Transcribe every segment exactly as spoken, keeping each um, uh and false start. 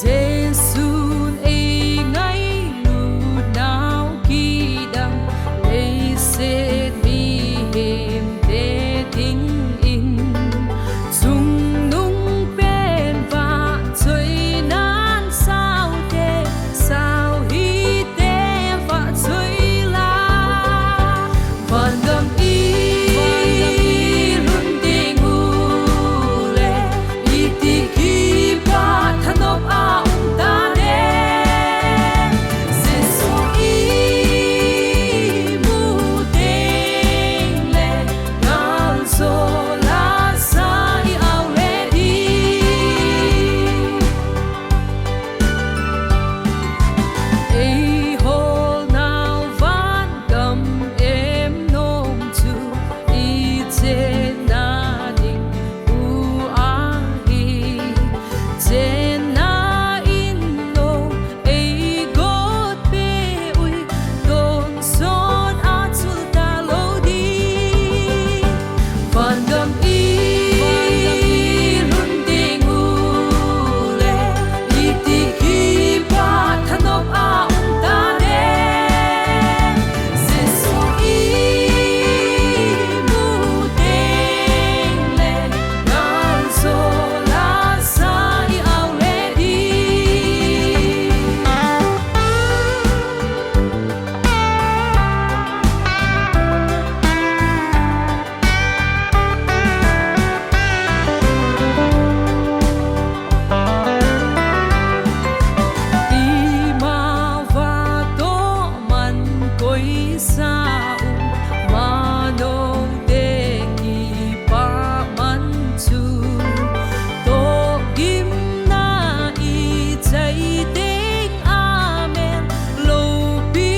Jesu'n ei ngailut nau kidang, leiset mihemte dingin, chungnung pen vahchoinan saute, sauhite vahchoi la. Vangam i lhun ding u le, iti kipa thanop a um ta de. Jesu i mu teng le, gal zo la sa i au le di. Ei hol nau van gam em nom chu i chenna ding u ahi. Chenna in lo ei got peh ui, tonsot a chul ta lo di. Vangam i lhun ding u le, iti kipa thanop a um ta de. Jesu i mu teng le, gal zo la sa i au le di. Ima vatoh man koisa um, manote kipah man chu, tohgimna i chai teng a mel lopi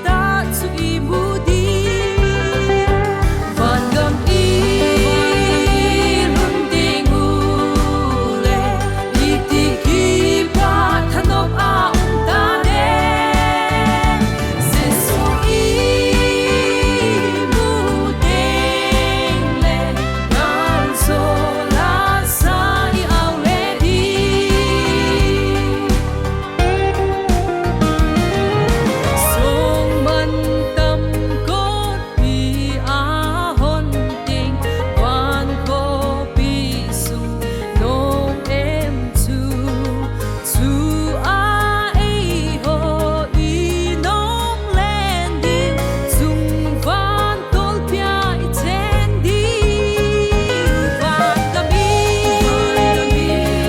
tah chu i mu di. Vangam i lhun ding u le, iti kipa thanop a um ta de. Jesu i mu teng le, gal zo la sa i au le di. Song man tam kot pi a hon ding, van khopi sung nong em chu, chu a eiho i nong len ding, sung van tolpi a i chen ding. Van gam i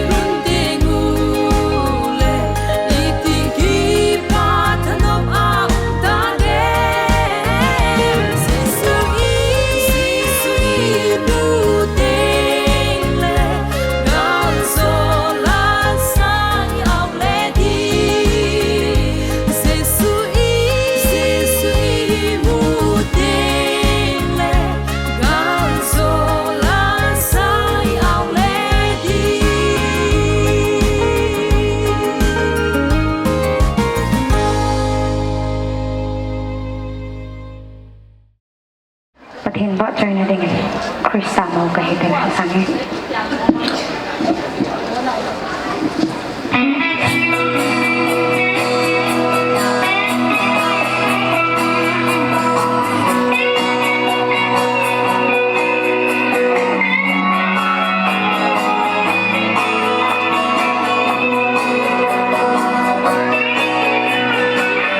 lhun ding u le, iti kipa thanop a um ta de. Jesu i, Jesu i mu teng le, gal zo la sa i au le di. Jesu i, Jesu i mu teng le, gal zo la sa i au le di. Pathen vahchoina dingin Christa mou kahi tin asang e.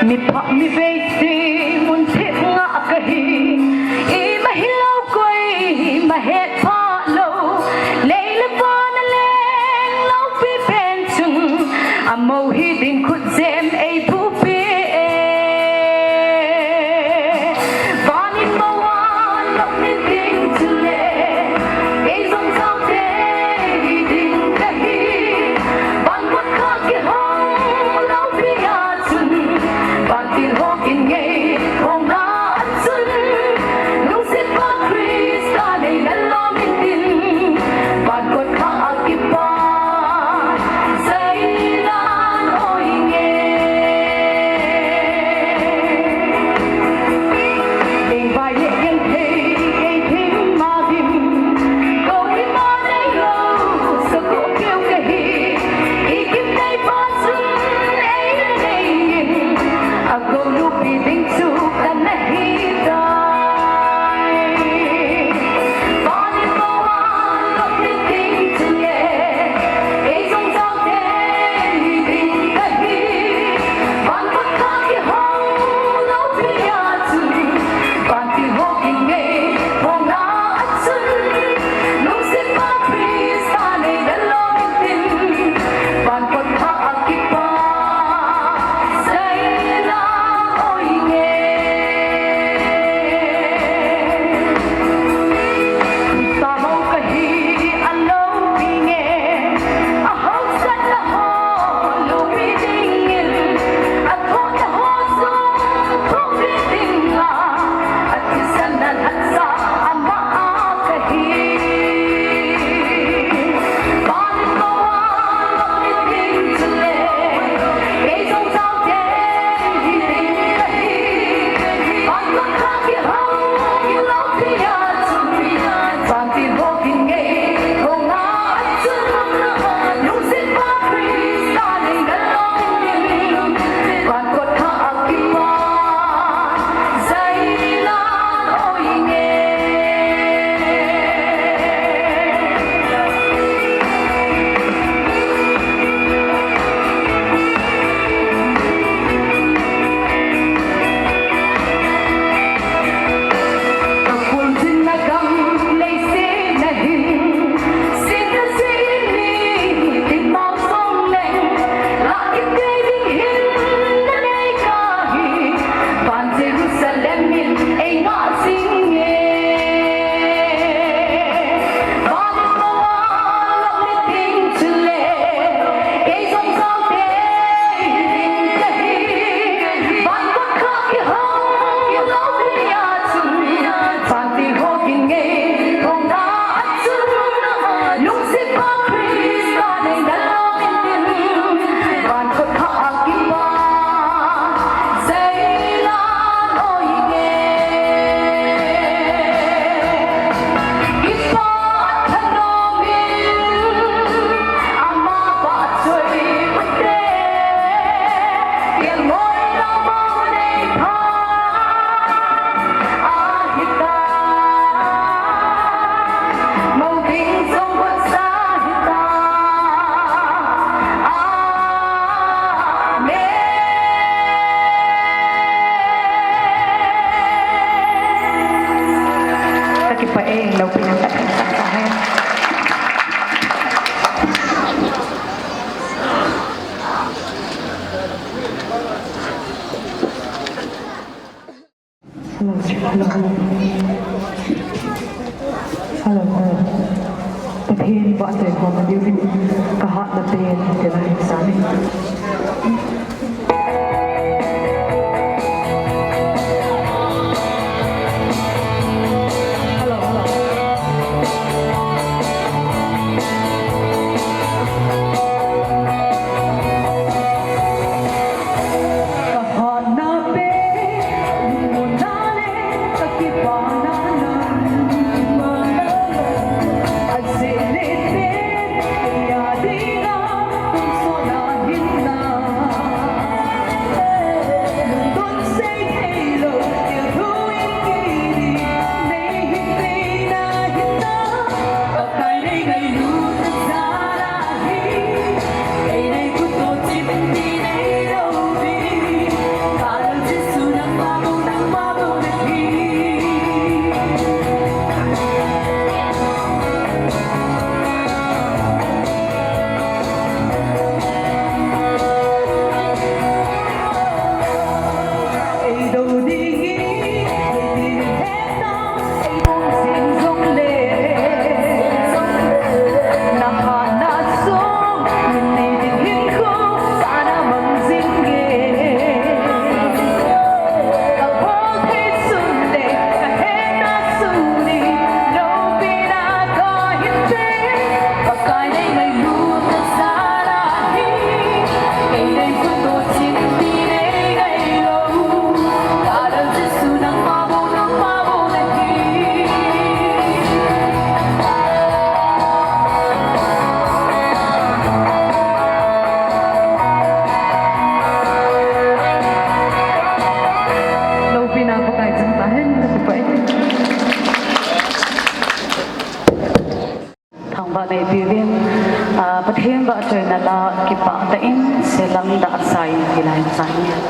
Mi pha, mi vei si mun thip nga kahi, ima hilou koi, ima het pha lou, lei le van a leng loupi pen chung, amou hi ding khut jem ei bupi e. Van in mou a lou min ding chule, ei jong chau te hi ding kahi, van khat kha kihong loupi a chun, van til ho kin ngei khom na an chun, lungset pa Christa nei na lou min tin, van khat kha a kipa, sei lan oi nge. Hello, hello. Pathen vahchoi khom diuvin kahatna pen hilai hin sangin. Hello, hello. Loupina Pakai chang tahen, ka kipah e. Thangvah neipeuvin, ah, Pathen vahchoina la kipah tah in Selang Dahsa in hilai in sangin.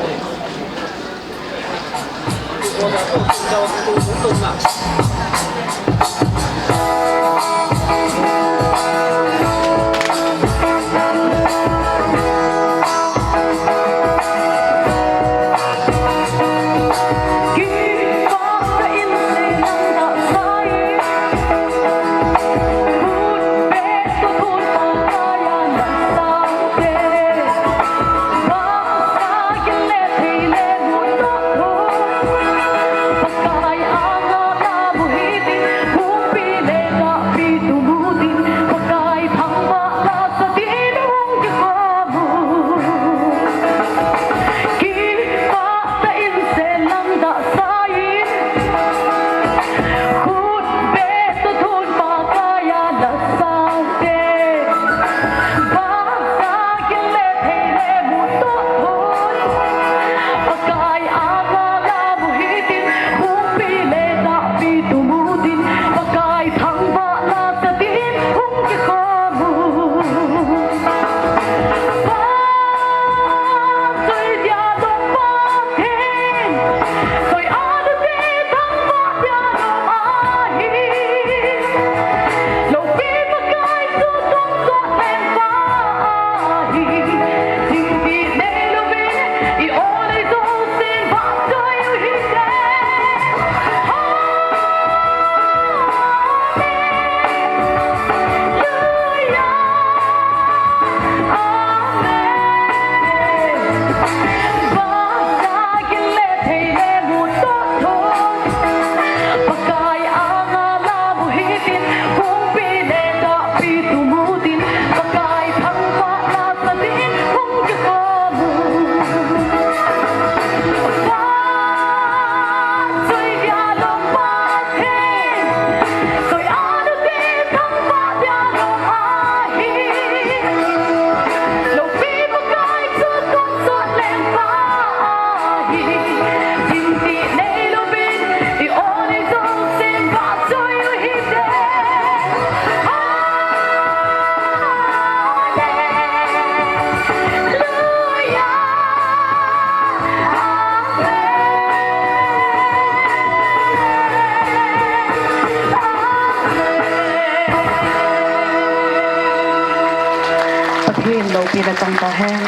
Pathen loupina chang tahen.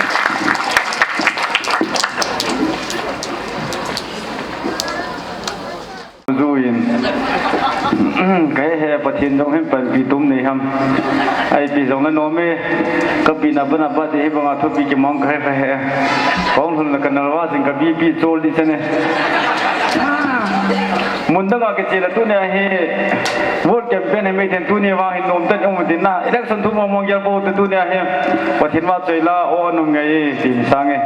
Hmm, kahe he, Pathen jong hin panpi tum nei ham. Ipi jong le nom e, kapina bana ba de hi banga thupi kimang kahe kahe. Kong lhun le kanal va jing ka B P chol di chane. Mun danga kiche le tunia hi vote campaign hi meithen tunia vang hin nom tah in um tin na. Election thu mong mong gel bou te tunia hi. Pathen va choi la o nung ngai tin sang e.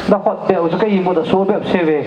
Na khut beh u chu ka imut a so bep se ve.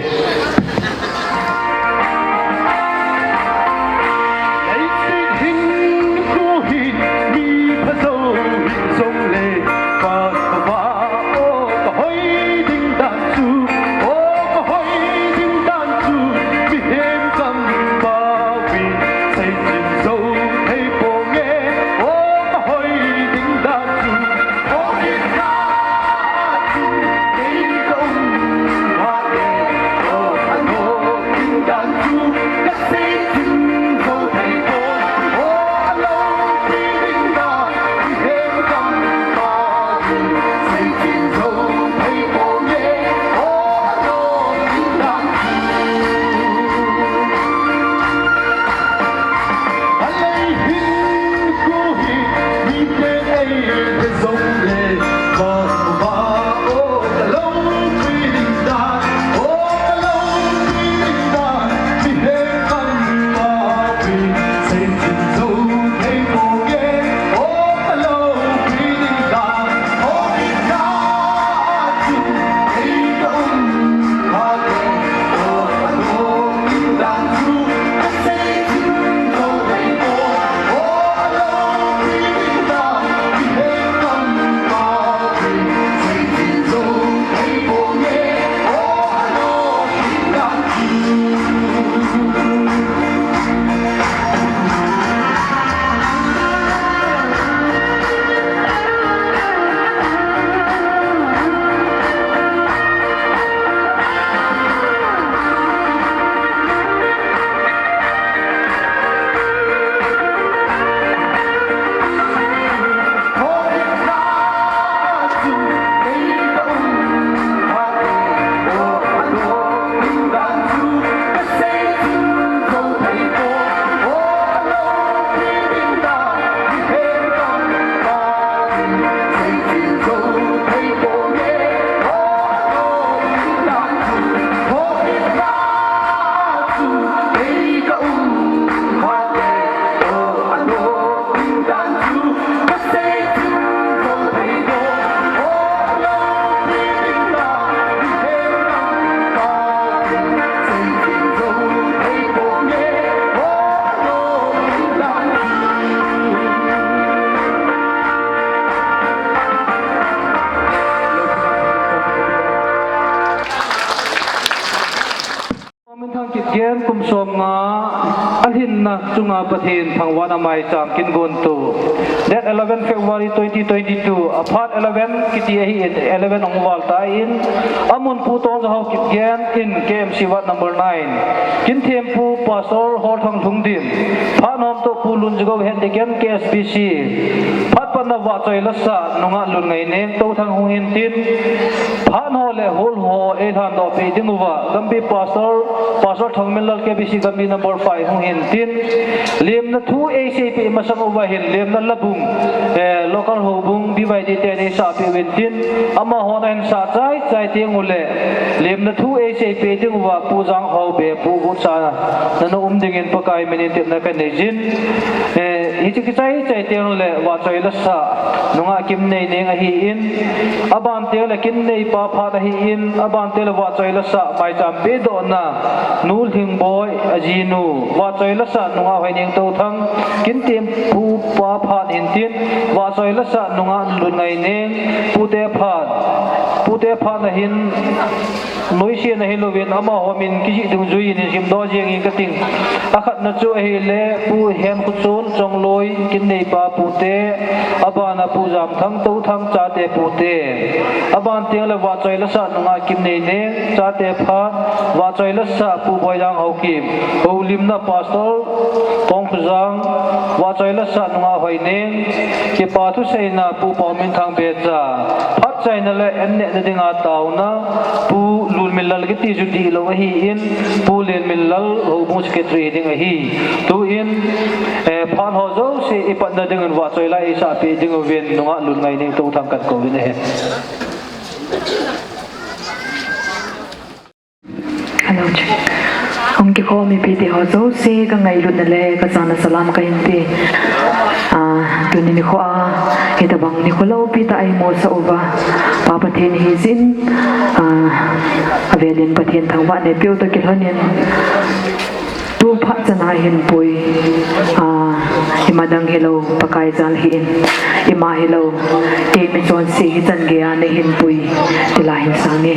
Ken kum som nga alhinna chunga Pathen thangvahna maicham kin gontu. Date eleven February twenty twenty-two, aphat eleven kiti ahin, eleven ahung val tan, amun Pu Tongja Haokip Gen in K M C ward number nine. Kin thempu Pastor Holthang Lhungdim, phat nom toh Pu Lunjigou Hendeken K S B C. Phat patna vahchoi lasa nungah Lungngaineng Touthang hung hintin, phat ho le hol ho eilhandoh peh dinguva, Gambi Pastor, Pastor Thangminlal K B C Gambi number five hung hintin, lemna thu eiseipeh masang uva hin, lemna labung, eh, local houbung B Y D ten eisahpeh uvintin, amahon ahin sah chaichai teng uleh, lemna thu eiseipeh dinguva, Pu Janghaobe, Pu Gutsa, nana um dingin Pakai minin tepna kaneijin. Eh, hiche kichai chai teng le vahchoi lasa nungah Kimneineng ahin, aban teng le Kimneipa phat ahin, aban teng le vahchoi lasa maicham pehdohna Nu Lhingboi ajinu, vahchoi lasa nungah Hoineng Touthang, kin thempu pa phat hintin, vahchoi lasa nungah Lungngaineng, pute phat, pute phat ahin, noise nahilouvin, amaho min kijih dungjuiyin hin simdoh jengin kating. Akhatna chu ahile, Pu Henkhochol Chongloi, Kimneipa pute, abana Pu Jamthang Touthang chate pute. Aban teng le vahchoi lasa nungah Kimneineng chate phat, vahchoi lasa Pu Boidang Haokip, houlimna Pastor Tongkhojang, vahchoi lasa nungah Hoineng, kipa thuseina Pu Paominthang Becha, phat chaina le an nehna dinga taona, Pu Lunminlal kiti chu dihlou ahin, Pu Lenminlal houbung secretary ding ahi. Tuin, eh, phat ho jouse ipatna dingin vahchoi la eisahpeh dinguvin nungah Lungngaineng Touthang kakouvin ahi. Hello, check. Hung kikhom mipite ho jouse, kangailutna le kachana salam kahin ti. Ah, tuni nikho a, hitabang nikho loupi tah a imusah uva, Pa Pathen hijin, ah, avelin Pathen thangvah neipeu toh kilhonin, tu phat chana hinpui, ah, ima dang hilou, Pakai jal hi in, ima hilou, kei michonse hichan geiya nahinpui, tila hin sang e.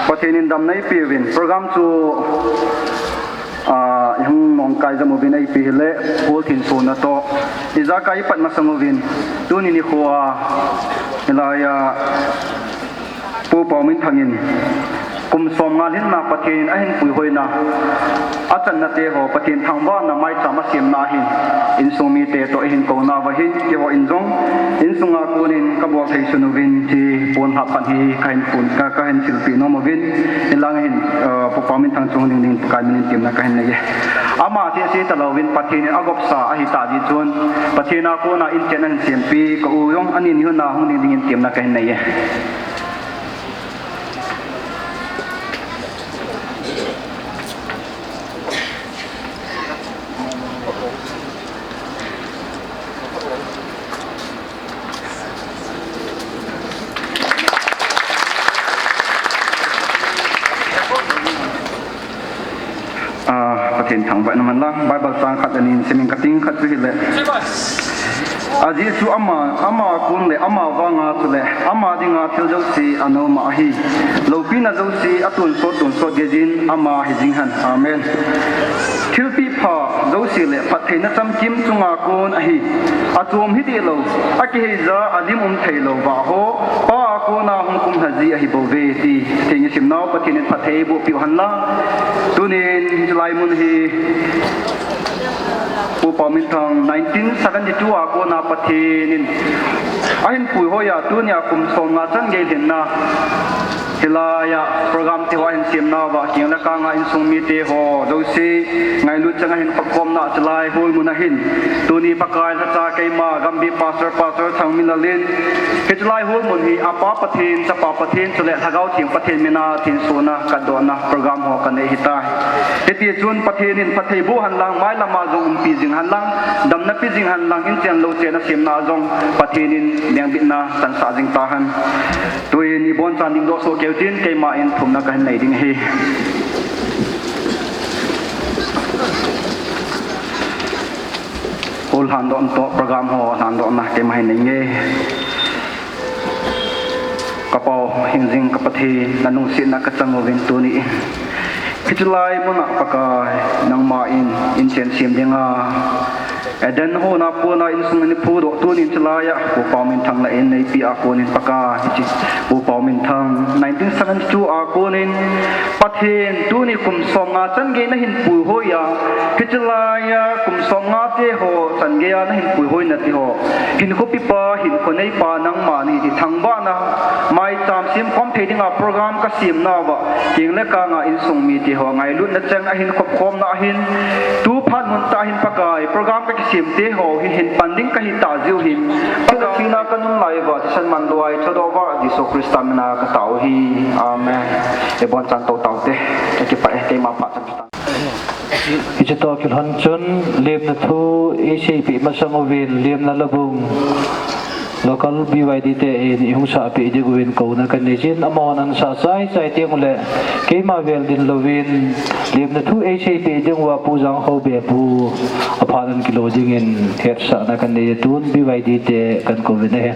Pathen in damna eipeuvin, program chu, ah, ihung nongkai jam uvin eipe hile, Pu Thinson natoh ijakai ipat masang uvin, tuni nikho a, hilai a, Pu Paominthang in Kum somnga lhinna Pathen in ahin puihoina, achanna te ho Pathen thangvahna maicham asemna ahin, insung mite toh ihin kouna uva hin, keiho in jong insunga konin kabol thei sun uvin ti pon lhah phat hi kahin pon, ka, kahin silpeh nom uvin, hilang hin, uh, Pu Paominthang chung ding ding Pakai min in temna kahin nei e. Ama seh seh talouvin Pathen in agopsa ahi tah jeh chun, Pathen a kona inchen ahin sempeh, ka u jong ani ni hon a hung ding dingin temna kahin nei e. Ah, Pathen thangvahna man lang, Bible chang khat le ni simin kating, khat chu hile. Ajeh chu ama, ama kon le, ama vanga chule, ama dinga thil jouse anou mah ahi. Loupina jouse atonsot tonsot geiyin ama hijing hen. Amen. Thilpeh pha jouse le phattheina chamkim chunga kon ahi. Achom hideh lou, akiheija, alim um thei lou vah ho, Pa a kona hung kumlha ji ahi bouve ti. Theng isimnau Pathen in phatthei eiboh peh u hen lang. Tunin hiche lai mun hi Pu Paominthang nineteen seventy-two a kona Pathen in ahin puihoi a, tunia kum somnga chan gei lhinna. Hilaiya program te ho ahin semna uva, keng le kanga insung mite ho jouse ngailut chang ahin khopkhomna, hiche lai hall mun a hin. Tuni Pakai lhacha keima Gambih Pastor, Pastor Thangminlal in, hiche lai hall mun hi apa Pathen, chapa Pathen, chule Lhagao Theng Pathen mina thensohna, katdohna program ho kanei ahitai. Hiti chun Pathen in phatthei boh hen lang, mailam a jong umpi jing hen lang, damna pe jing hen lang, inchen louchen a semna jong Pathen in lengbitna tansah jing tahen. Tuin ibonchan dingdoh soh keu tin, keima in thumna kahin nei ding ahi. Hall lhandoh toh program ho lhandohna keima hin nei nge. Ka Pau hingjing ka Pathen, na lungsetna kachang uvin tuni in, hiche lai mun a Pakai, nangma in inchen sem dinga Eden hon a kona insung in eiphudoh, tunin hiche laiya Pu Paominthang na in neipeh a konin Pakai, hiche Pu Paominthang nineteen seventy-two a konin Pathen tuni kum somnga chan gei nahin puihoi a, hiche laiya kum somnga te ho chan geiya nahin puihoina te ho, hinkho pipa, hinkho neipa nangma nahi ti thangvahna maicham semkhom thei dinga program kasemna uva, keng le kanga insung mite ho ngailutna chang ahin khopkhomna ahin, tu phat mun tah hin Pakai, program kakisem te ho hi hin pan ding kahi tah jeh u hin, Pakai, thina kanung lai uva, thisan manlou a ithodoh uva, Jesu Christa mina katao ahi. Amen. Ibonchan tou taute. Kakipah e, keima phat chan. Hiche toh kilhon chun lemna thu eiseipeh masang uvin, Lemna Labung local B Y D te in ihung sahpeh ding uvin kouna kanei jin, amahon ahin sah chai chai teng uleh keima vel din louvin, lemna thu eiseipeh ding uva Pu Jangkhobe Pu aphat in kilo dingin hetsahna kanei, tun B Y D te kakouvin ahi.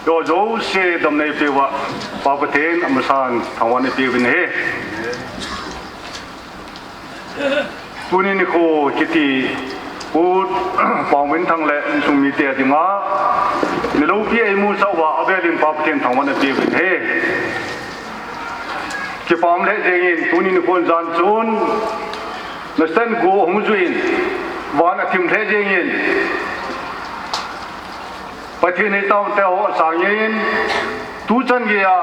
Jouse damna eipeuva, Pa Pathen amasan thangvahna eipeuvin ahi. Tuni nikho kiti Pu Paominthang le insung mite dinga, niloupi eimusah uva avelin Pa Pathen thangvahna eipeuvin ahi. Kipah lheh jengin, tuni nikho jan chun, nasan go hung juiyin, van athim lheh jengin, Pathen in taoteho sangin, tuchan geiya,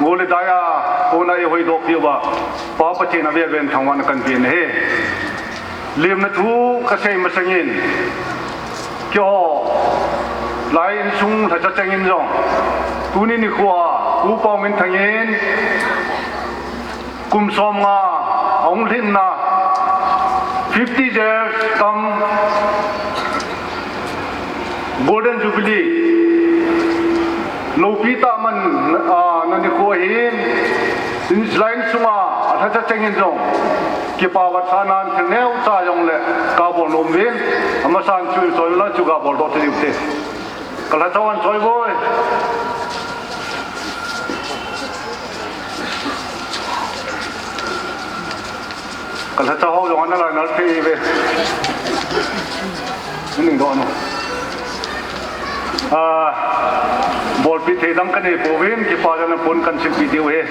go le daiya, kona eihoidoh peh uva, Pa Pathen avel vel in thangvahna kahin pen ahi. Lemna thu kasei masangin, keiho, lai insung lhacha chengin jong, tuni nikhoa, Pu Paominthang in, kum somnga ahung lhinna, fifty years cum Golden Jubilee, loupi tah man, ah, na nikho ahin, lai insunga alhacha chengin jong, kipah vetsahnan thil neocha jongle kabol nom uvin, amasan chu insung la chu kabol doh thei diu hite. Kalhacha hon choi voi. Kalhacha ho jong analai nal thei ve. Ning doh no. Ah, bolpi thei dang kanei pouvin, kipah jal in pon kahin silpeh diu ahi.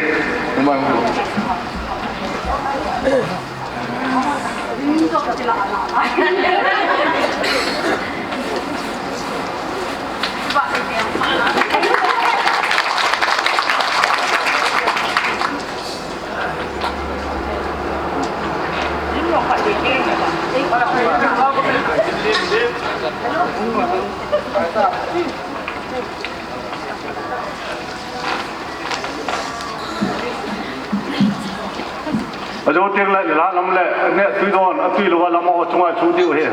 Ajou teng le, la lam le, ne tui don, atui louva lam ho chunga chu diu ahi.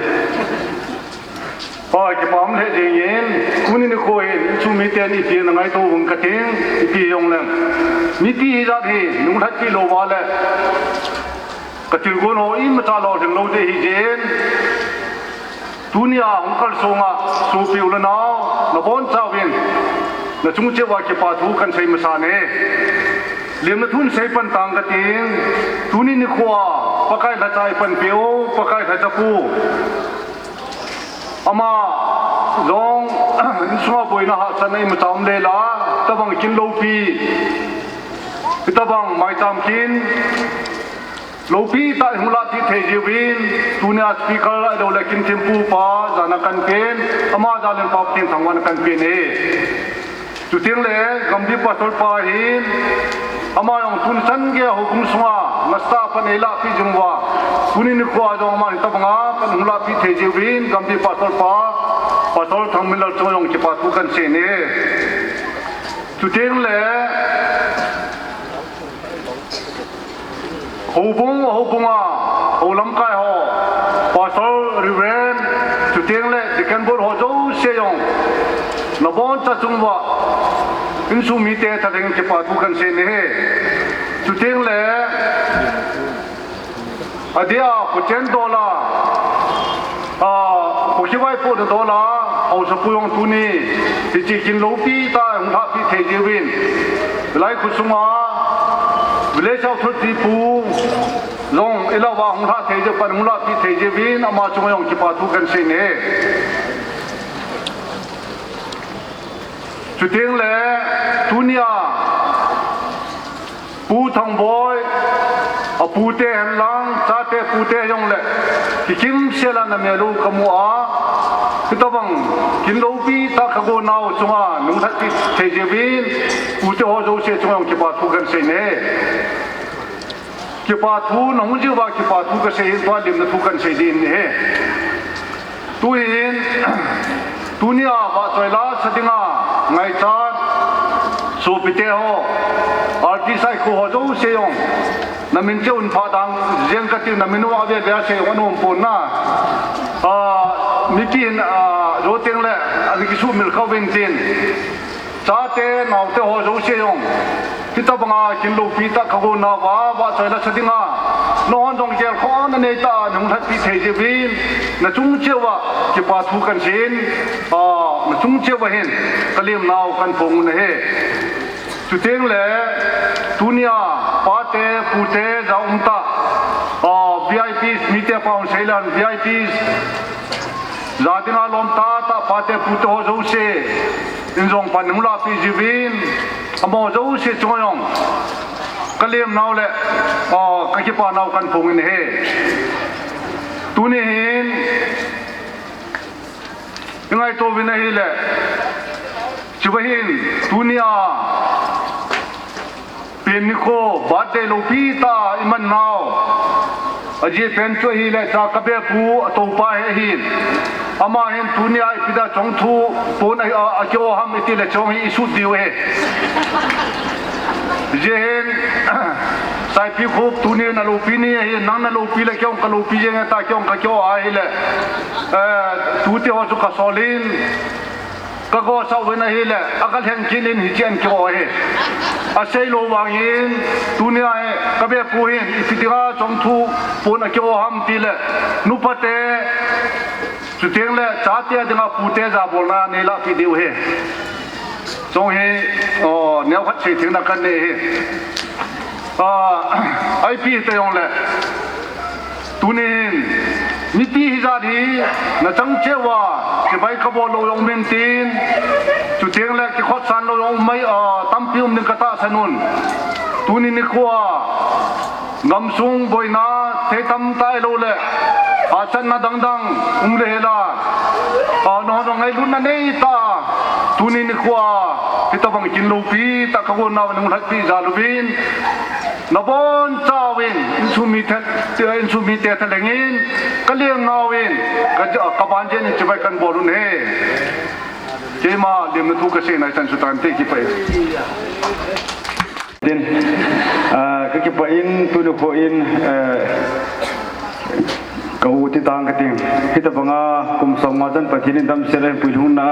Hoi, kipah lheh jengin, tuni nikho hin, insung miten ipi na ngaito uvem kating, ipi jongleng. Mipi hijat hi, nunglhatpi louva le, katilgon ho imacha lolhing lou ding ahi jeh in, tunia hung kalsonga, sopi u le nao, nabonchauvin, nachung cheh uva kipathu kahin sei masan e. Lemna thu hin sei pan tang kating, tuni nikhoa, Pakai lhacha eipanpiu, Pakai lhachapu. Ama jong, insunga boina hahsatna imacha um le la, tobang kin loupi, tobang maicham kin, loupi tah hung lahpeh thei jiuvin, tunia speaker ahilou le kin thempu pa, jana kahin pen, ama jal in Pa Pathen thangvahna kahin pen e. Chuteng le, Gambi Pastor pa hin, ama jong tuni chan geiya houbung sunga, nasatah a pan eilahpeh jing uva. Tuni nikhoa jong ama hin tobanga pan hung lahpeh thei jiuvin, Gambi Pastor pa, Pastor Thangminlal chunga jong kipathu kahin sei e. Chuteng le, houbung, houbunga, hou lamkai ho, Pastor, Reverend, chuteng le, Deacon Board ho jouse jong, naboncha chung uva, insung mite thalheng kipathu kahin sei e. Chuteng le, adia, khuchen dola, ah, khukhivaipohna dola, haosapu jong tuni, hiche kin loupi tah hung lahpeh thei jiuvin. Lai kho sunga, Village Authority pu jong ilah uva hung lah thei jiu, pan hung lahpeh thei jiuvin, ama chunga jong kipathu kahin sei e. Chuteng le, tunia, Pu Thangboi, apute henlang, chate pute jongle, kikim sela namel u kamu a, hitobang, kin loupi tah kagonau chunga, nunglhatpi thei jiuvin, pute ho jouse chunga jong kipathu kahin sei e. Kipathu, nahung jiuva kipathu kasei hin tua lemna thu kahin sei ding ahi. Tuhin, tunia vahchoi lasa dinga ngaichat, sopite ho, artist aikho ho jouse jong, namin cheh un phat dang, jeng katin namin u ave ave a sei jong anom pon na. Ah, mitin, ah, jou teng le, ana kisumil kha uvin tin. Chate, naote ho jouse jong, hitobanga kin loupi tah kagonauva, vahchoi lasa dinga, nanghon jong gelkhohna neitah a nahung lhatpi thei jiuvin, nachung cheh uva kipathu kahin sei in, ah, Sung cheh uva hin, ka lemnau kahin phong u ahi. Chuteng le, tunia, pate, pute, ja um tah, ah, V I Ps, mite pao seilan, V I Ps, ja dinga lom tah tah, pate, pute ho jouse, in jong pan hung lahpeh jiuvin, amaho jouse chunga jong, ka lemnau le, ah, ka kipanau kahin phong in ahi. Tuni hin, i ngaito uvin ahile, chuva hin, tunia, pen nikho, birthday loupi tah, i man nau. Ajeh pen chu ahile, cha ka bepu, a toupa hi ahin. Ama hin tunia, ipi dia chong thu, pon a, a, a kio ham iti le chong hi i sut diu ahi. Ajeh hin, Saipi Khup, tuni na loupi ni ahin, nang na loupi le kei jong ka loupi jeng e ta, kei jong ka kio ahile. Eh, tute ho chu ka solin, ka gosah uvin ahile, a ka lheng kit in hiche a kio ahi. Asei lou vangin, tunia hi, ka bepu hin, ipi dinga chong thu, pon a kio ham ti le, nupa te, chuteng le, chate a dinga pute jabolna nei lahpeh diu ahi. Chong hi, oh, neo khat sei thengna kanei ahi. Ah, ipi hita jongle. Tunin, mipi hijat hi, na chang cheh uva, chibai ka bol lou jong um in tin, chuteng le kikhotsan lou jong um mai, ah, tampi um ding ka tahsan un. Tuni nikho a, gamsung boina, thei tamtah ahilou le, hahsatna dangdang, um le hela, ah, nangho ngailutna nei tah, tuni nikho a, hitabang kin loupi tah ka gon nau nung lhatpi jal uvin, nabonchauvin, insung mite, insung mite thalheng in, ka leng nauvin, ka, ka banjin in chibai kan bol un ahi. Keima lemna thu ka seina chan chu tante, kipah e. Tin, ah, ka kipah in, tuni nikho in, eh, ka u ti tang ka ting. Hitabanga kum som nga chan Pathen in damsel a puilhungna,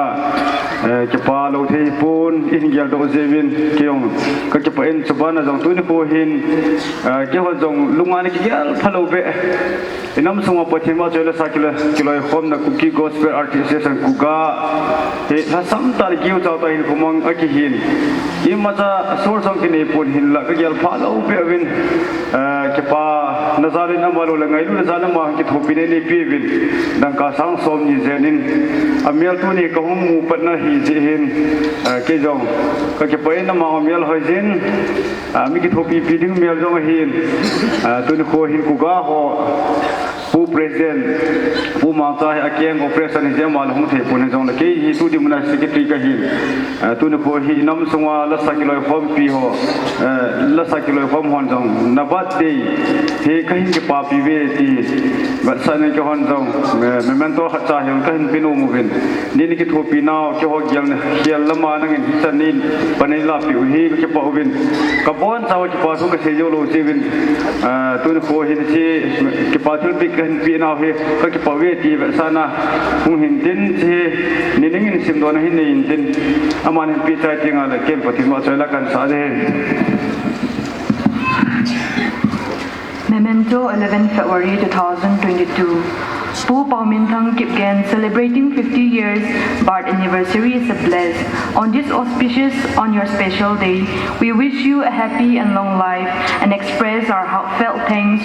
eh, kipa lou thei pon, i hin geldoh jeh uvin, kei jong ka kipah in, chuban a jong tuni nikho hin, eh, keiho jong lung a ana kigel phalou beh. I nam sunga Pathen vahchoi le sa kiloi, kiloikhomna Kuki Gospel Artist Association, KUGA, hi lhasam tah le kiu chau tah hin khomang a kihin. Imacha source jong kinei pon hinla ka gel phalou beh uvin, eh, kipana jal in ama lou le ngailutna jal in ama kithopi nei neipi uvin. Dangka sang som ni jen in, amel tuni ka hung mu patna hi jeh hin, eh, kei jong ka kipah in ama amel hoi jin, ah, mi kithopipi ding mel jong ahin, ah, tuni nikho hin KUGA ho, Pu President, Pu Mangcha hi akeng operation hi jeh a ama la hung thei pon hijongle kei hi tu dinmun a secretary ka hin, ah, tuni nikho hi i nam sunga lasa kiloikhompi ho, eh, lasa kiloikhom hon jong na birthday hi ka hin kipapi uve ti, vetsahna in keihon jong, eh, memento khatcha hi ka hin pe nom uvin. Nei na kithopi nau, keiho gelna, gel lama nangin hichan nei pan nei lahpeh u hi ka kipah uvin. Ka bonchauva kipa thu ka sei jou lou jeh uvin, ah, tuni nikho hin hiche kipa thilpeh ka hin peh nau hi ka kipah uve ti vetsahna hung hin tin, hiche ni ningin simdohna hin nei in tin, aman hin peh chai teng le ken Pathen vahchoi la kan sa ding ahi. Memento, eleventh February two thousand twenty-two. Pu Pauminthang Kipgen, celebrating fifty years birth anniversary is a bless. On this auspicious, on your special day, we wish you a happy and long life and express our heartfelt thanks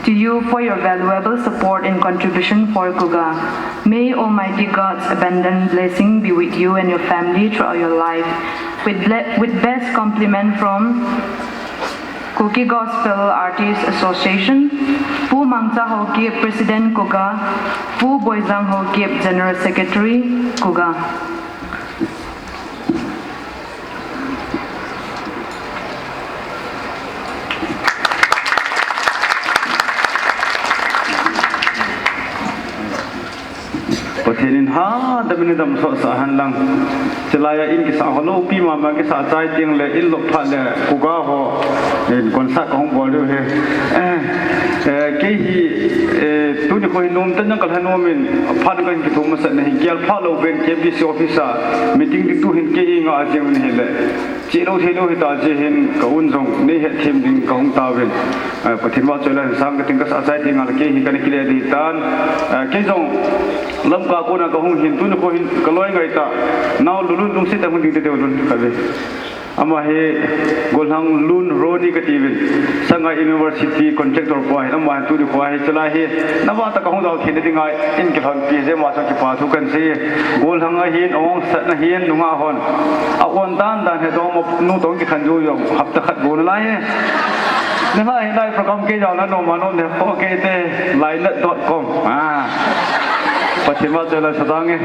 to you for your valuable support and contribution for KUGA. May Almighty God's abundant blessing be with you and your family throughout your life. With ble-, with best compliment from Kuki Gospel Artists Association, Pu Mangcha Haokip, President KUGA, Pu Boijang Haokip, General Secretary KUGA. Pathen in hadam in damsot sah hen lang. Chulai a in kisah ho loupi mama kisah chai teng le in lop phat le KUGA ho in concert ka hung bol diu ahi. Eh, eh, kei hi, eh, tuni nikho hi nomtah in ka lha nom in, phat ka hin kithum masat na hi gel phalou beh in K B C office a meeting ding tu hin kei i nga a jeng in ahile. Chih lou thei lou hita jeh hin ka un jong nei hetthem ding ka hung tauvin. Eh, Pathen vahchoi leh sang ka ting ka sa chai ding a le kei hi kana kile ding tan. Eh, kei jong Lamka kona ka hung hin tuni kho hin ka loi ngai ta. Nao Lulun lungset a hung ding te deu lun ka ve. Ama hi Golhang Lun Roni ka tiuvin. Sangai University contractor pa hin ama hin tuni kho hi chalai hi. Nava ta ka hung dau thei na ding ngai in kilhon pi jeh ma chang kipa thu kan sei. Golhang a hin, ong sat na hin, nunga hon. A on dan dan he dong mo, nu tong ki khan ju yong, hapta khat bou na lai he. Ni ma hi lai program kei jao na no ma no ne, okay te, lainat dot com. Ah. Pathen vahchoi leh sa dang e.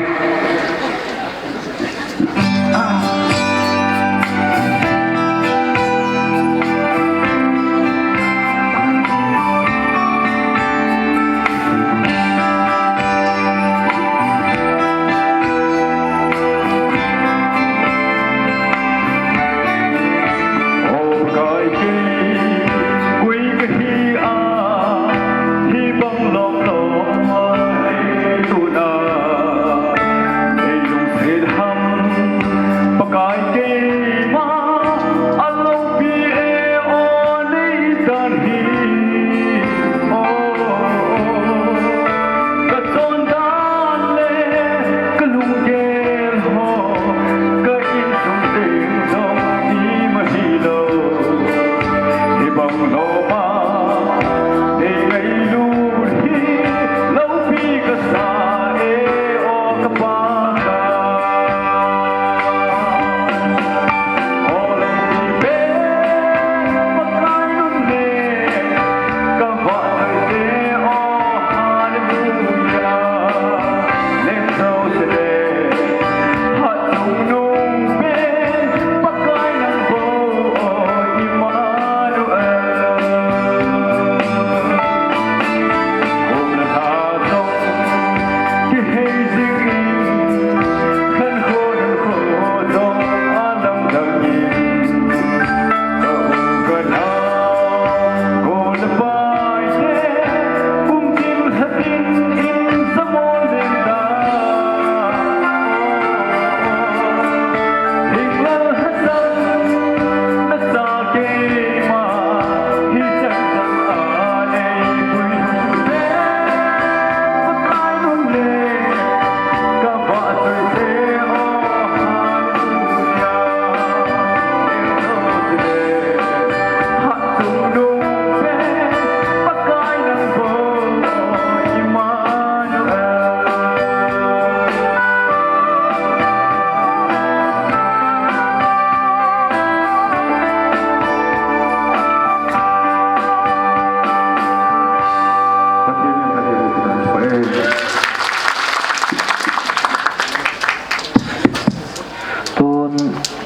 Tun,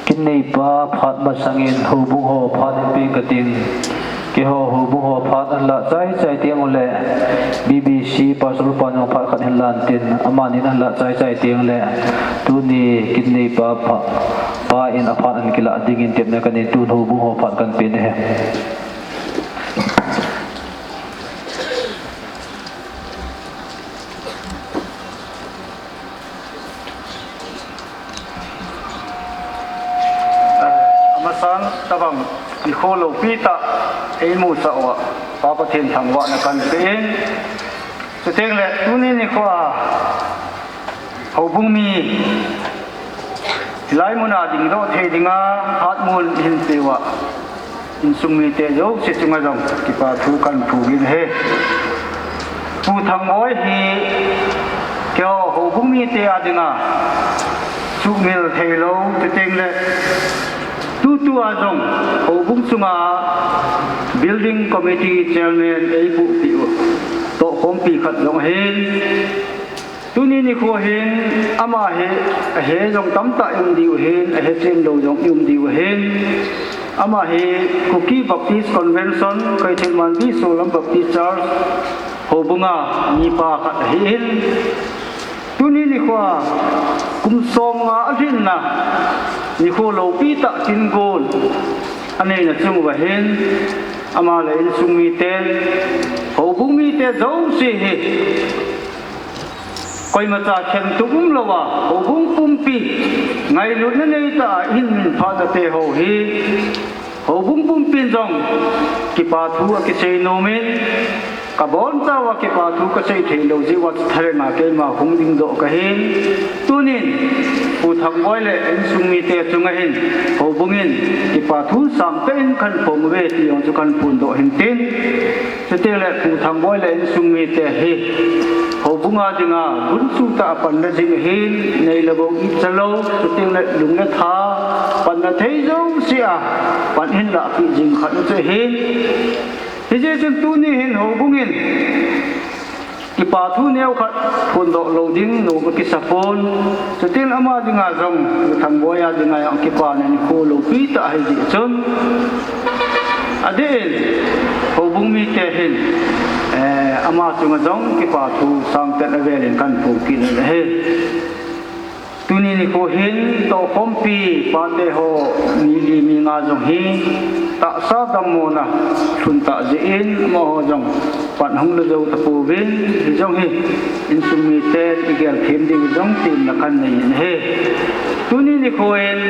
kin neipa phat masangin houbung ho phat in pe ka ting. Keiho houbung ho phat an lah chai chai teng uleh, B B C Pastor pa nung phat khat hin lan tin, amani an lah chai chai teng uleh, tuni kin neipa pha, pa in a phat an kilah dingin tepna ka nei, tun houbung ho phat kan pe na he. Amasan tabang nikho loupi tah eimusah uva, Pa Pathen thangvahna kan pe in. Chuteng le tuni nikho a houbung mi hilai mun a dingdoh thei dinga phat mun hin pe uva, insung mite jouse chunga jong kipa thu kan phu gin e. Pu Thangboi hi keiho houbung mite a dinga suhmil thei lou, chuteng le tutu a jong houbung chunga building committee chairman eipuhpi u tohkhompi khat jong ahin. Tuni nikho hin ama hi ahe jong tamtah i um diu ahin, ahe chen lou jong i um diu ahin. Ama hi Kuki Baptist Convention, Keithelmanbi Solam Baptist Church houbunga mipa khat ahin. Tuni nikho a kum somnga alhinna nikho loupi tah tin gon aneina chung uva hin, ama le insung mite, houbung mite jouse hi koimacha khentup umlouva, houbung pumpi Ngailutna neitah a ihin minphah nate ho hi, houbung pumpin jong kipa thu akisei nomin, kabonchauva kipa thu kasei theilou jeh uva chu tharenga keima hung dingdoh kahin. Tunin Pu Thangboi le insung mite chunga hin houbung in kipa thu sangtah in kahin phong uve ti jong chu kahin phondoh hintin. Chuteng le Pu Thangboi le insung mite hi houbung a dinga gunchu tah a panna jing ahin, nei le gou icha lou, chuteng le lung le tha, panna thei jouse a pan ahin lahpeh jing khat u chu ahin. Hijeh chun tuni hin houbung in kipa thu neokhat phondoh lou ding nom akisa pon. Chuteng ama dinga jong, Pu Thangboi a dinga jong kipana nikho loupi tah ahi jeh chun, adeh in houbung mite hin, eh, ama chunga jong kipa thu sangtah in avel in kahin phong kit in ahi. Tuni nikho hin tohkhompi pate ho mi li mi nga jong hi tahsa dammona lhun tah jeh in amaho jong pan ahung la jou tapouvin, hijong hi insung miten igel them ding jong temna kahin nei in ahi. Tuni nikho in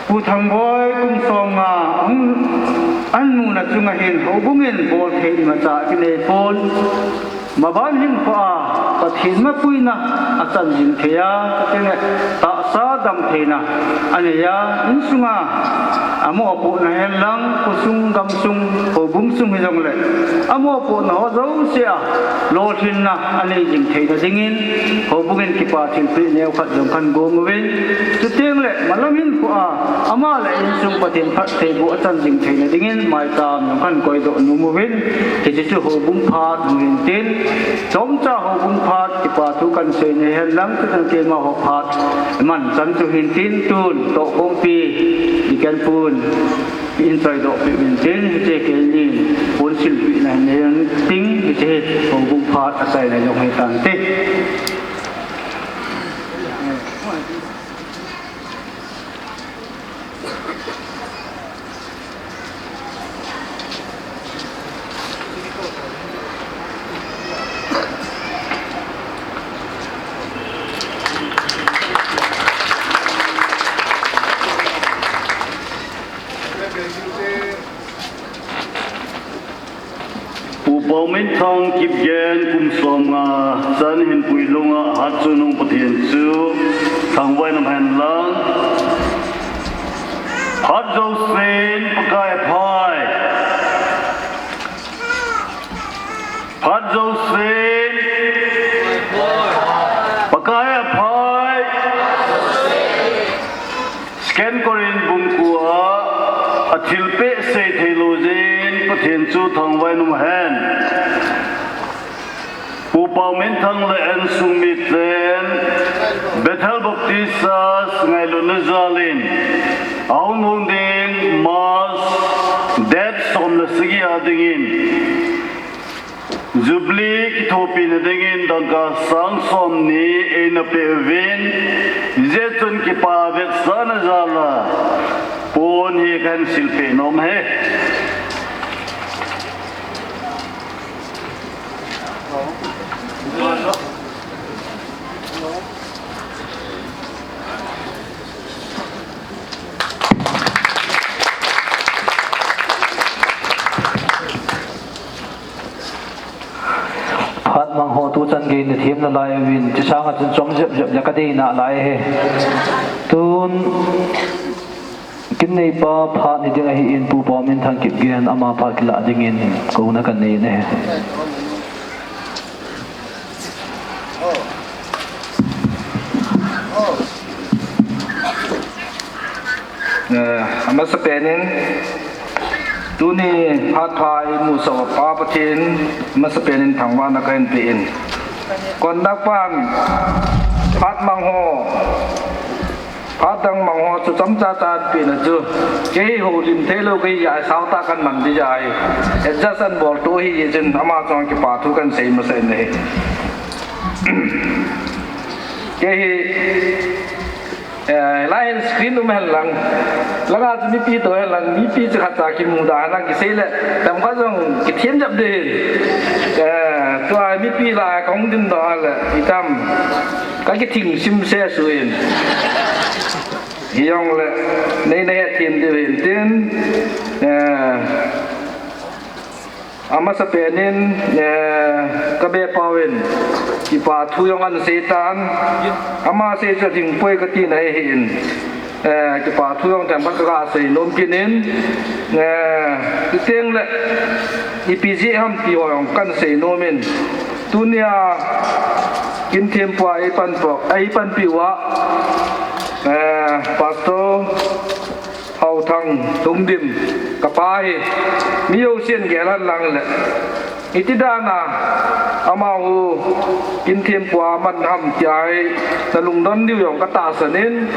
Pu Thangboi kum somnga ahung, ahin muna chunga hin houbung in bolthei imacha akinei pon. Maban hinkhoa Pathen mapuina achan jing thei a, chuteng le tahsa damtheina anei a, insunga amopohna henlang, khosung gamsung, houbung sung hijongle amopohna ho jouse a lolhinna anei jing theina dingin houbung in kipa thilpeh neokhat jong kahin gong uvin, chuteng le malam hinkhoa ama le insung Pathen phattheiboh achan jing theina dingin maicham jong kahin koidoh nom uvin, hiche chu houbung phat hung hintin, chomcha houbung phat kipa thu kahin seina henlang, chuteng le keimaho phat manchan chu hintin, tun tohkhompi Deacon pun in choidoh peh uvin tin, hiche keinin pon silpehna hin nei intin, hiche hi houbung phat achaina jong hitante. Pu Pauminthang Kipgen kum somnga chan hinpui lunga hatchungnung Pathen chu thangvah in umhen lang. Phat jousen Pakai aphai. Phat jousen Pakai aphai. Second Corinth bung ko a, athilpeh sei theilou jeh in Pathen chu thangvah in umhen. Pu Pauminthang le insung miten Bethel Baptist Church ngailutna jalin ahung hung ding March date som le sagi a dingin Jubilee kithopina dingin dangka sang somni eina peh uvin, hijeh chun kipa vetsahna jal a pon hi kahin silpeh nom e. Phat mang ho tuchan gei na themna lai uvin, chusanga chun chom jep jep le kadei nalai e. Tun kin neipa phat ni ding ahin, Pu Pauminthang Kipgen ama phat kilah dingin kouna kanei e. Eh, amasapen in, tuni phat pha imusah uva Pa Pathen, amasapen in thangvahna kahin pe in. Conductor pan, phat mang ho, phat dang mang ho chu chomcha chan pehna chu, kei houlim theilou kei jeh a sao tah kaman ding ahi. Adjust an bol tou ahi jeh chun ama chunga kipa thu kahin sei masa in ahi. Kei hi, eh, lai hin screen um hen lang. Langa chu mipi tou hen lang, mipi chu khat cha kimu da hen lang kisei le, tam khat jong kithem jep ding hin. Eh, tua mipi lai kahung ding doh le, itam. Ka kithing sim se suin. Hijongle, nei na hethem diu hin tin, eh, amasapen in, eh, ka bepau in, kipa thu jong ahin sei tan, ama sei chu lhingpoi kati na ahin, eh, kipa thu jong themkhat ka sei nom kit in, eh, chuteng le, ipi jeh ham ti ho jong kahin sei nom in, tunia, Kinthempu a eipanpi, eipanpi uva, eh, Pastor Haothang Lhungdim, kapa hi, mi jousen gel hen lang le, iti dan a, amaho, Kinthempu a man ham tia hi, na lungdon diu jong ka tahsan in,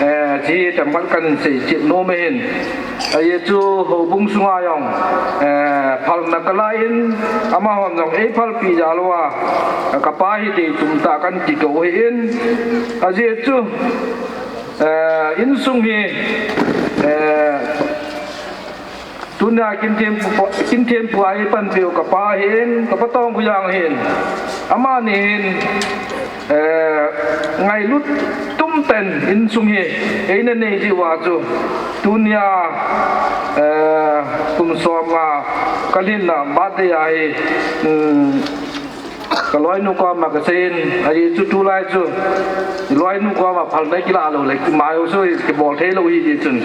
eh, hiche themkhat kahin sei chet nom ahin. Ajeh chu houbung sunga jong, eh, phalna ka la in, amahon jong ei phalpi jal uva, kapa hi deitum tah kahin kikou ahin, ajeh chu, eh, insung hi, eh, tunia Kinthempu, Kinthempu a eipanpiu kapa hin, kapa Tongkholjang hin, amani hin, eh, ngailut tum tah in insung hi, eina nei jiu va chu, tunia, eh, kum som nga ka lhinna birthday a hi, um, ka loinu koma ka seiyin, ajeh chu tulai chu, loinu koma phalna kilah lou le, kimai u chu kibol thei lou hi jeh chun.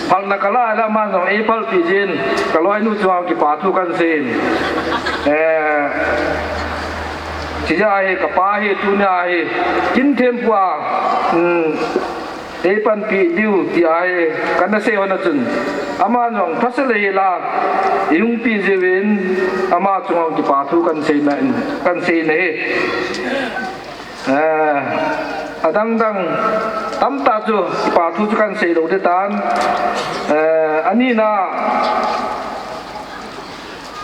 Phalna ka la le aman jong ei phalpi jin, ka loinu chunga kipa thu kahin seiyin. Eh, Chijeh a hi kapa hi tunia hi, Kinthempu a, um, eipanpi diu tia hi, kana sei hon a chun. Aman jong thase le hi la, eihung pi jiuvin, ama chunga kipa thu kahin seina in, kahin seina hi. Eh, adang dang, tamtah chu, kipa thu chu kahin sei lou ding tan. Eh, anina,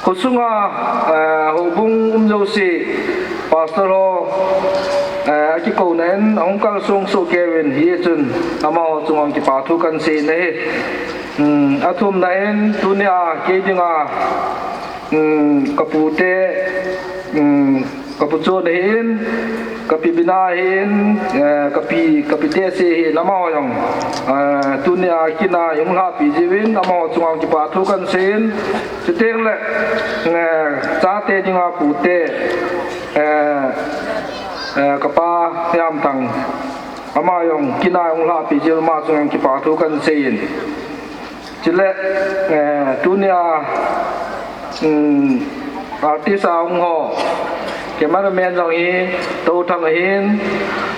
khosunga, eh, houbung um jouse, Pastor ho, eh, akikouna in, ahung kalsong soh kei uvin, hijeh chun, amaho chunga kipa thu kahin seina hi. Hmm, athumna in, tunia, kei dinga, hmm, ka pute, hmm, Ka pu Chon ahin, ka pi Bina ahin, eh, ka pi, ka pi Tesi ahin, amaho jong, eh, tunia kin a eihung lhahpi jiuvin, amaho chunga kipa thu kahin seiyin, chuteng le, eh, chate dinga pute, eh, eh, ka pa Hiamthang, ama jong kin a eihung lhahpi jiuvin, ama chunga kipa thu kahin seiyin. Chule, eh, tunia, um, artist a hung ho, cameraman jong hi, Touthang ahin,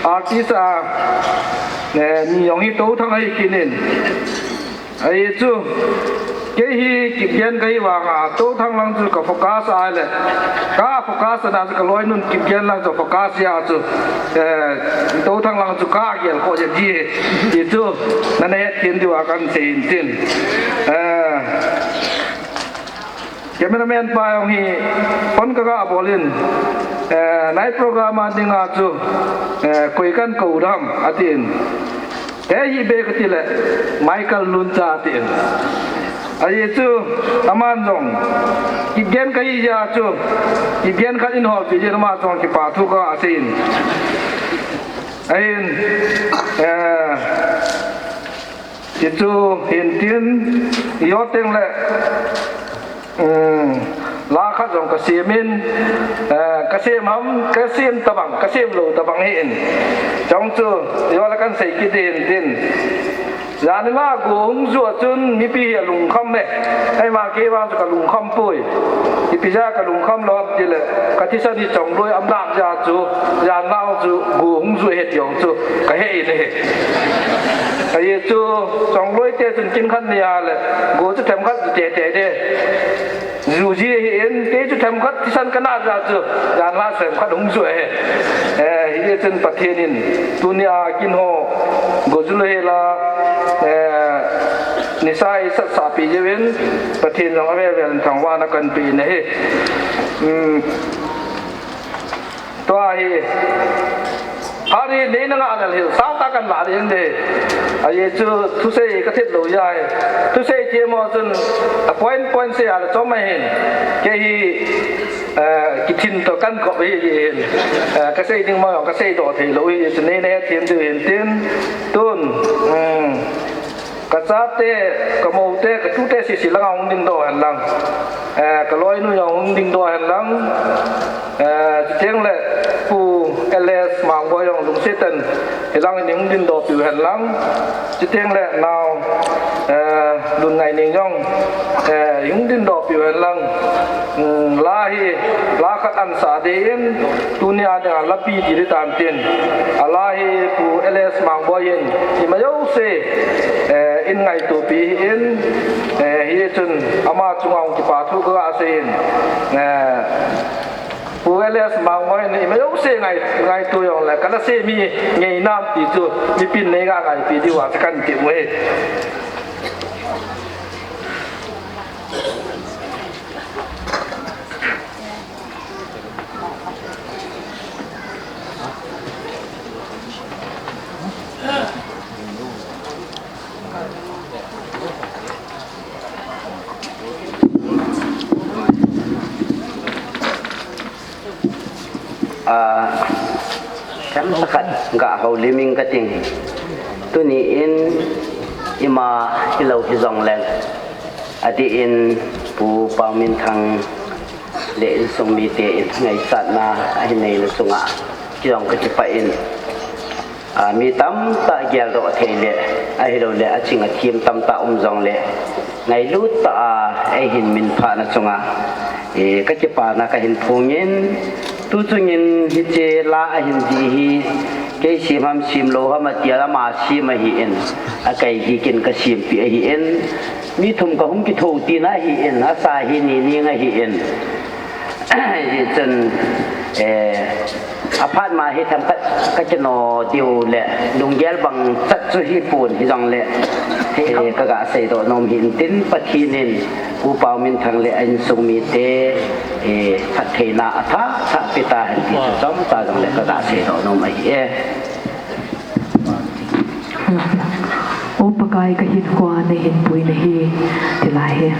artist a, eh, ni jong hi Touthang ahi kit in. Ajeh chu, kei hi Kipgen kahi vanga, Touthang lang chu ka focus a le, ka focus na chu ka loinun Kipgen lang chu focus a chu, eh, Touthang lang chu ka gel kho jeng ji, ti chu, nana het kit diu a kahin seiyin tin. Eh, cameraman pa jong hi phone ka ga bol in, eh, night program a dinga chu, eh, koi kahin kou dem atin. Kei hi be kati le, Michael Luncha atin. Ajeh chu, aman jong, Kipgen kahi jeh a chu, Kipgen khat in holpi jeh a ama chunga kipa thu kaseiyin. Ahin, eh, hichu hin tin, ijou teng le, um, la khat jong ka sem in, eh, ka sem ham, ka sem tabang, ka sem lou tabang ahin. Chong chu, ijou le kahin sei kit ding ahin tin. Jan nga go hung ju a chun mipi hi alungkham e. Eima kei vang chu ka lungkham poi. Ipi jeh a ka lungkham lou ham ti le, ka thisan hi Chongloi aum dan jeh a chu, jan nga chu go hung ju ahi ti jong chu ka he in ahi. Ajeh chu Chongloi te chun kin khat nei a le, go chu themkhat ju tete de. Ju ji ahin, kei chu themkhat thisan ka na jeh a chu, jan nga themkhat hung ju ahi. Eh, hijeh chun Pathen in, tunia kin ho, go ju lou hel a, eh, nisa eisat sahpi jiuvin, Pathen jong avel vel in thangvahna kahin pe in ahi. Um, Tua hi, hari nei na nga lal hil, sao ta kan la ding de. Ajeh chu thusei ka thet lou jeh a. Thusei ti mo chun, a point point sei a le chom ahin. Kei hi, Eh, kithin to kan kop hi, hi, hin. Eh, kasei ding ma, kasei doh thei lou hi, chu nei nei thim diu hin tin. Tun, um, kachate, kamoute, katute sisi langa hung ding doh hen lang. Eh, kaloinu jong hung ding doh hen lang. Eh, chuteng le Pu L S Mangboi jong lungsetan hilang in hung ding doh piu hen lang. Chuteng le nao, eh, Lunngaining jong, eh, hung ding doh piu hen lang. Um, la hi, la khat ansah ding in, tunia dinga lapi ti di tan tin. A la hi Pu L S Mangboi in, ima jouse, eh, in ngaito pi hi in, eh, hichun ama chunga hung kipa thu kasei in, eh, Pu L S Mangboi in ima jouse ngai, ngaito jong le, kana sei mi ngei nam ti chu, mipin nei ga ngaipi diu a chu kan ti mu e. Ah, themcha khat ga houlim ing kating. Tuni in ima hilou hijong leng, adeh in Pu Paominthang le insung mite in ngaichatna ahin nei na chunga kijong kakipah in. A, mi tamtah geldoh thei le, ahilou le, aching athem tamtah um jong le, ngailut tah a, eihin minphah na chunga, e, kakipana kahin phong in, tu chung in hiche la ahin jih hi, kei sem ham sem lou ham ati a, ama sem ahi in, akai hi kin kasem pi ahi in, mi thum kahung kithou tina ahi in, asa hi ni ning ahi in. Hichun, eh, aphat ma hi themkhat kakino diu le, lunggel bang chat chu hipon hijong le, eh, kaga seidoh nom hi in tin Pathen in, Pu Paominthang le a insung mite, eh, phattheina athah thah pe tahen ti chu chomcha jong le kaga seidoh nom ahi e. O Pakai kahinkhoa nahin puina hi, ti lai hi.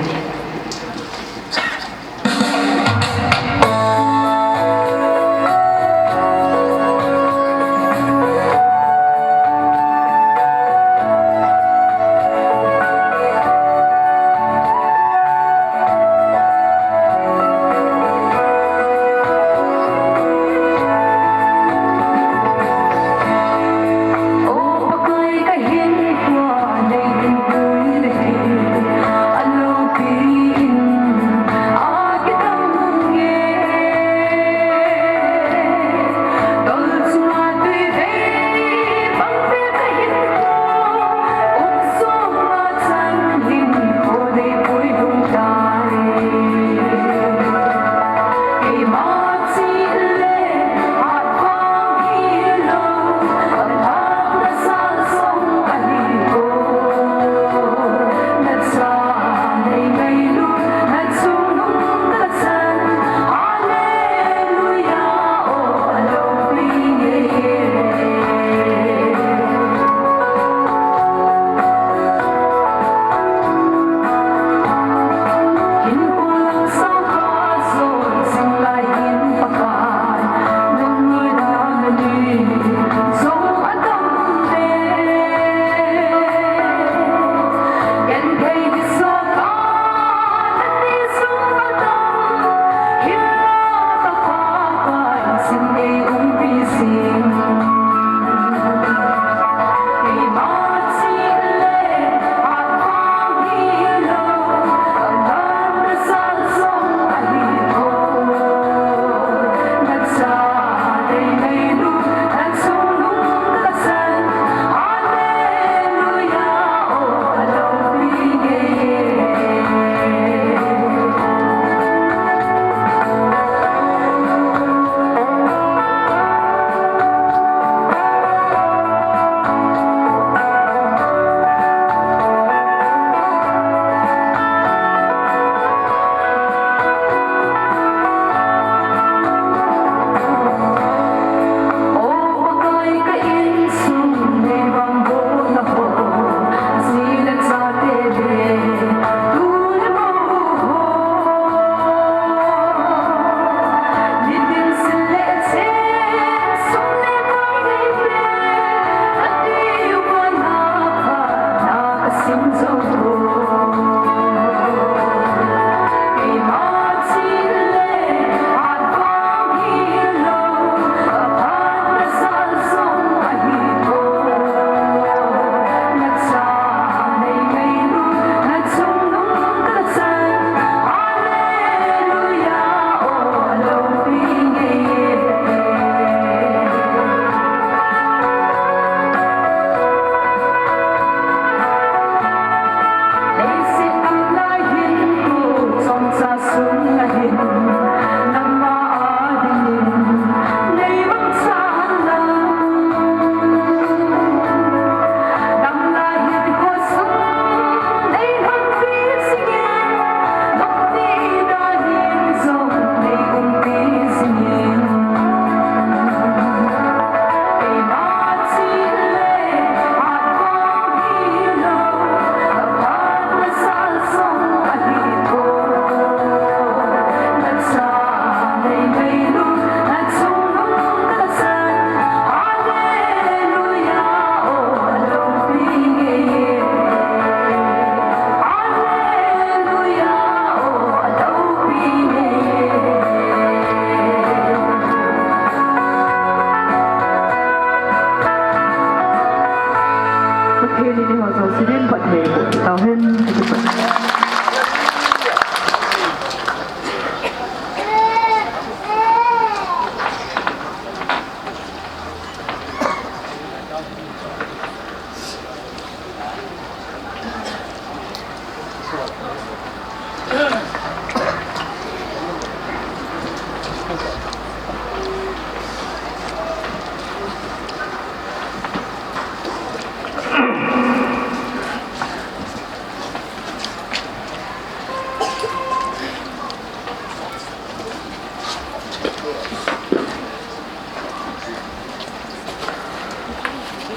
Pathen in eiho jouse din phatthei boh tauhen.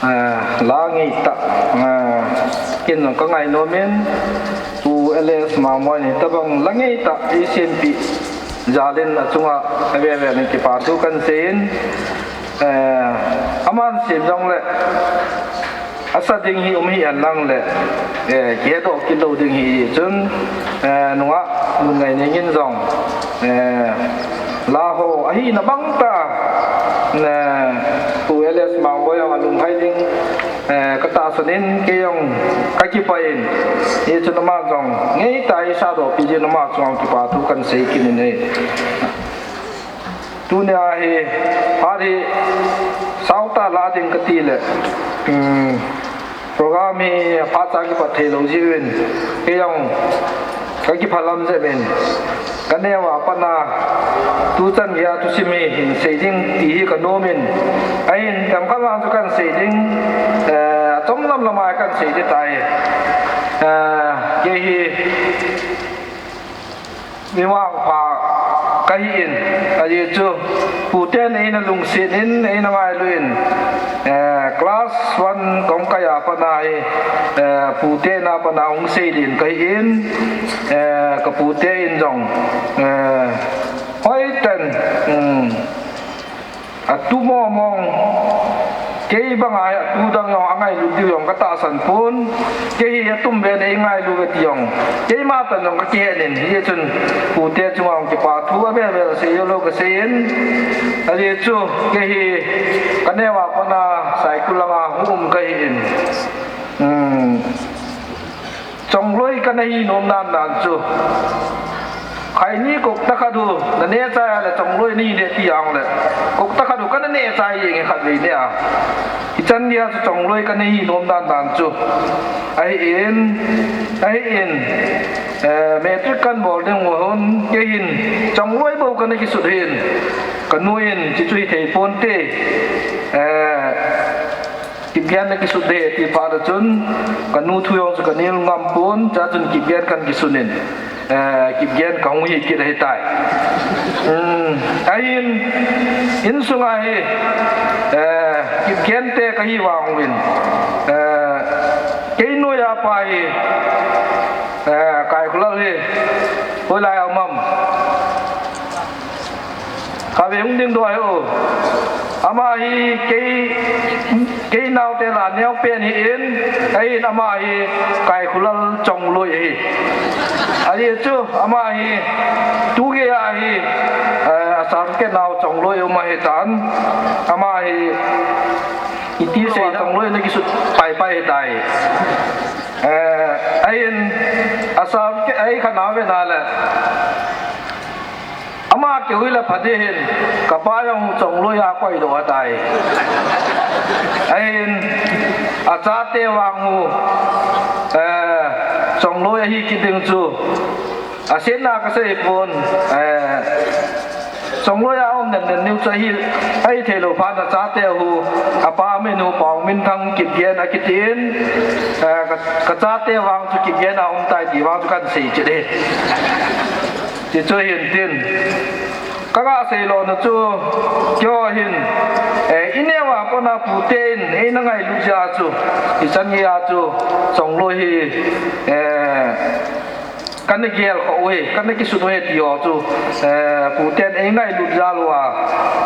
Ah, la ngeitah, ah, ken jong ka ngainom in, Pu L S Mangboi in hitobang la ngeitah eisempeh jal in achunga avel vel in kipa thu kahin sei in, eh, aman sem jongle, asa ding hi um hih hen lang le, eh, kihedoh kit lou ding hi chun, eh, nungah Lungngaineng in jong, eh, la ho ahina bang tah, eh, Pu L S Mangboi jong alunglhai ding, eh, ka tahsan in kei jong ka kipah in, hichun ama jong ngeitah a eisadoh pi jeh in ama chunga kipa thu kahin sei kit in ahi. Tunia hi, phat hi, sautah la ding kati le, um, program hi phat cha kipat thei lou jeh uvin, kei jong ka kiphalam jep in, ka neo a pat a, tuchan geiya thusim hi hin sei ding ti hi ka nom in, ahin, themkhat vang chu kahin sei ding, eh, achom lam lam a kahin sei ding tai. Eh, kei hi, Mi vangpha kahi in, ajeh chu, Pu ten eina lungset in, eina ngailu in, eh, class one kahung kai a pat a hi, eh, Pu ten a pat a hung seilin kahi in, eh, ka Pu ten jong, eh, hoiten, um, Atu mong mong, kei banga hi atu dang jong angailut diu jong katahsan pon, kei hi atum ven eingailu uve ti jong, keima tan jong kakihen in, hichun Pu te chunga jong kipa thu avel vel sei joulou kasei in, ajeh chu kei hi kaneo a pat a Saikul langa hung um kahi in, um, Chongloi kana hi nom dan dan chu. Khaini kokta khat u, naneh chai a le chongloi nahi ding ti jongle. Kokta khat u kana neh chai jeng e khatvei neh a. Hichan geiya chu chongloi kana hi nom dan dan chu. Ahin, ahin, eh, matric kan bol ding u hon, kei hin chongloi bou kana kisut hin. Kanu in, chuchu hithei ponte. Eh, Kipgen nakisut ding ahi ti phat a chun, kanu thu jong chu kanel ngam pon, chua chun Kipgen kana kisun in, eh, Kipgen kahung hi kit ahitai. Um, ahin, insunga hi, eh, Kipgen te kahi vang uvin, eh, kei noiya pa hi, eh, Kaikhulal hi, hoilai a um am. Kave hung ding doh ahi o. Ama hi kei, kei naote lah a neopen hi in, ahin ama hi Kaikhulal chongloi ahi. Ajeh chu ama hi tugei a hi, eh, a certificate nao chongloi um ahitan. Ama hi iti sei chongloi nakisut paipai ahitai. Eh, ahin a certificate ahi kha nao ve na le. Ama keu hile pha ding hin, kapa jong chongloi a koidoh ahitai. Ahin, achate vang u, eh, chongloi ahi kit ding chu, asetna kasei pon, eh, chongloi a um nen nen diu chu ahi, ahi theilou phat in achate u, apa min u Paominthang Kipgen akiti in, eh, ka, kachate vang chu Kipgen a um tai ti vang chu kahin sei chet e. Ti chu hin tin. Kaga seilona chu, keiho hin, eh, ineo a pat a Pu te in eina ngailut jeh a chu, hichan geiya chu, chongloi hi, eh, kana gel kha uve, kana kisut uve ti ho chu, eh, Pu ten eingailut jal uva,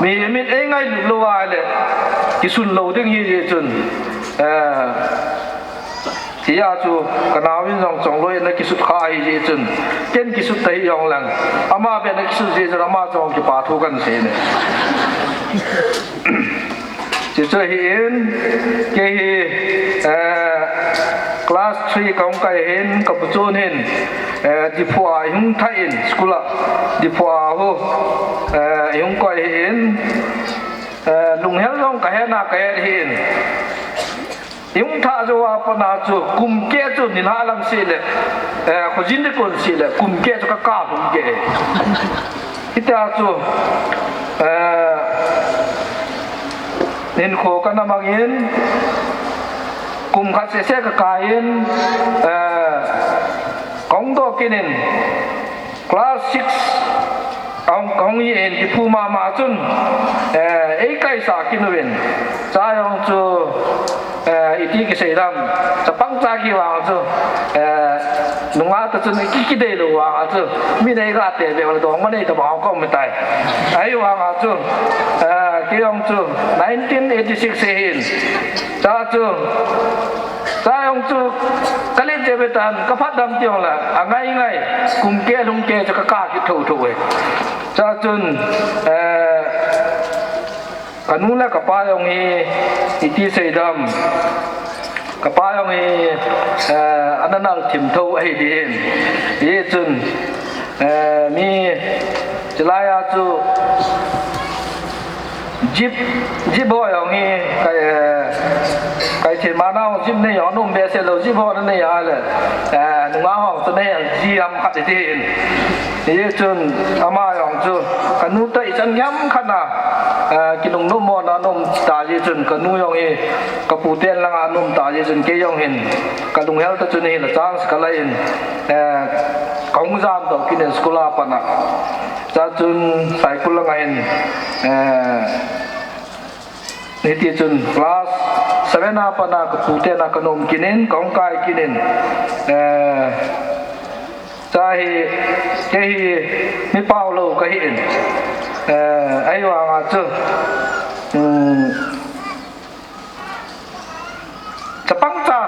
mihem in eingailut lou uva le, kisun lou ding ahi jeh chun, eh, Tia chu, kanao in jong chongloi in akisut kha ahi jeh chun, ken kisut tahih jong leng, ama beh in akisut jeh chun, ama chunga kipa thu kahin sei e. Chuchu ahin, kei hi, eh, Class three kahung kai hin, kapu chun hin, eh, Diphu a ihung thah in, school a, Diphu a hu, eh, ihung koi hin, eh, lunghel jong kahe na kahe hin. Ihung thah jou a pat na chu, kum keh chu nilhah lang seh le, eh, khojin ding kon seh le, kum keh chu kakap lhung kei. Hitia chu, eh, hinkho kana mang in, kum khat seh seh kakai in, eh, kahung doh kit in, class six kahung, kahung hi in, Diphu mama chun, eh, eikaisah kit uvin, cha jong chu, eh, iti kisei dam, chapang cha kivang chu, eh, nungah ta chun ki, kidei lou vang a chu, min eiga tebe, dongma nei tabang ka um tai. Ahivang a chu, eh, kei jong chu nineteen eighty-six hi in, cha chu, cha jong chu, kalet jep tan, kaphat dam teng le, angai ngai, kum keh lhung keh chu kakap kit thotho e. Cha chun, eh, kanu le kapa jong hi, iti sei dam, kapa jong hi, eh, ana nal thim tho ahi ding hin. Hichun, eh, mi, chulai a chu, Jeep, jeep ho jong hi, kai, eh, kai thei ma nau jeep nei jong um behseh lou, jeep ho nanei a le, eh, nungah ho chu nei a, ji ham khat iti hin. Hichun ama jong chu, kanu toh ichan gei ham khat na, eh, kinungnung mo na um ta jeh chun, kanu jong hi, kapu ten langa um ta jeh chun, kei jong hin, kalunghel ta chun hi la chance kala in, eh, kahung jam doh kit in school a pat na. Cha chun Saikul langa hin, eh, hiti chun class seven a pat na kapu ten a kana um kit in, kahung kai kit in, eh, cha hi, kei hi mi pao lou kahi in, eh, ahivang a chu, um, chapang cha,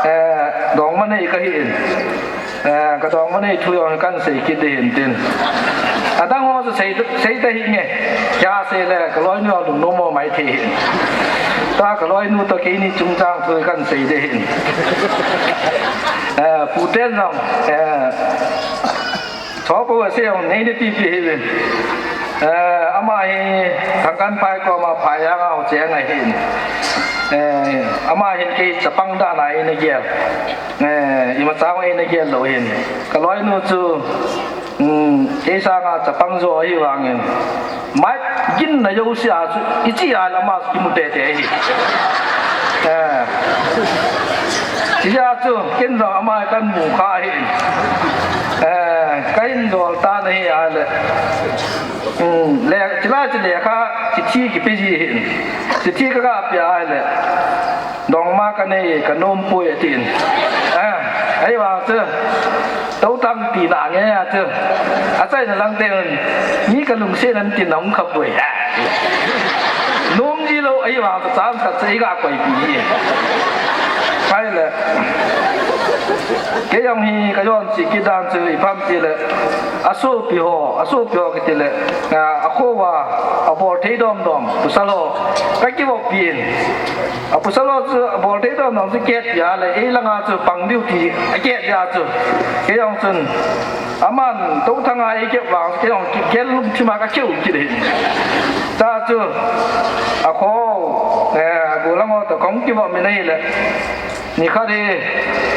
eh, dongma nei kahi in. Eh, kadongma nei thu jong kahin sei kit ding hin tin. Adang ho chu sei, sei ta hi nge. Kei sei le, kaloinu lungnom mo mai thei hin. Tua kaloinu toh keini chungchang thu kahin sei ding hin. Eh, pu ten jong, eh, Chopo asei jong nei ding pipi hi ve. Eh, ama hi Thangkanphai koma Phaijang a ho cheng ahin. Eh, ama hin kei chapang dan a eina gel. Eh, imacha eina gel lou hin. Kaloinu chu, um, kei sanga chapang jo ahi vangin. Mai ginna jouse a chu, ichi a le ama kimu tete hi. Eh. Hijeh a chu, ken jong ama kahin mu kha ahi. Eh, kahin jol tan ahi a le. Um, le, chulai chu lekha, chithi kipe ji ahi. Chithi kaga pe a le. Dongma kanei, kanom poi atin. Eh, ahivang chu. Tou tam tina nge a chu. Achaina lang teng, mi kalungset nan tin nahung kha poi. Nom ji lou, ahivang chu chance khat chu iga koipi hi. Ahile. Kei jong hi kajon chi kit dan chu ipi ham tile. Asopi ho, asopi ho kiti le. A, akho uva, abol thei dom dom, pasal ho. Kakivop pin. Apasal ho chu abol thei dom dom chu kihet pia le, ei langa chu pang diu ti, akihet pia chu. Kei jong chun, aman touthang a eikep vang, kei jong kigel lum thim a kakeu kit hi. Cha chu, akho, eh, ago lang ho toh kahung kivop in ahile. Nikhat hi,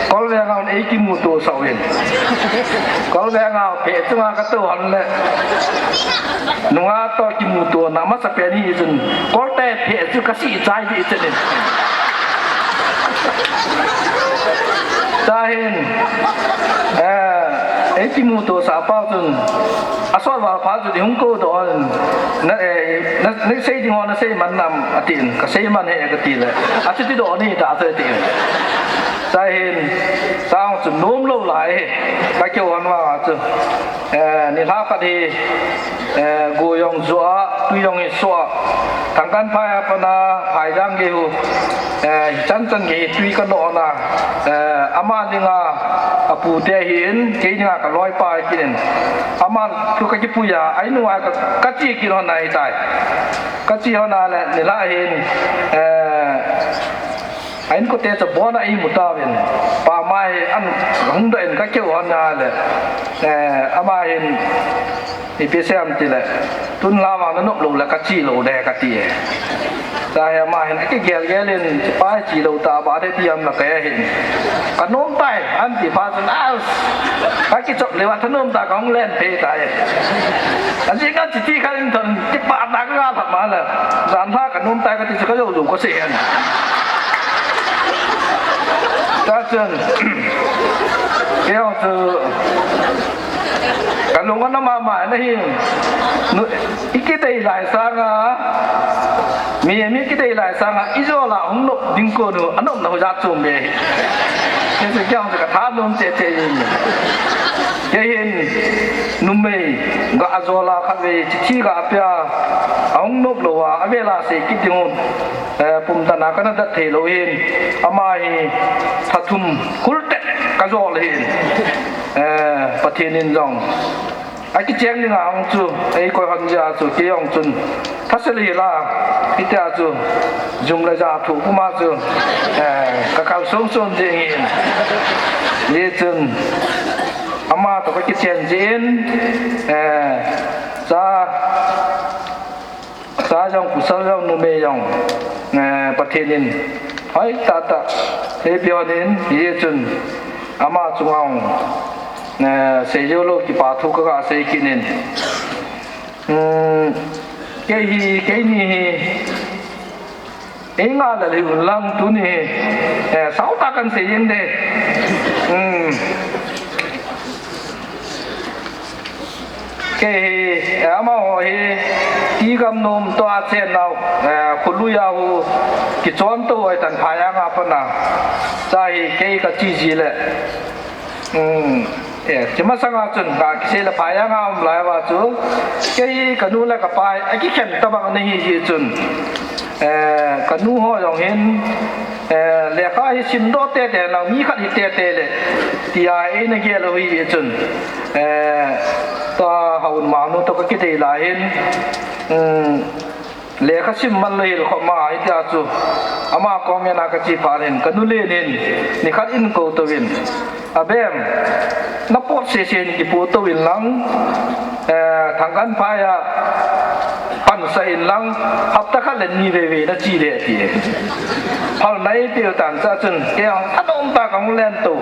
Kolveng a hon eikimuto sah uvin. Kolveng a phe chunga katou hon le. Nunga toh kimuto na masa pen hi chun, Kolte phe chu kasih chai ding chun in. Tahin, eh, eikimuto sah pau chun, asot val phat chun ihung kou doh in, na, eh, na, nasei ding ho nasei man nam atin, kasei man e kati le, achuti doh ni ta chu atin. Tahin, sang chu nom lou lai, kakeu hon vang a chu. Eh, nilhah khat hi, eh, go jong jo a, tui jong hi so a. Thangkanphai a pat na, Phaijang gei hu, eh, hichan chan gei tui kano na, eh, ama dinga, apu te ahin, kei dinga kaloipa ahi kit in. Ama thu kakipui a, ainu a ka, kache kit hon ahitai. Kache hon a le, nilhah hin, eh, A inkote chu abon a eimu tauvin, pa ama hi ahung doh in kakihou hon ahile, eh, ama hin, ipi seiyem tile, tun lama nanop lou le kache lou de kati e. Chua hi ama hin akigelgel in, pa hi che lou tah ba de ti ham la kei ahin. Kanom tai, ati phat chun, ah, kakichop leuva thanom tah kahung len phei tai. Ajing a chiti khat in thon, kipah tah kaga lhap ma le. Jan lha kanom tai kati chu kajou jou kasei hen. Chua chun, kei jong chu, kalung ana mama na hi. Nu, ikidei lai sanga, mi, mi kidei lai sanga, ijol a hung nop ding konu, anopna hu jat chom be. Kei chu kei jong chu kathanom cheh cheh in. Kei hin, numei, ga ajol a khatvei, chithi ga apeh a, ahung nop louva, avel a sei kit ding u, eh, pumtan a kana dat thei lou hin, ama hi, tha thum, kul teh, kajol hin. Eh, Pathen in jong akicheng dinga hung chu, eikoi hon jeh a chu, kei jong chun, thase le la, hitia chu, jum le ja thu puma chu, eh, kakal sung sung jing in. Hichun, ama toh kakichen jin, eh, cha, cha jong, pasal jong, numei jong, eh, Pathen in hoi tahtah eipeh hon in, hichun ama chunga jong, eh, seijou lou kipa thu kaga sei kit in. Hmm, kei hi, keini hi, eingah lel hih un lang tuni hi, eh, sautah kahin sei jeng de. Hmm. Kei hi, eh, amaho hi, T. Gamnom toh a chennau, eh, Khuluiya hu, kichon tou hoi tan Phayang a pat a. Chua hi kei kache ji le. Hmm, eh, chi masanga chun, ka kisei le Phayang a um lai uva chu, kei kanu le kapa hi akikhen tabang ana hi ji chun, eh, kanu ho jong hin, eh, lekha hi simdoh tete lang, mi khat hi tete le, tia eina gel u hi chun, eh, tua Haonmang nu toh kakidei lai hin, hmm, lekha sim man lou hel khop ma, hitia chu, ama comment a kache phat hin, kanu len hin, nikhat in kou touvin, Abem, napot sese in kipo touvin lang, eh, Thangkanphai a pansah in lang, hapta khat le ni veivei nache de ati. Phalna eipeh u tan chua chun, kei jong thanom tah kahung len tou.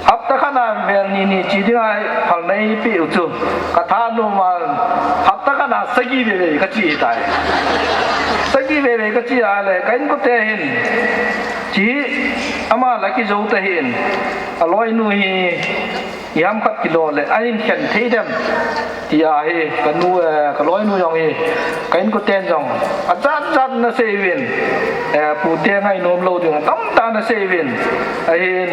Hapta khat a vel ni ni che dinga phalna eipeh u chu, kathanom a, hapta khat a sagi veivei kache tai. Sagi veivei kache a le, ka inkote hin, chi, ama la kijou ta hin, aloinu hi, iham khat kilo le, ahin khen thei dem, tia hi, kanu, eh, kaloinu jong hi, ka inkoten jong, ajat jat ana sei uvin, eh, pute ngainom lou ding, tamtah ana sei uvin, ahin,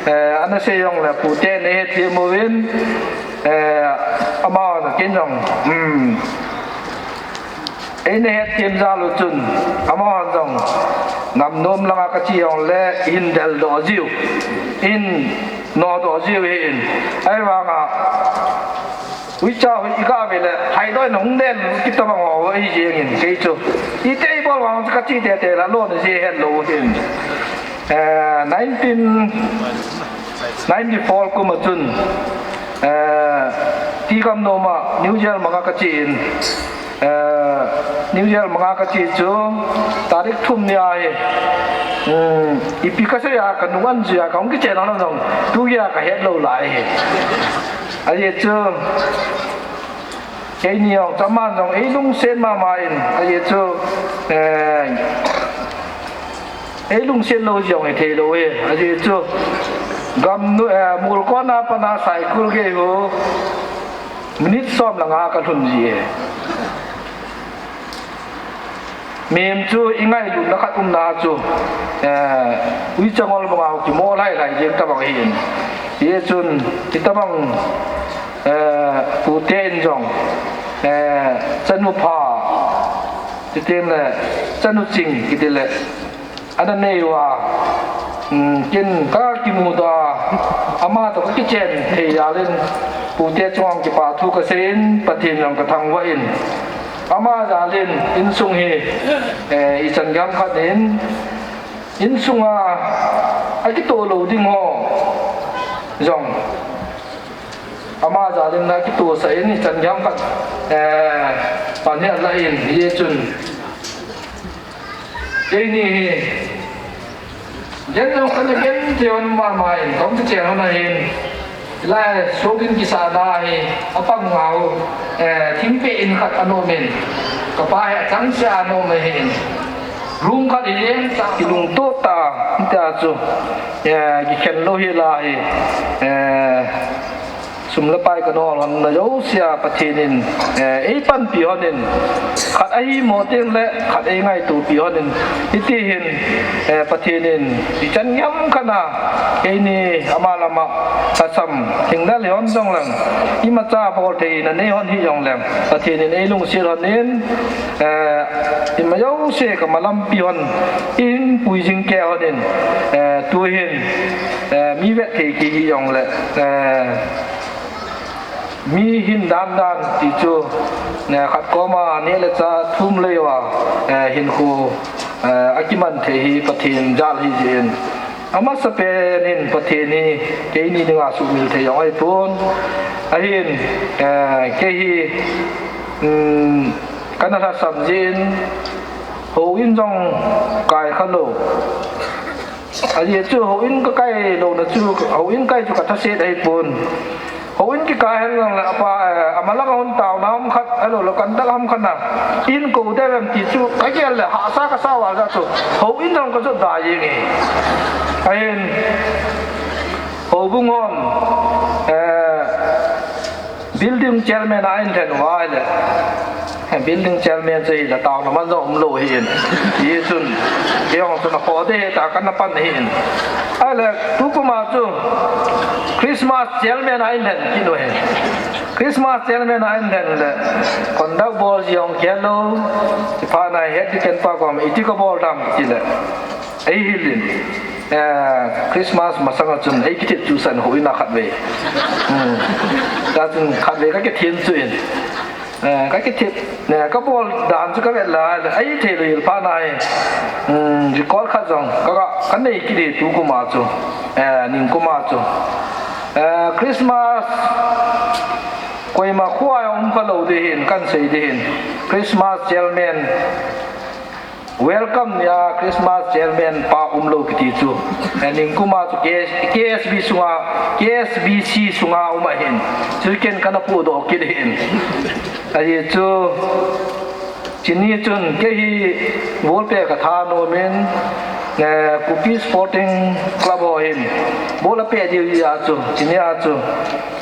eh, ana sei jongle, puten eihethem uvin, eh, amaho ken jong, hmm, eina hetthem jal u chun, amahon jong, Gamnom langa kache jongle, ihin deldoh jiu, ihin nodoh jiu ahin, ahivanga, uicha hu iga ve le, haidoh in hung len kit tabang ho ahi jengin, kei chu, iti eibol vang chu kache tete la lona ji hetlou hin. Eh, nineteen ninety-four kum a chun, eh, T. Gamnom a New Year manga kache in, eh, New Year manga kache chu tarik thum ni ahi, um, ipi kasei a kanu an jui a kahung kichen a jong, tugei a kahet lou lai hi. Ajeh chu, keini jong, chaman jong, eilungset mama in, ajeh chu, eh, eilungset lou jong hithei lou hi, ajeh chu, Gamnu, eh, Molkon a pat a Saikul gei hu, minute som le nga kalhun ji e. Mihem chu ingailutna khat umna chu, eh, uicha ngol banga kimol lhailhai jeng tabang ahin. Hichun, hitabang, eh, pute in jong, eh, chanu pha, chuteng le, chanu ching, kiti le, ana nei uva, um, ken kakimudoh a, ama toh kakichen thei jal in, pute chunga kipathu kasei in, Pathen jong kathangvah in, ama jal in, insung hi, eh, ichan gei ham khat in, Insunga akitoh lou ding ho jong ama jal in akitohsah in, ichan gei ham khat, eh, pan hi alah in, hichun keini hi, gen jong kana gen thei hon mama in, kaum kichen hon ahin, hilai sokin kisahna hi apang ngau, eh, thingpeh in khat anom in, kapa hi achangseh a anom ahin, room khat hi leng cha kilungtoh tah a, tia chu, eh, kikhen lou hi la hi, eh, sum le pai kana hol hon na jousea Pathen in, eh, eipanpi hon in, khat ahi mo teng le khat eingaitopi hon in, hiti hin, eh, Pathen in ichan gei ham khat a keini ama lama lhasam lhinglel hon jong leng, imacha bol theina nei hon hi jong leng, Pathen in eilungset hon in, eh, ima jouse kamalampi hon, eipui jing kei hon in, eh, tuhin, eh, mi vet thei kei hi jong le, eh, mi hin dan dan ti chu, eh, khat koma neh le chah thum lei uva, eh, hinkho, eh, akiman thei hi Pathen jal hi jeh in. Amasapen in Pathen hi keini dinga sumil thei jong ahipon. Ahin, eh, kei hi, um, kana lhasam jeh in, houin jong kai khalou. Ajeh chu houin kakai louna chu, houin kai chu kathaset ahipon. Houin kikai hen lang le apa, eh, amalang a hung taona ham khat, ahilou le conduct ham khat na, eikou diu vem ti chu kagel le hahsa kasa val jeh chu, houin jong kajot da jeng e. Ahin, houbung hon, eh, building chairman a eilhen uva ahile, building chairman chu hile taona man jong umlou ahin. Hichun, kei jong chun akhoh ding hita kana pan ahin. Ahile, tukum a chu Christmas chairman a eilhen kit u ahi. Christmas chairman a eilhen le, conduct bol jong khelou, chuphat na head deacon pa kom, iti kabol dam tile, eihil in, eh, Christmas masanga chun eikithep chu san houin a khatvei. Hmm. Chua chun khatvei kakithem chu in. Eh, kakithep, eh, kabol dan chu kavet le, ahithei lou hel phat na hi. Hmm, record khat jong ka, ka, kanei kit e tukum a chu. Eh, ningkum a chu. Eh, Christmas koima khoa jong um khalou ding ahin, kahin sei ding ahin. Christmas chairman, welcome nia Christmas chairman pa umlou kiti chu. Eh, ningkum a chu K S, K S B sunga, K S B C sunga um ahin. Chuin ken kana pudoh kit ahin. Ajeh chu, chuni chun kei hi ball pet katha nom in, eh, Kuki Sporting Club ho hin ball apeh diu jeh a chu, chuni a chu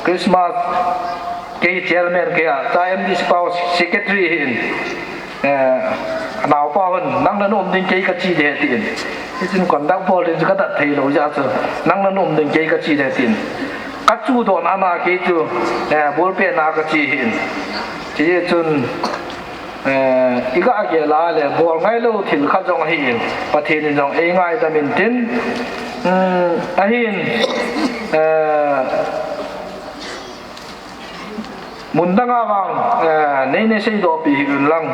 Christmas kei chairman kei a, ta M D C pa secretary ahin. Eh, anaopa hon, nang nanom ding kei kache ding tin. Hichun conduct bol ding chu kadat thei lou jeh a chu, nang nanom ding kei kache ding tin. Kachudoh na na kei chu, eh, ball pet na kache ahin. Chuti chun, eh, iga gel a le, bol ngailou thil khat jong ahin. Pathen in jong eingaidam in tin. Um, ahin, eh, mun dang a vang, eh, nei, nei seidohpi hih un lang.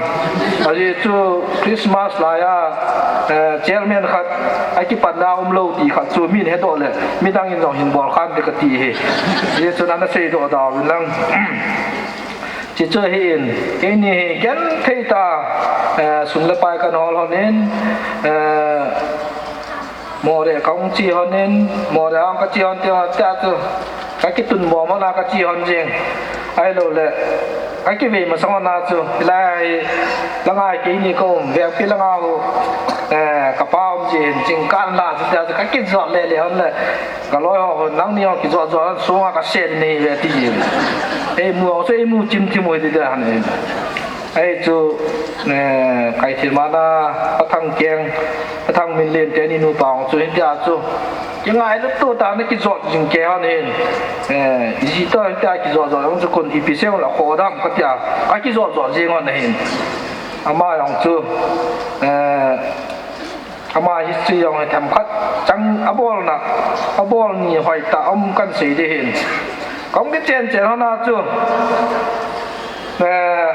Ajeh chu Christmas lai a, eh, chairman khat akipanna umlou ti khat chu min hedoh le, midang in jong hin bol khan ding kati ahi. Ajeh chu nana seidoh da un lang. Chuti chu ahin, keini hi genthei tah a, eh, sum le pai kana hol hon in, eh, Moreh kahung che hon in, Moreh a kache hon tia, tia chu, kakitun bom hon a kache hon jeng. Ahilou le, kakivei masang hon a chu, hilai langa keini kaum, Vengpi langa hu, eh, kapa um jin, Chingkan la chu tia chu, kakijot le le hon le, kaloi ho, nangni ho kijot jot hon, sunga kase ding nahi ve ti jin. Eimu ho chu, eimu chim chim u hiti tia hon in. Ahi chu, eh, Kaithilmana, Pathangkeng, Pathangminlen teni nupa hon chu hitia chu. Kingailut tah a nakijot jing kei hon ahin. Eh, iji toh hitia kijot jot jong chu kon ipi sei ula khodam katia. Kakijot jot jing hon ahin. Ama jong chu, eh, Ama history jong hi themkhat chang abolna, abol ni hoitah um kahin sei ding ahin. Kaum kichen chen hon a chu, eh,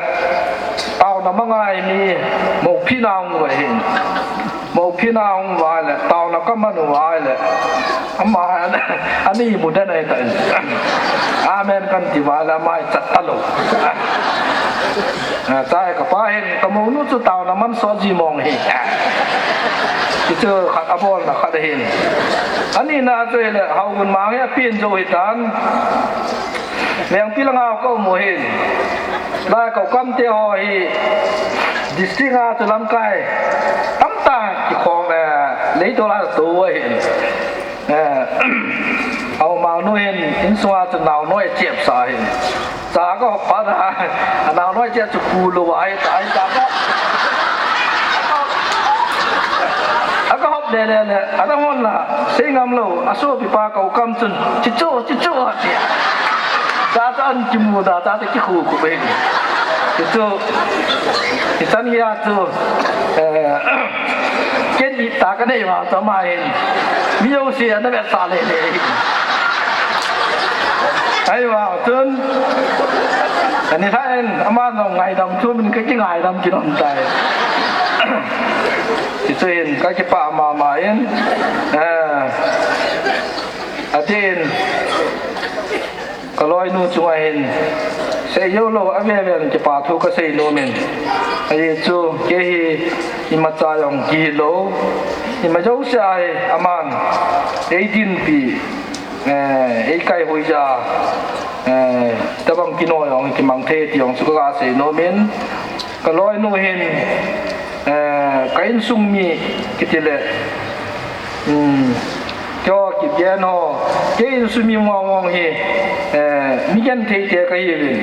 taona mangai mi mophina hung loi ahin. Mopina hung uva ahile, taona kaman uva ahile, ama, ani mu den ahi tan. Amen kan ti uva ahile, ama hi chat talou. Ah, chai kapa hin, kamonu chu taona man soh ji mong hi. Hichu khat abolna khat ahin. Anina chu ahile, Haogun mang hi apen jou hitan. Vengpi langa ka um u hin. Lai ka u kam te ho hi district a chu lamkai tamtah kikhom, eh, leitol a tou ahin. Eh, Haomang nu hin insunga chu naonoi chepsa ahin. Cha ka hop phat a, anaonoi chep chu pu lou ahi ta, ahi ta ka. Aka hop le le le, ana hon la, sei ngam lou, asopipa ka u kam chun, "Chichu, chichu," ati. Cha cha an kimu da, cha cha kikhu khu be. Chichu, ichan gei a chu, eh, ken ita ka nei ma, cha ma hin. Mi jouse ana vetsah le le. Ahivang chun, ani thain, ama jong ngaidam chu min ka kingaidam kinom tai. Hichu hin ka kipah mama in, eh, atin, ka loinu chunga hin, sei jou lou, ave ven kipa thu ka sei nom in. Ajeh chu, kei hi imacha jong kihi lou, ima jouse a hi, aman, ei dinpi, eh, ei kai hoija, eh, tabang kinoi jong kimang thei ti jong chu ka ga sei nom in. Ka loinu hin, eh, ka insung mi kiti le, um, keiho kigen ho, kei insung mi mong mong hi, eh, mi genthei te ka hiuvin.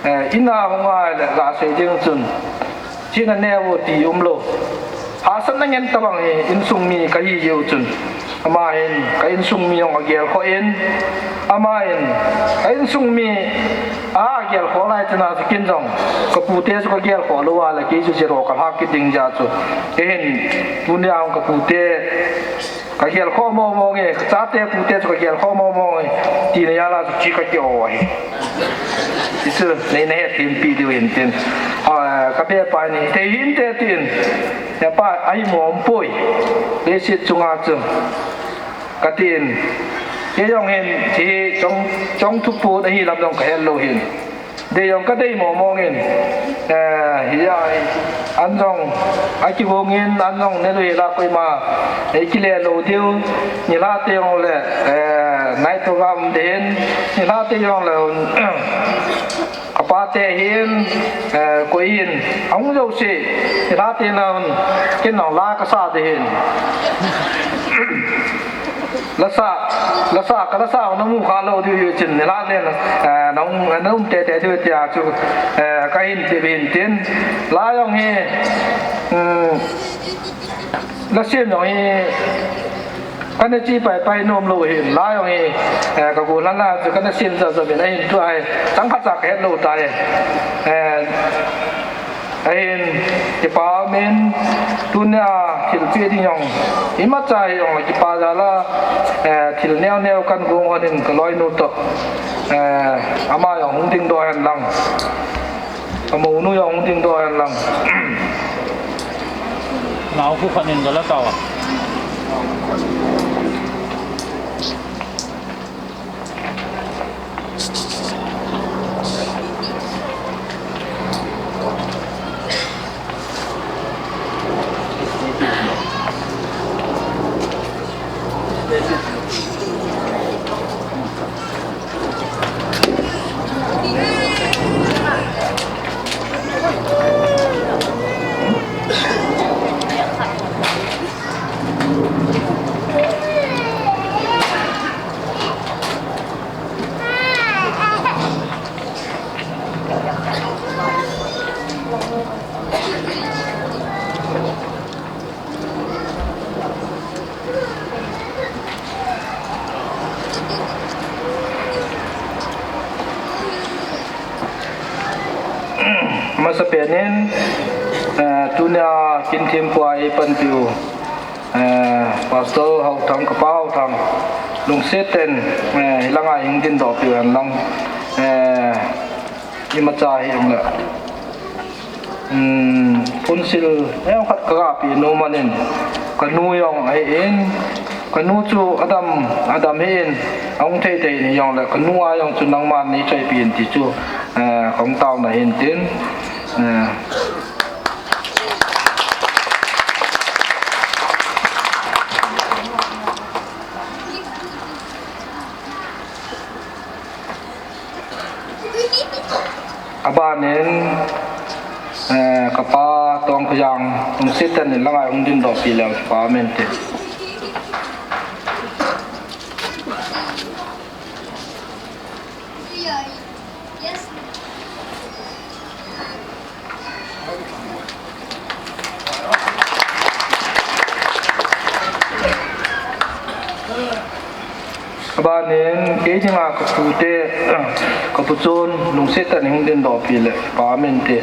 Eh, ina hung a le ga sei ding chun, china neo ti umlou. Hahsatna ngen tabang hi insung mi ka hi jeh u chun. Ama hin, ka insung mi jong agel khoh in, ama hin, ka insung mi agel khoh lai chun a chu ken jong, ka pute chu ka gel khoh lou a le, kei chu zero ka lhah kit ding jeh a chu. Kei hin, tunia jong ka pute, ka gel khoh mong mong e, ka chate pute chu ka gel khoh mong mong e, tina jal a chu chi ka kio ahi. Hichu, nei na hethem pi diu hin tin. A, ka bepa in, thei hinte tin. Hepa, ahi mong poi. Leiset chunga chu. Ka tin, kei jong hin, hiche hi chong, chong thuput ahi lam jong ka het lou hin. Dei jong ka dei mong mong in. Eh, hia, an jong, akigong in, an jong ne lou hi la koima, eh, kile lou diu, nilhah te jong le, eh, night program ding, nilhah te jong le, Ka pate hin, eh, koi hin, ahung jouse, nilhah te na un, ken nang la ka sa ding hin. La sa, la sa, ka la sa, na mu kha lou diu chin, nilhah le, eh, na um, na um tete diu tia chu, eh, ka hin ti hin tin. La jong hi, um, la sem jong hi, Kana chi pai pai nom lou hin, la jong hi, eh, ka gollhang la chu kana sem jap jap in ahin tua hi, chang khat cha ka het lou tai. Eh, ahin, kipa um in, tunia thil che ding jong, imacha hi jong, kipa jal a, eh, thil neo neo kan gong hon in ka loinu toh, eh, ama jong hung dingdoh hen lang. Ka mounu jong hung dingdoh hen lang. Nao khu khat in ka la tao a. Amasapen in, eh, tunia kin thempu a eipanpiu, eh, Pastor Haothang, kapa Haothang, lungset tah in, eh, hilanga hung dingdoh piu hen lang, eh, imacha hi hung le. um, phunsil neokhat ka gapeh nom ahin, ka nu jong ahin, ka nu chu adam, adam hih in, ahung thei thei in hijongle, ka nu a jong chu nangman neichoipeh in ti chu, eh, kahung taona ahin tin, eh, Abanin, eh, kapa Tongkhojang, lungset tah in langa hung dingdoh peh leu, Pa, amen te. Abanin, kei dinga ka pu te, ka pu chun, lungset tah in hung dingdoh peh le, Pa, amen te.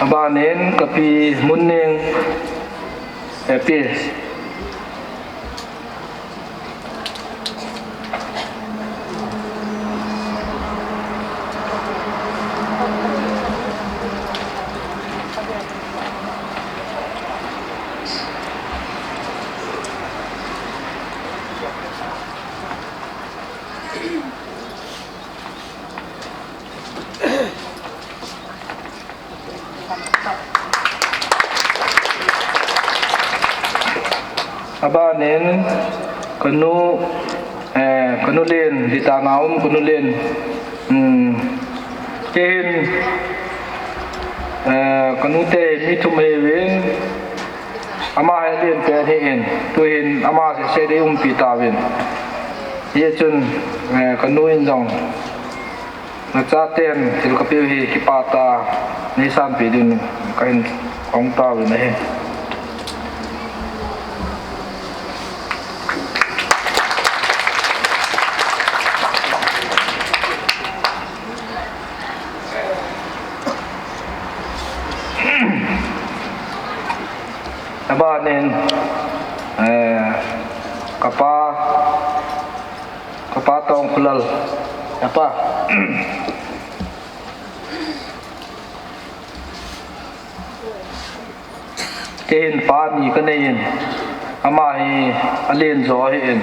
Abanin ka pi Munning, eh, pi. Abanin, ka nu, eh, ka nu Len, Litan a um ka nu Len, um, kei hin, eh, ka nu te mi thum ahiuvin, ama hi alen pen ahin, tuhin ama seh seh ding umpi tauvin. Hijeh chun, eh, ka nu in jong, nachaten thil kapeh u hi kipah tah a neisanpeh ding kahin hong tauvin ahi. Abanin, eh, kapa, kapa Tongkholal, kapa. Kei hin pa ni kanei in, ama hi alen jo ahin.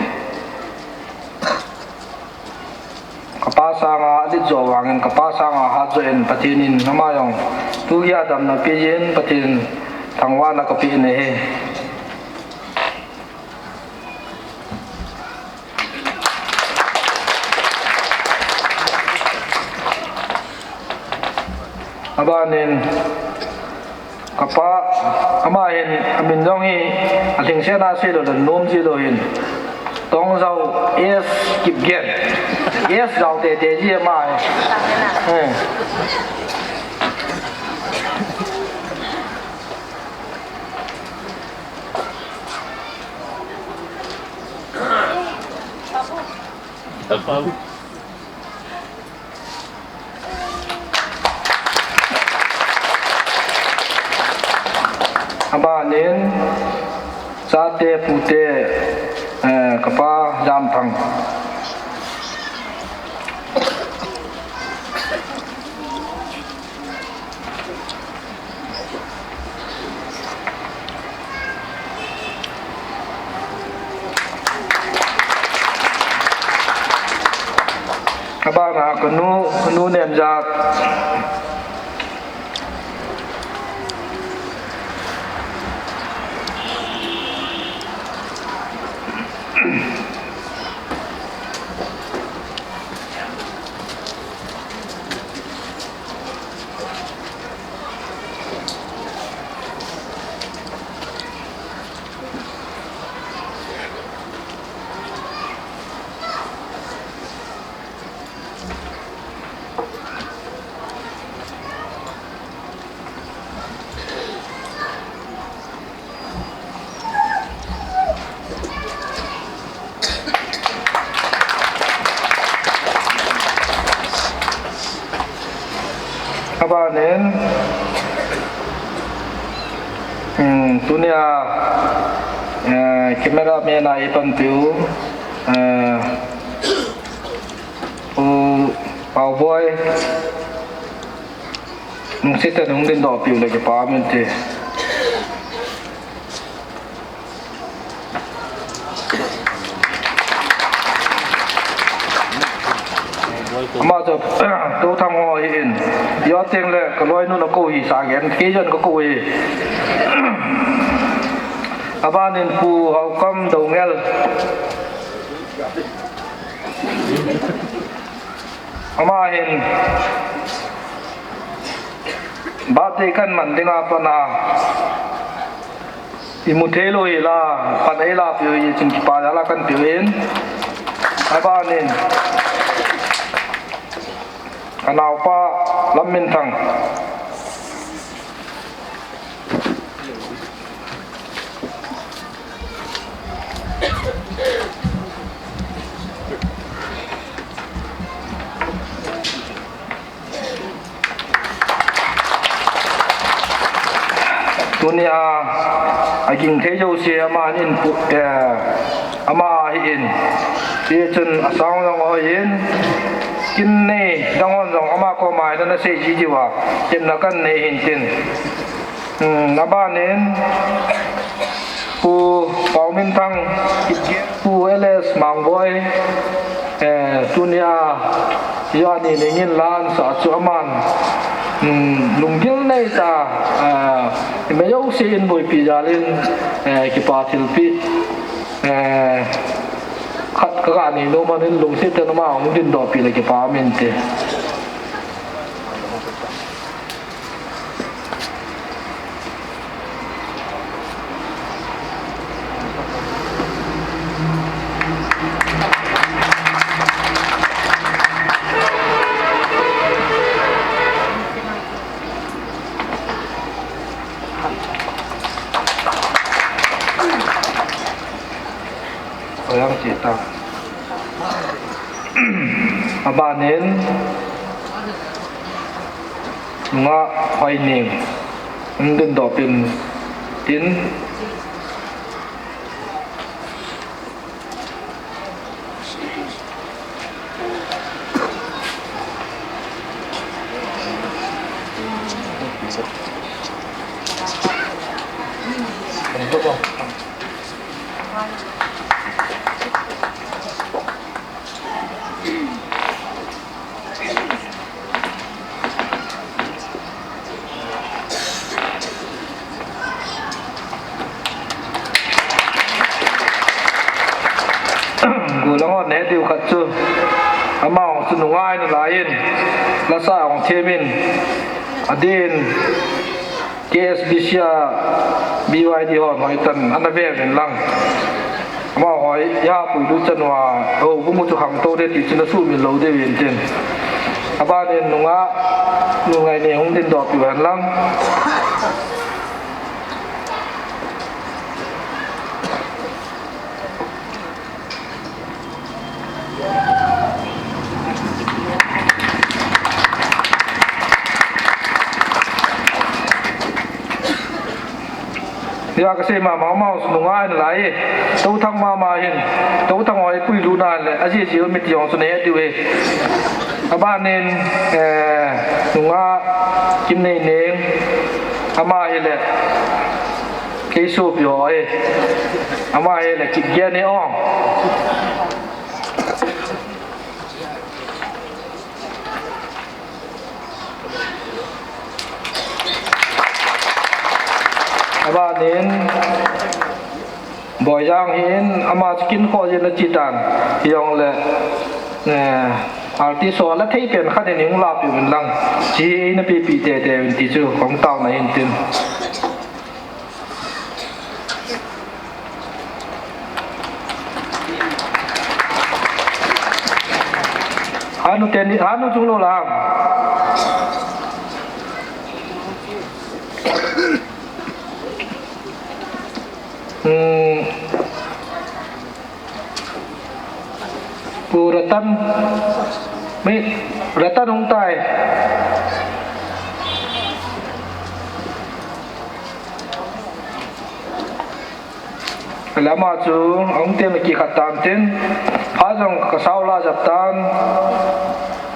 Kapa sanga alet jo vangin, kapa sanga hat jo in, Pathen in ama jong tu geiya damna peiyin, Pathen thangvahna kapeh in ahi. Abanin, kapa, ama hin, amin jong hi, alhingsetna seilou le nom jilou hin. Tongjao S Kipgen. S jao tete ji ama hi. Eh. Abanin, chate pute, eh, kapa Jamthang. Abana kanu, kanu Nemjat. Abanin, Tunia, eh, camera man a eipanpiu, eh, U Pauboi, lungset tah in hung dingdoh piu le kipah um inte. Ama chu, Touthang ho ahin. Ijeh teng le kaloinun akou hi sa gen, kei jong kakou hi. Abanin Pu Haokam Doungel. Ama hin birthday kaman dinga pat a imu thei lou hi la, pan eila piu hi chun kipa jal a kahin piu in. Abanin anaopa Lamminthang. Tunia aging thei jouse ama hin pu-, eh, ama ahin. Hichun asang jong hoi in. Kin nei dang hon jong ama koma hin ana sei ji diu a, tepna kahin nei hin tin. Hmm, abanin Pu Pauminthang, Pu L S Mangboi, eh, tunia ijat ni ningin la asah chu aman, hmm, lunggil nei tah, eh, imajouse in boipi jal in, eh, kipa thilpeh, eh, khat kaga nei nom in lungset tah in ama hung dingdoh pi le kipa um inte. Oyang cita. Abanin Nungah Hoining, hung dingdoh pin tin. Gollhang hon neh diu khat chu, amaho chu nungah in alai in, lasa ahung them in, adeh in, K S B C a B Y D hon hoitah in ana ve uvin lang. Amaho hi iha puilut chan uva, houbung u chu khangtou ding ti chu ana sumil lou diu vin tin. Abanin Nungah, Nungaineng hung dingdoh piu hen lang. Hia kasei mama, amaho chu nungah in alai. Touthang mama hin, Touthang hoi puilut na le, ajiji u miti jong chu neh diu ahi. Abanin, eh, Nungah Kimneineng, ama hi le, kei sopi ho ahi. Ama hi le, Kipgen ahi o. Abanin, Boijang hin, ama chu kin kho jin achi tan, hijongle, eh, artist ho la thei pen khat in hung lapiu vin lang, chi eina pipi tete vin ti chu, kong taona hin tin. Hanu teni, hanu chung lou lam. Hmm. Pu Ratan, mi Ratan hung tai. Lama chu ahung teng le kikhat tan tin, phat jong kasao la jat tan.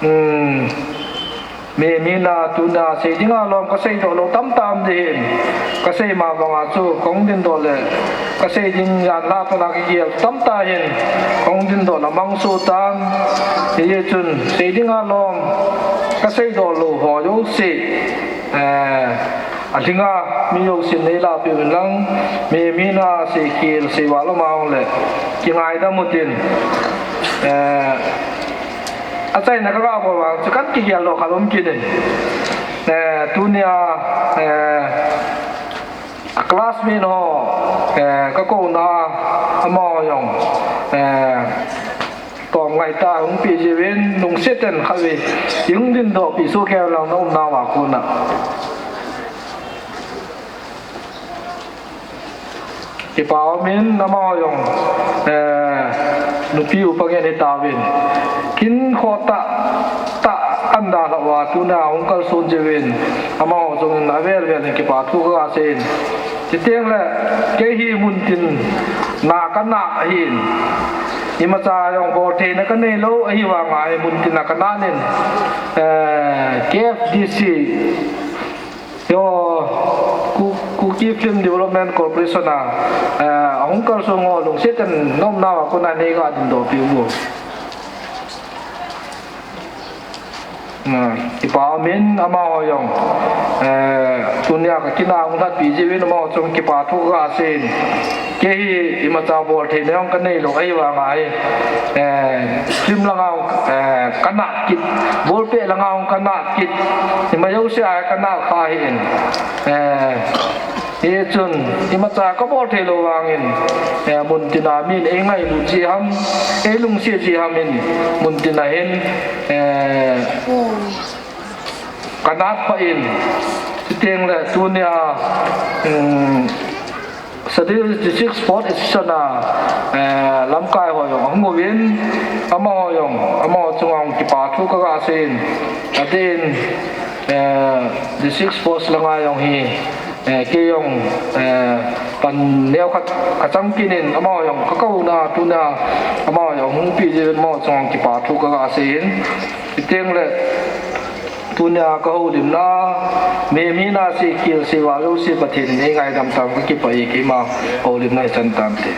Hmm. Mi, mi na tuna sei dinga lom kasei doh lou tamtah um ding hin. Kasei ma banga chu kahung ding doh le, kasei ding jan la pana kigel tamtah hin. Kahung ding doh le mangsu tan. Hichun sei dinga lom kasei doh lou ho jouse, eh, alhinga mi jousen nei lapi un lang, mi, mi na sei khel sei val lama hung le kingaidam utin. Eh, achaina kaga bol vang chu kan kigel lou khat um kit in. Eh, tunia, eh, a classmate ho, eh, kakou na amaho jong, eh, tom ngai ta hung pi jiuvin, lungset in khatvei hung ding doh pi soh kei lang na um nauva kona. Kipa um in amaho jong, eh, nupi upa ngen hitauvin. Kin kho tah, tah an dalha uva tuna hung kalson jiuvin. Amaho jong in avel vel in kipa thu kaga sei in. Chuteng le, kei hi muntin na kana ahin. Imacha jong bol theina kanei lou, ahivanga hi muntin na kana in. Eh, K F D C. Yo, Ku-, Kuki Film Development Corporation a, eh, ahung kalson ho lungset in na um nauva kona nei ga ding doh piu. Hmm, kipa um in amaho jong, eh, tunia kakin a hung lhatpi jiuvin amaho chunga kipa thu kaga sei in. Kei hi imacha bol theina jong kanei lou, ahivanga hi, eh, film langa, eh, kana kit, bolpeh langa kana kit, ima jouse a kana kha hi in, eh, hichun imacha kabol thei lou vangin, eh, muntina min eingailut ji ham, eilungset ji ham in, muntina hin, eh, kana pha in, chuteng le tunia, um, Sadar District Sports Association a, eh, lamkai ho jong ahung uvin, amaho jong, amaho chunga hung kipa thu kaga sei in, adeh in, eh, District Sports langa jong hi, eh, kei jong, eh, pan neo khat kachang kit in, amaho jong kakou na tuna, amaho jong hung pi jiuvin amaho chunga hung kipa thu kaga sei in, chuteng le, tunia kahoulimna, mi, mi na sei khel sei val jouse Pathen in eingaidam tauhen kakipah e, keima houlimna hichan tante.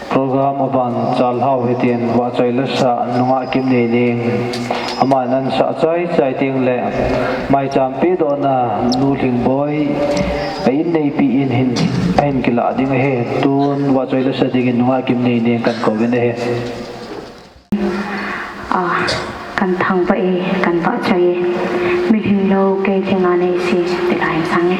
Program aban Chalhao hitin vahchoi lasa nungah Kimneining. Aman ansah chai chai teng le maicham pehdohna Nu Lhingboi a in neipi in hin, ahin kilah ding ahi. Tun vahchoi lasa dingin nungah Kimneining kakou in ahi. A, kan thangvah e, kan vahchoi e. Milhing lou kei thinga nei si, ti lai sang e.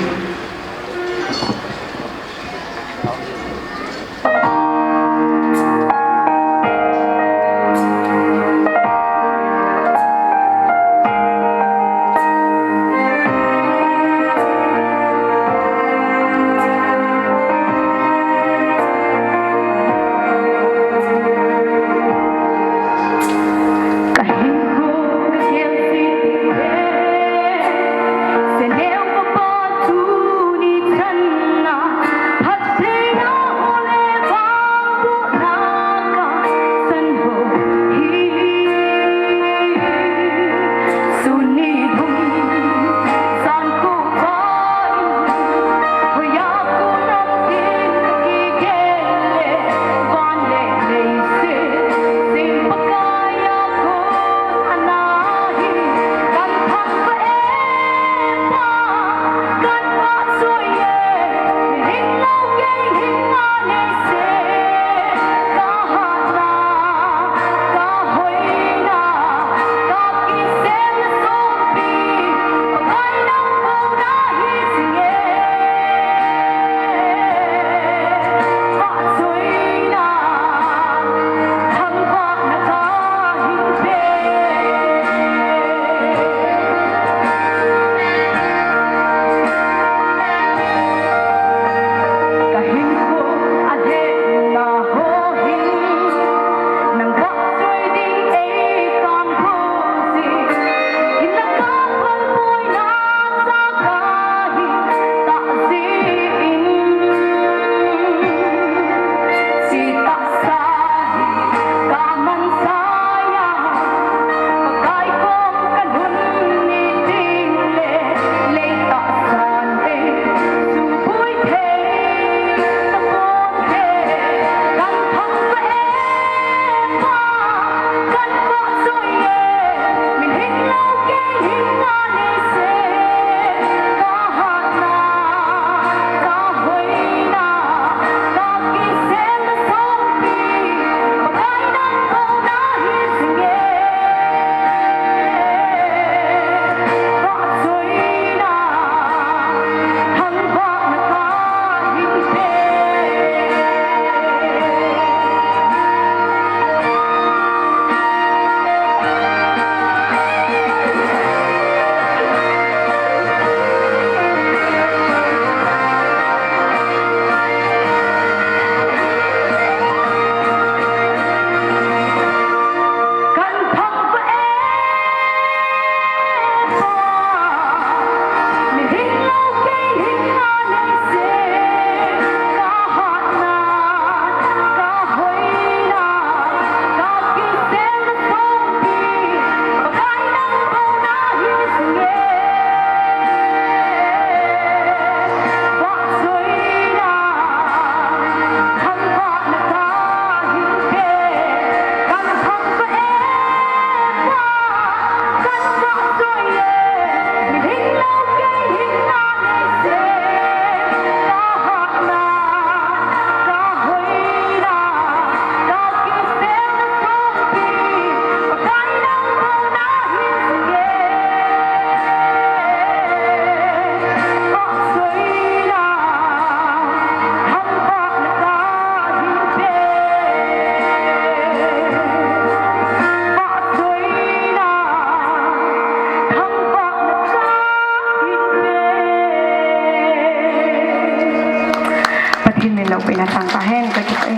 Min lo pina thang ka hen ka ti ko e.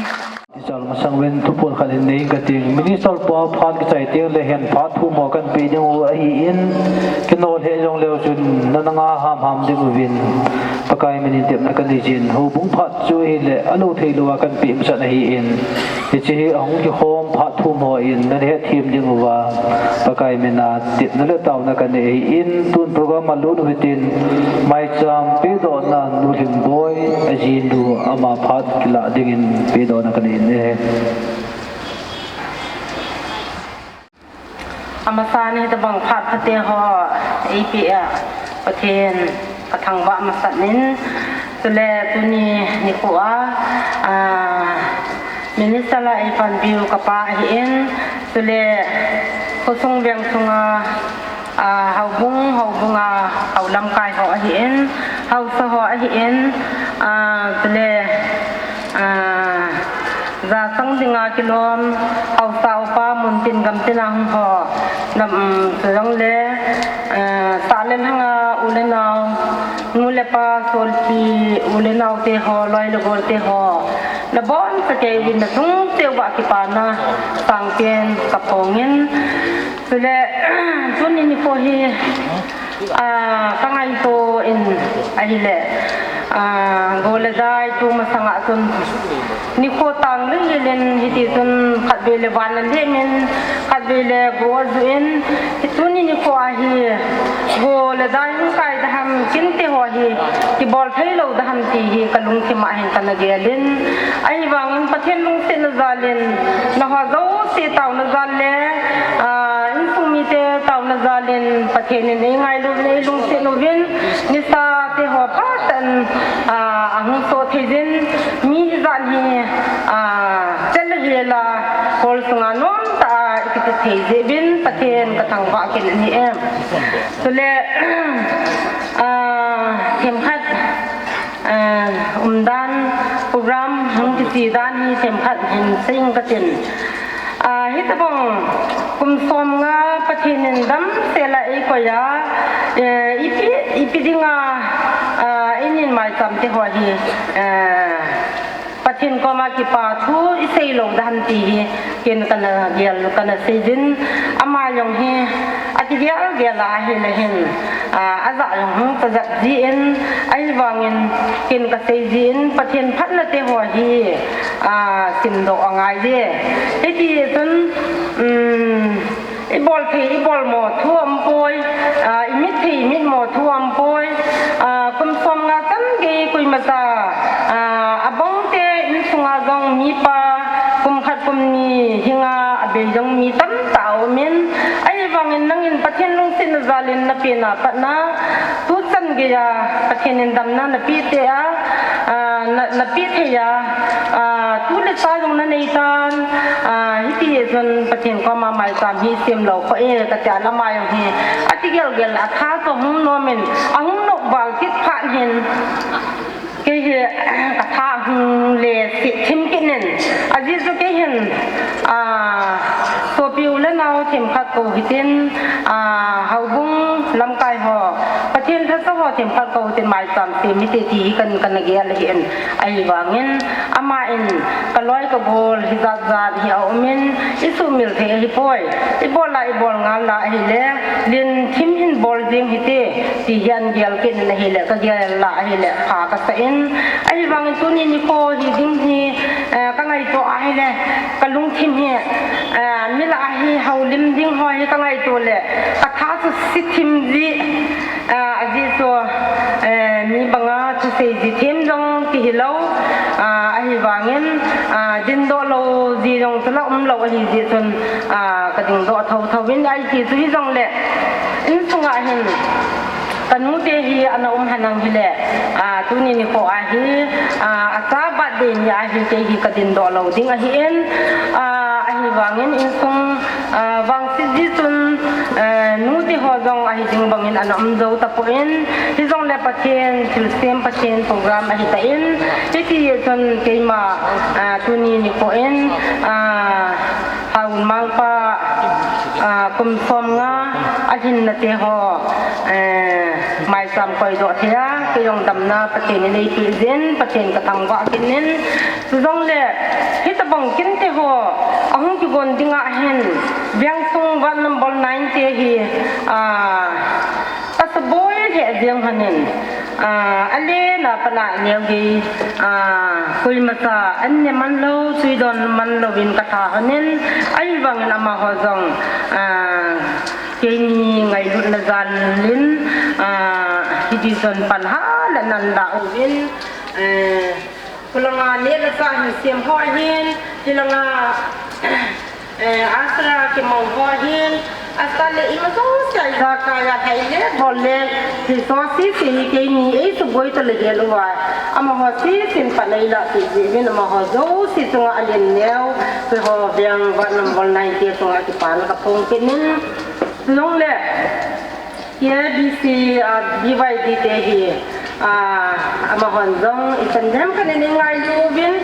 Tichal masang uvin thupon khat hin nei ka ting. Minister pa phat kichai teng le hin phat thum ho kan pe ding u ahi in, kinol he jong leu chun na nanga ham ham ding uvin Pakai minin tepna kan nei jin. Houbung phat chu ahile alo thei lou a kan pe masat ahi in, hiche hi ahung kikhom phat thum ho in nan hetthem ding uva Pakai mina tepna le taona kan nei ahi in, tun program a lut u hitin, maicham pedohna Nu Lhingboi, ajinu ama phat kilah dingin pedohna kan nei in e. Amasan hitabang phat phate ho eipeh a Pathen ka thangvah masat in, chule tuni nikho a, a, Minister la eipanpiu kapa ahi in, chule khosung veng sunga, a, houbung, houbung a, hou lamkai ho ahi in, haosa ho ahi in, a, chule, a, Jachang dinga kilom, haosa upa muntin gamtin a hung ho, nam, um, chujong le, eh, sah le lhanga u le nao, nu le pa, solpi, u le nao te ho, loi le gol te ho, nabonchauvin nachung cheh uva kipana sangpen kaphongin, chule, tuni nikho hi, Ah, ka ngaito in ahile, ah, go le dai tu masanga chun nikho tang lilin hiti chun khatvei le van alhem in, khatvei le go aju in, hi tuni nikho a hi go le dai hung kai da ham, kinte ho hi kibol thei lou da ham ti hi ka lungthim a hin kana gel in, ahivangin Pathen lungsetna jal in, nangho jouse taona jal le, ah, insung mite taona jal in Pathen in eingailu, eilungset uvin, nisa te ho phatah in, ah, ahung soh thei jin, mi hijat hi, ah, chal hela, hol sunga nomtah a ikiti thei jeh uvin, Pathen ka thangvah kit in ahi e. Chule, ah, themkhat, ah, umdan, program hung kiche dan hi themkhat hin seiyin katin. Ah, hitabang kum somnga Pathen in damsel a eikoi a, eh, ipi, ipi dinga, ah, inin maicham te ho hi, eh, Pathen koma kipa thu isei lou da ham ti hi, ken kana gel, kana seijin, ama jong hi, akigel gel a ahile hin, ah, ajah jong hung tajat jin, ahivangin, ken kaseijin, Pathen phatna te ho hi, ah, simdoh angai e. Hiti chun, um, Ibol thei, ibol mo thu aumpoi, ah, imit thei, imit mo thu aumpoi, ah, kum somnga chan gei koimacha, ah, abang te insunga jong mipa, kum khat kum ni hinga abei jong mi tamtah aumin, ahivangin nangin Pathen lungsetna jal in napen a patna, tuchan geiya Pathen in damna napeh te a, ah, na, napeh thei a, ah, tu le cha jong nanei tan, ah, hiti chun Pathen koma maicham hi sem lou kho e, katia lama jong hi, akigel gel a tha chu hung nom in, ahung nop val kit phat hin, kei hi, katha hung le se thim kit in, ajeh chu kei hin, ah, sopi u le nao themkhat kou hitin, ah, houbung lamkai ho, Pathen lhasam ho themkhat kou hitin maicham sem hite ti hi kan, kana gel ahin, ahivangin, ama in, kaloi kagol, hijat jat hi aumin, isuhmil thei ahipoi, ibol a, ibol ngal a ahile, lungthim hin bol jeng hite, ti hi ahin gel kit in ahile, kagel a ahile, pha kasah in, ahivangin tuni nikho hi ding hi, eh, kangaito ahile, kalungthim hi, eh, mi lah a hi houlim ding ho hi kangaito le, katha chu se thim ji, ah, ajeh chu, eh, mi banga thusei ji them jong kihilou, ah, ahivangin, ah, dindoh lou ji jong chu la umlou ahijeh chun, ah, kadingdoh thotho in ahi chu hijongle, insunga hin, kanu te hi ana um henlang hile, ah, tuni nikho a hi, ah, acha birthday ni a hi kei hi kadindoh lou ding ahin, ah, ahivangin insung, ah, vangset jeh chun, ah, nu te ho jong ahi ding bangin ana um jou tapon, hijongle Pathen thilsem, Pathen program ahitan, hiti chun keima, ah, tuni nikho in, ah, Haun Mangpa, ah, kum somnga alhinna te ho, eh, Maicham koidoh thei a, kei jong damna Pathen in eipeh jin, Pathen kathangvah kit in. Chujongle, hitabang kinte ho, ahung kigon ding a hin, Vengsung ward number nine te hi, ah, kasaboi lheh jeng lhonin, ah, alen a pat a neo gei, ah, koima cha an ne man lou, chuidon man louvin katha lhonin, ahivangin amaho jong, ah, keini ngailutna jal in, ah, hiti chun pan hala nan la uvin, eh, khulanga neh le chah hin sem ho ahin, hilanga, eh, asara kimang ho ahin, asal le ima jouse a ijakai a lhai le bol le, hiche jouse hi keini eisuboi tale hel uva, amaho sese in pan eilah peh jeh uvin amaho jouse chunga alen neo, keiho Veng ward number nine te chunga kipana kaphong kit in. Chulongle, K B C, ah, B Y D te hi, ah, amahon jong ichan dem khat in eingailu uvin,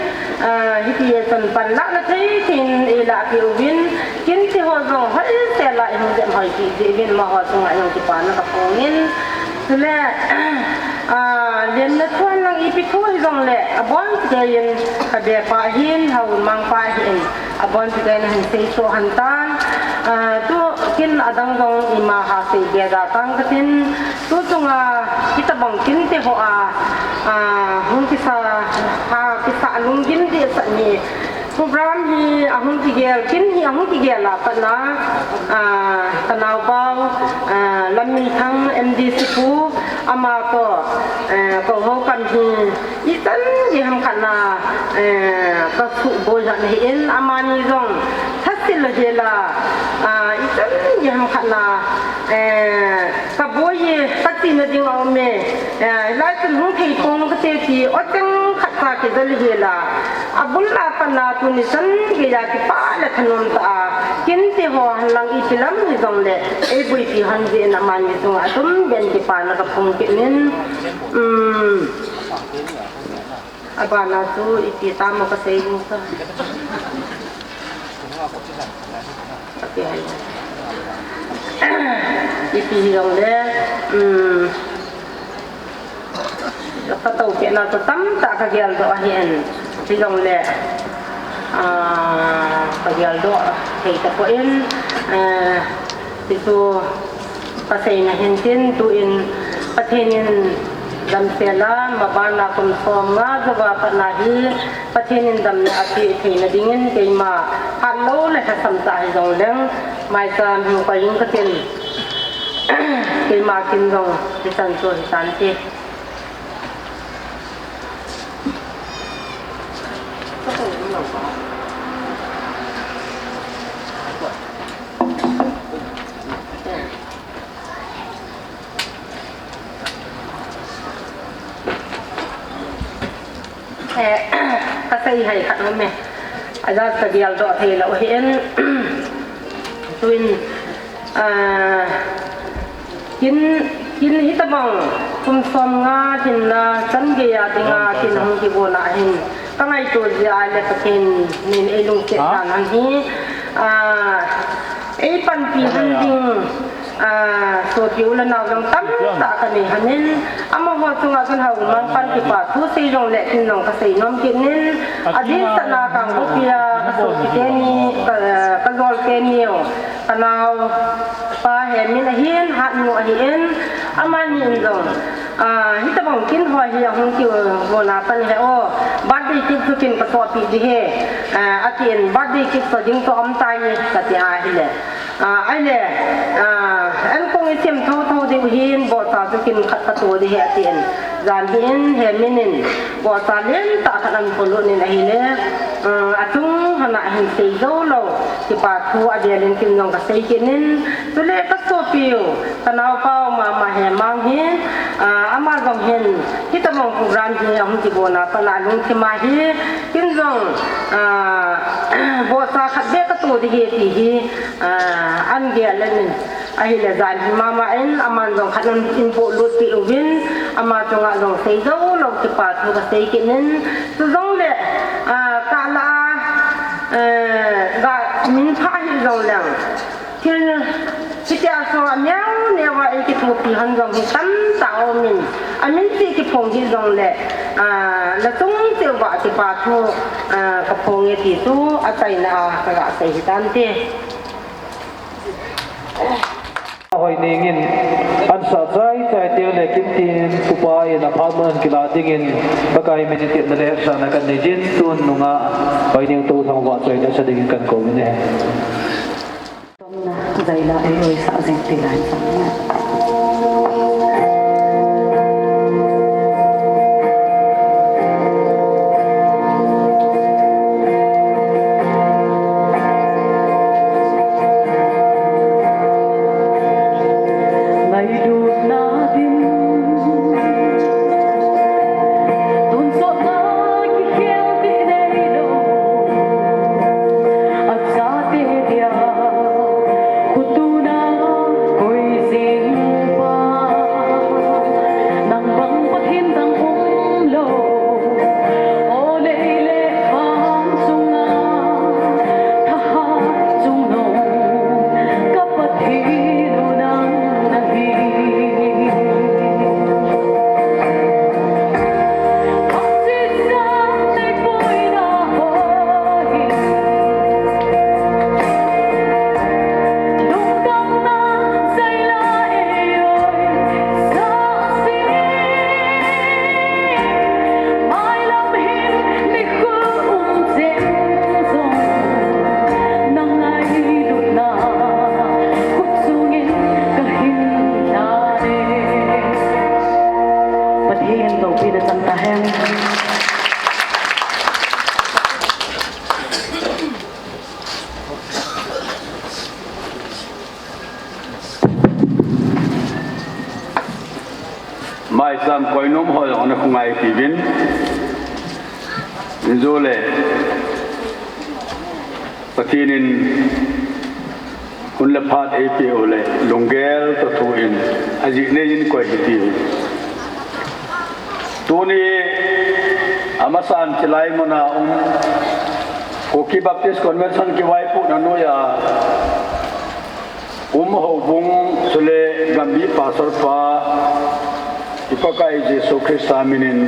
ah, hiti chun panlahna thei thei in eilah peh uvin, kinte ho jong hoisel a eihung dem hoi peh jeh uvin amaho chunga jong kipana kaphong in. Chule, ah, lenna thuan lang ipi thu hijongle, abon cheh in kabepa hin, Haumang pa hin, abon cheh in ahin seisoh lhon tan, ah, tu kin adang jong ima ha seibe da tang katin, tu chunga hitabang kinte ho a, ah, hung kisa, ha kisa lunggim dehset ni, program hi ahung kigel, kin hi ahung kigel a pat a, ah, kanaopa, ah, Lamminthang M D C pu, ama toh, eh, keiho kam hi, ichan gei ham khat na, eh, kasuboi lhon ahin, amani jong, thasil lou hel a, ah, ichan gei ham khat na, eh, kaboi e, kati nading aum e, eh, hilai chun hung thei pong kate ti, o cheng khat cha kijal hel a, abul a pat a tuni chan gei a kipah le thanom tah a, kinte ho henlang ipi lam hijongle, eiboipi lhon jeh in amani chunga atum beh in kipana kaphong kit in, um, abana chu ipi tamo kasei ding chu. Ipi hijongle, um, katou pehna chu tamtah kageldoh ahin, hijongle, ah, kageldoh thei tapon in, eh, ti chu kaseina hin tin, tuin Pathen in damsel a, maban a kum som nga jouva pat a hi Pathen in damna apeh theina dingin keima hatlou le lhasam tah hijongleng, maicham hin koi ing katin, keima kin jong hichan chu hitante. Eh, kasei hai khat um e. Ajat kageldoh thei lou ahin. Tuin, ah, kin, kin hitabang kum som nga hinna chan gei a dinga kin hung kibona hin, kangaito jeh a le Pathen in eilungset dan ahi. Ah, eipanpi lhon ding, ah, sopi u le nao jong tamtah kanei lhonin, amaho chunga chun Haumang pan kipa thu sei jongle kin jong kasei nom kit in, adihtah a Kangpokpi a kasopi teni, ka, kajol teni u, kanaopa Hemin ahin, Hatnu ahin, amani in jong, ah, hitabang kin ho hi ahung kibona pat hi o, birthday cake chu kin kasopi ding ahi, ah, atin, birthday cake so ding chu aum tai kati ahile. Ah, ahile, ah, ankong isem thotho diu hin, bohcha chu kin khat kato ding ahi atin. Jan hin, Hemin in, bohcha lentah khat ahin polut in ahile, ah, achung lhon a hin sei jou lou, kipa thu avel in kin jong kasei kit in, chule kasopiu, kanaopa u mama Hemang hin, ah, ama jong hin, hitabang program hi ahung kibona pat a lungthim a hi, kin jong, ah, bohcha khat beh kato ding ahi ti hi, ah, ahin gel in, ahile jan hi mama in, aman jong khat ahin polut peh uvin, ama chunga jong sei jou lou kipa thu kasei kit in, chujongle, ah, kala, eh, ga min pha hijongleng, thil, hitia chu aneo neo a Kithopi hon jong hi tamtah aumin, amin cheh kiphong hih jongle, ah, nachung cheh uva kipa thu, ah, kaphong e ti chu achaina a kaga sei hitante. Hoineng in ansah chaichai teng le kimtin pupa in aphat mun kilah dingin Pakai min in tepna le hetsahna kanei jin, tun nunga Hoineng Touthang vahchoina sa dingin kakou in ahi. Tomna, zaila ei oisah jing ti lai sa. Ngailutna din tonsotna kikhel ding neilou. Achate dia khotuna koi jing pa, nang bang Pathen dang umlou. O lei le vang chunga thahat chungnung ka Pathen u nang nahi. Pathen loupina chang tahen. Maicham koinom ho jong ana khongai piuvin. Injo le Pathen in hun le phat eipeh u le lunggel toh thu in ajih nei in koi hiti. Tuni amasan chilai muna um Kuki Baptist Convention kivaipohna noiya um houbung chule Gambih Pastor pa i Pakai Jesu Christa minin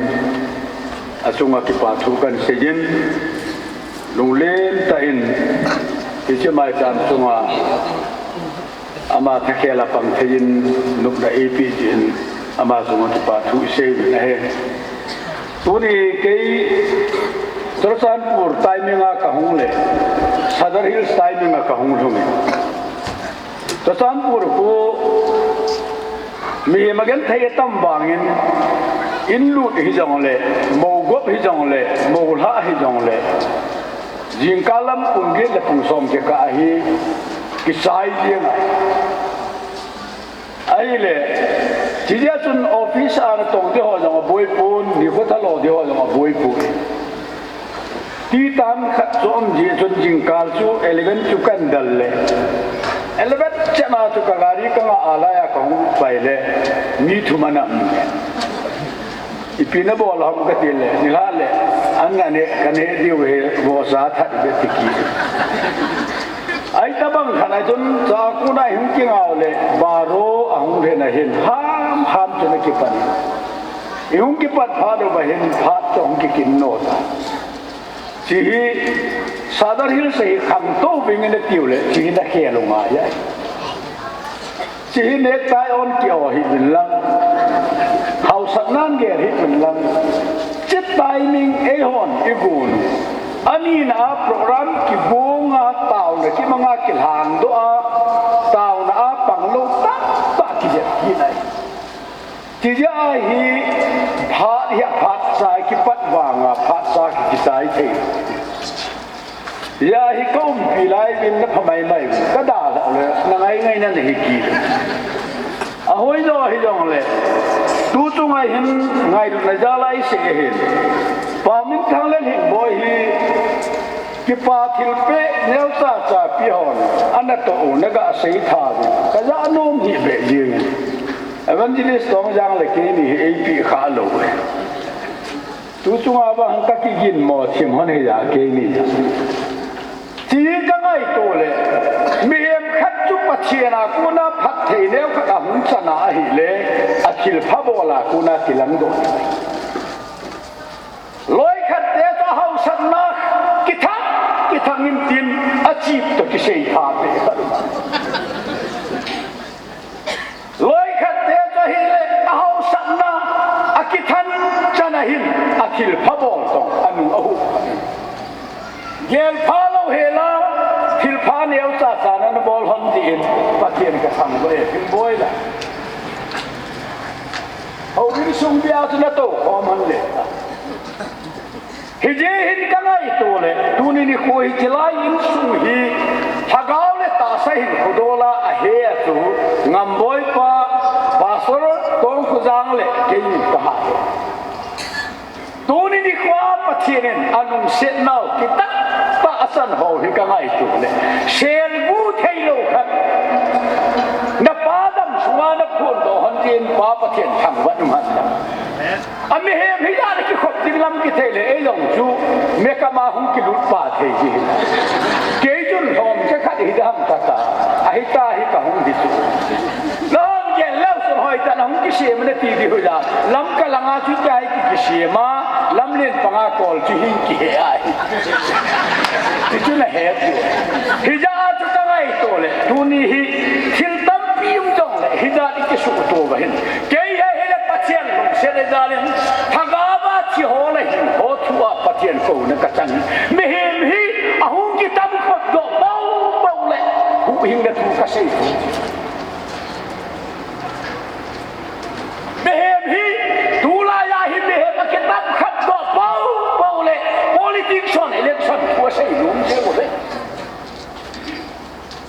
achunga kipa thu kahin seijin. Lunglen tah in hiche maicham chunga ama thakhel a pang thei in nopna eipeh jeh in ama chunga kipa thu isei uvin ahi. Tuni kei Churachandpur timing a kahung le Sadar Hills timing a kahung lhung in, Churachandpur khu mihem agenthei atam vangin, in lut hijongle, mou gop hijongle, mou lhah hijongle, jingkah lam pung get le pung som kikah a hi kichai jeng ahi. Ahile, chujeh chun office a natong ding ho jong aboipon, nikho thalo ding ho jong aboipoi. Ti tan khat chu um jeh chun jingkal chu eleven chu kahin del le, eleven chan a chu ka gari kanga a laiya kahung pai le, mi thum ana um le. Ipi nabol ham kati le, nilhah le, an nane, kaneh diu hi, vohsa that ibe ti kit. Ahitobang khat a chun, chakona ihung kingah u le, baro ahung lhin ahin, hamham chun akipan. Ihung kipat phat uva hin, phat chu ahung kikin nota. Chehi Sadar Hills hi khangtou vingin atiu le, chehi nakhel u ngai ahi. Chehi necktie on ki-o hih uvin lang, haosatnan gel hih uvin lang, che timing eihon igon u. Anina a program kigonga taona kimanga kilhangdoh a, taona a panglou tamtah kijet kit ahi. Chujeh a hi phat hi aphatcha kipat vanga phatcha ki, kichai thei. Hijeh a hi ka umpi lai uvin napha maimai uvin, kadalhah le nangai ngaina nahi kit. Ahoi jo hijongle, tu chunga hin ngailutna jal a isei ahin, Pa Minthang le Lhingboi hi kipa thilpeh neocha cha pi hon anatoh u naga sei tha uvin, kajah nom hih beh jengin. Evangelist Tongjang le keini hi eipeh khah lou e. Tu chunga vang kakiginmo thim hon hija keini. Chehi kangaito le, mihem khat chu Pathen a kona phatthei neo khat ahung chan a ahile, athilpha bol a kona kilang doh. Loikhat te chu ahaosatna kithang, kithang in tin, achip toh kisei tha pe khat. Loikhat te chu ahile, ahaosatna akithan chan a hin, athilpha bol toh anung ahuh. Gelpha lou hela, thilpha neocha cha nana bol hon tin, Pathen kathangvah e, Boi la. Houin sung bia chu natou khom hon le. Hijeh hin kangaito le, tuni nikho hi chilai insung hi, lhagao le tahsa hin khodol a ahe a chu, Ngamboi pa, Pastor Tongkhojang le keini kaha e. Tuni nikho a Pathen in alungset nau kitah tah achan ho hi kangaito le, selgu theilou khat. Napa dam sunga naphondoh hon tin, Pa Pathen thangvah in umhen lang. Amihem hijat a kikhop ding lam kithei le, ei jong chu makeup a hung kilut pa thei ji hi. Kei chun lhomkhat hidam kata, ahita hi kahung hi chu. Lhomkhat lou chun hoitah in ahung kisem nati di hoi la, Lamka langa chu tia hi ki, kisem a, lamlen panga kol chu hin kihe ahi. Ti chu nahet diu. Hijat a chu kangaito le, tuni hi thil tampi um jongle, hijat i kisuhto uva hin. Kei ahile Pathen lungset a jal in, lhagao a thi ho le hin ho thu a Pathen kouna kachan. Mihem hi ahung kitam khop doh poupou le, huhhingna thu kasei. Mihem hi, tulai a hi mihem akitam khop doh poupou le, politics hon election thu asei nom jeng u le.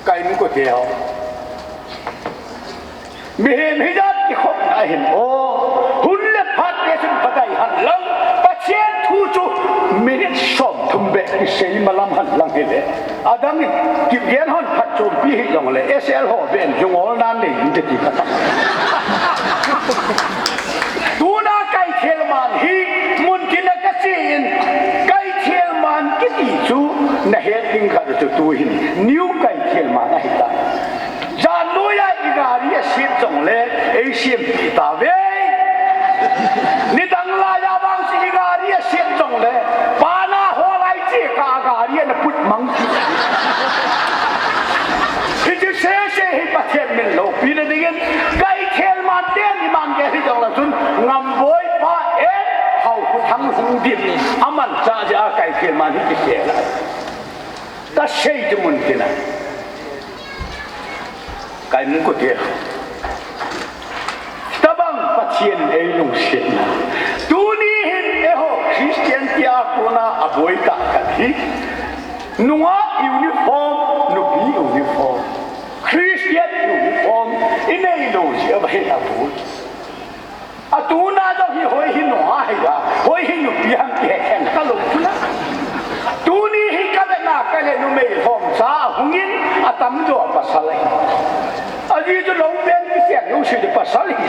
Ka inkote ho. Mihem hijat kikhopna ahin, o, hun le phat te chun vadai hen lang, Pathen thu chu minute somthum beh kisei malam hen lang hile. Adang in, kigen hon phatchompi hijongle, S L ho beh in jungol nan nei inte ti kata. Tuna Kaithelmann hi, muntin a kache in, Kaithelmann kiti chu, nahet ding khat chu tu hin, New Kaithelmann ahitai. Jan noiya i gari aset jongle, eisempeh tauve. Nidang laiya vang chu i gari aset jongle, bana ho lai cheka gari ana put mang. Hiche sese hi Pathen min loupina dingin, Kaithelmann ten iman gel hijongle chun, Ngamboi pa e, Haokhothang hung dim, amanchah jeh a Kaithelmann hi kikhe lai. Kasei chu muntin a. Ka inkote. Tabang Pathen in eilungsetna. Tuni hin eiho Christian tia kona aboitah khat hi. Nungah uniform, nupi uniform, Christian uniform inei lou jeh a hin aboi. Atuna jong hi hoi hi nungah hi a, hoi hi nupi ham kihe khen kalou chu na. Tuni hi kavetna kale numei lhomcha ahungin atamjo pasal ahi. Ajeh chu lou pen kiseng jouse chu pasal ahi.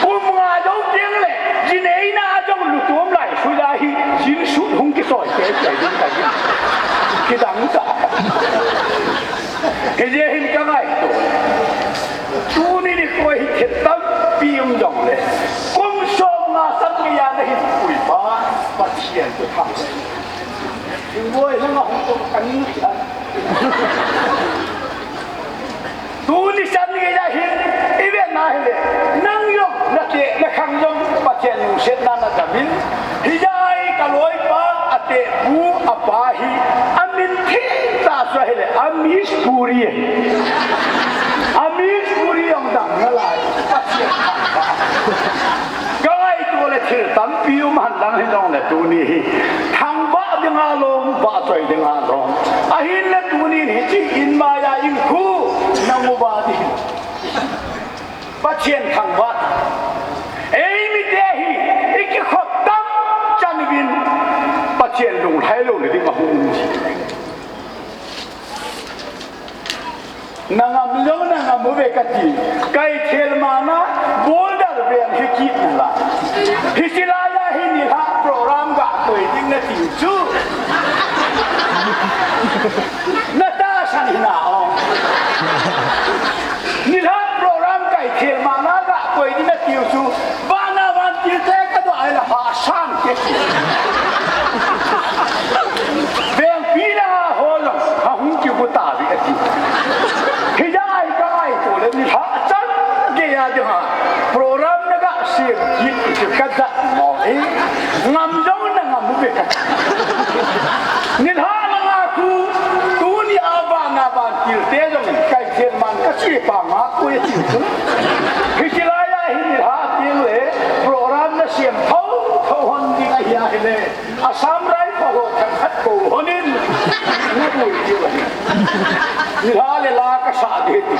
Kum nga jou teng le, jineina a jong lutom lai suja hi, jeans suit hung kisoi tei tei ding kahi. Kidang tah. Hijeh hin kangaito. Tuni nikho hi thil tampi um jongle, kum somnga chan geiya nahin pui pa, Pathen chu thangvah in. Hingoi langa hung ko kani. Tuni chan geiya hin, ivetna hile, nang jong, nateh, nakhang jong, Pathen lungsetna nadam in, hijeh a kaloipa, atehpu, apa hi, amin thengtah chu ahile, Amish Puri ahi. Amish Puri jong dam nalai. Kangaito le thil tampi um henlang hijongle tuni hi. Thangvah dinga lom, vahchoi dinga lom. Ahinla tunin hiche in maiya in khu, nang uva ding. Pathen thangvah. Eimite hi, ikikhop tam chan uvin, Pathen lunglhai louna ding ahung um ji. Nangam lou, nangam uve kati. Kaithelmann a, boulder veng hi kit nalai. Hiche laiya hi nilhah program ga koi ding nati chu. Natahsan hina o. Nilhah langa khu, tuni a vana vantil te jong kai thil man ka chi pa nga khu e ti. Hichi lai a hi nilhah teng le program na siam tho tho hon ding ahi a hile. Assam Rifle ho themkhat ko honin na bui ti ahi. Nilhah le la ka sa de ti.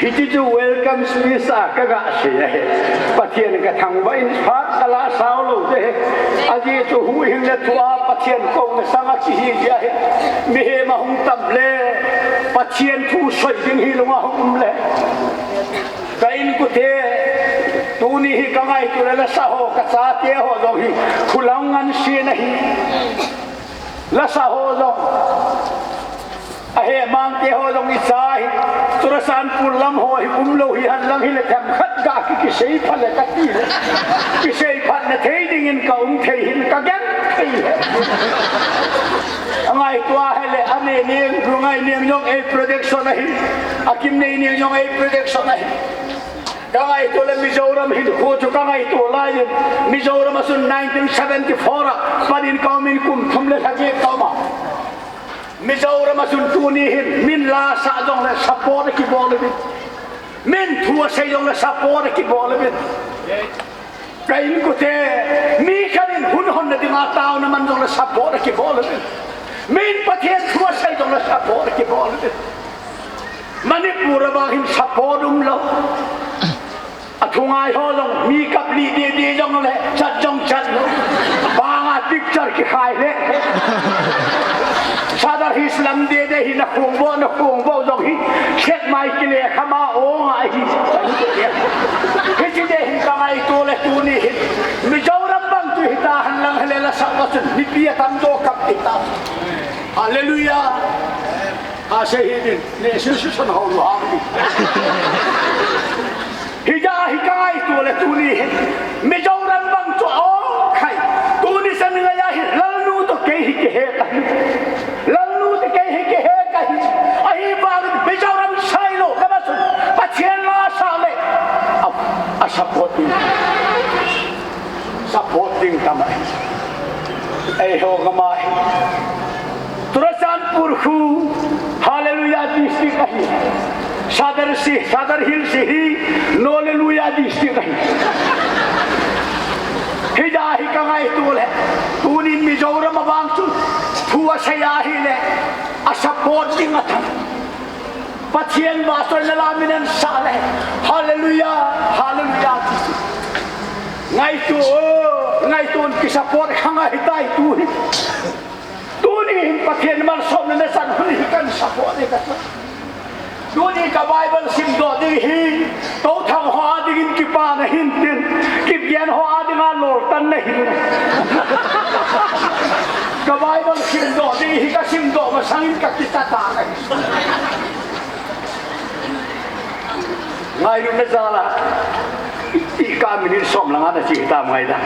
Hiti chu welcome speech a ka ga sei ahi. Pathian ka thangvah in phat ka la sao lou de. Ajeh chu huhhing le thua Pathian kouna sanga kihi jeh ahi. Mihem ahung tam le Pathian thu soi ding hi lunga hung um le. Ka inkote, tuni hi ka ngaito le lasa ho, ka chate ho jong hi, khulang ngan sin ahi. Lasa ho jong, ahemang te ho jong i cha hi, Churachandpur lam ho hi umlou hi, henlang hile themkhat ga ki, kisei phat le ka ti le. Kisei phat na thei dingin ka um thei hin ka gen thei le. Angaito a hile, anei ning, Lungai ning jong ei production ahi. Akim nei ning jong ei production ahi. Ka ngaito le Mizoram hinkho chu ka ngaito lai in, Mizoram a chun nineteen seventy-four a panin ka um in kum thum le lha gei ka um a. Mizoram a chun tuni hin min la sah jong le support kibol uvin. Min thu asei jong le support kibol uvin. Ka inkote, mi khat in hun honna dinga taona man jong le support kibol uvin. Min Pathian thu asei jong le support kibol uvin. Manipur a vang hin support umlou. A thungai ho jong mi kap li dede jong le chat jong chat lou. Banga picture kikhai le. Sadar hi slam dede hi na khong vo, na khong vo jong hi. Set mai kile khama ong ahi. Hichi de hin ka ngaito le tuni hin. Mizoram bang chu hita henlang hile lasa ho chun mipi atamjo kap hita. Hallelujah. Asei hi din, ne su su san ho lu ha. Hija hi ka ngaito le tuni hi. Mizoram bang chu ong khai. Tuni san ngai a hi lalnu toh kei hi kihe ka hi. Lalnu toh kei hi kihe ka hi. Ahivangin Mizoram sailou kama chun Pathian la sa le. A, a support ding. Support ding tamai. Eiho kama hi. Churachandpur khu Hallelujah District ahi. Sadar si, Sadar Hills hi Hallelujah District ahi. Hija hi ka ngaito le. Tunin Mizoram a vang chu thu asei a hile. A support ding atam. Pathian vahchoina la min an sa le. Hallelujah, hallelujah. Ngaito, ngaito in ki support kha ngai tai tu hi. Tuni hin Pathian malsomna na chan hun hi kan support ni ka. Tuni ka Bible simdoh ding hi. Tou thang ho a dingin kipana hin tin. Kipian ho a dinga loltanna hin. Ka Bible simdoh ding hi ka simdoh masangin ka kitah ta ka hi. Ngailutna jal a, i ka minute som langa na chi tam ngai da.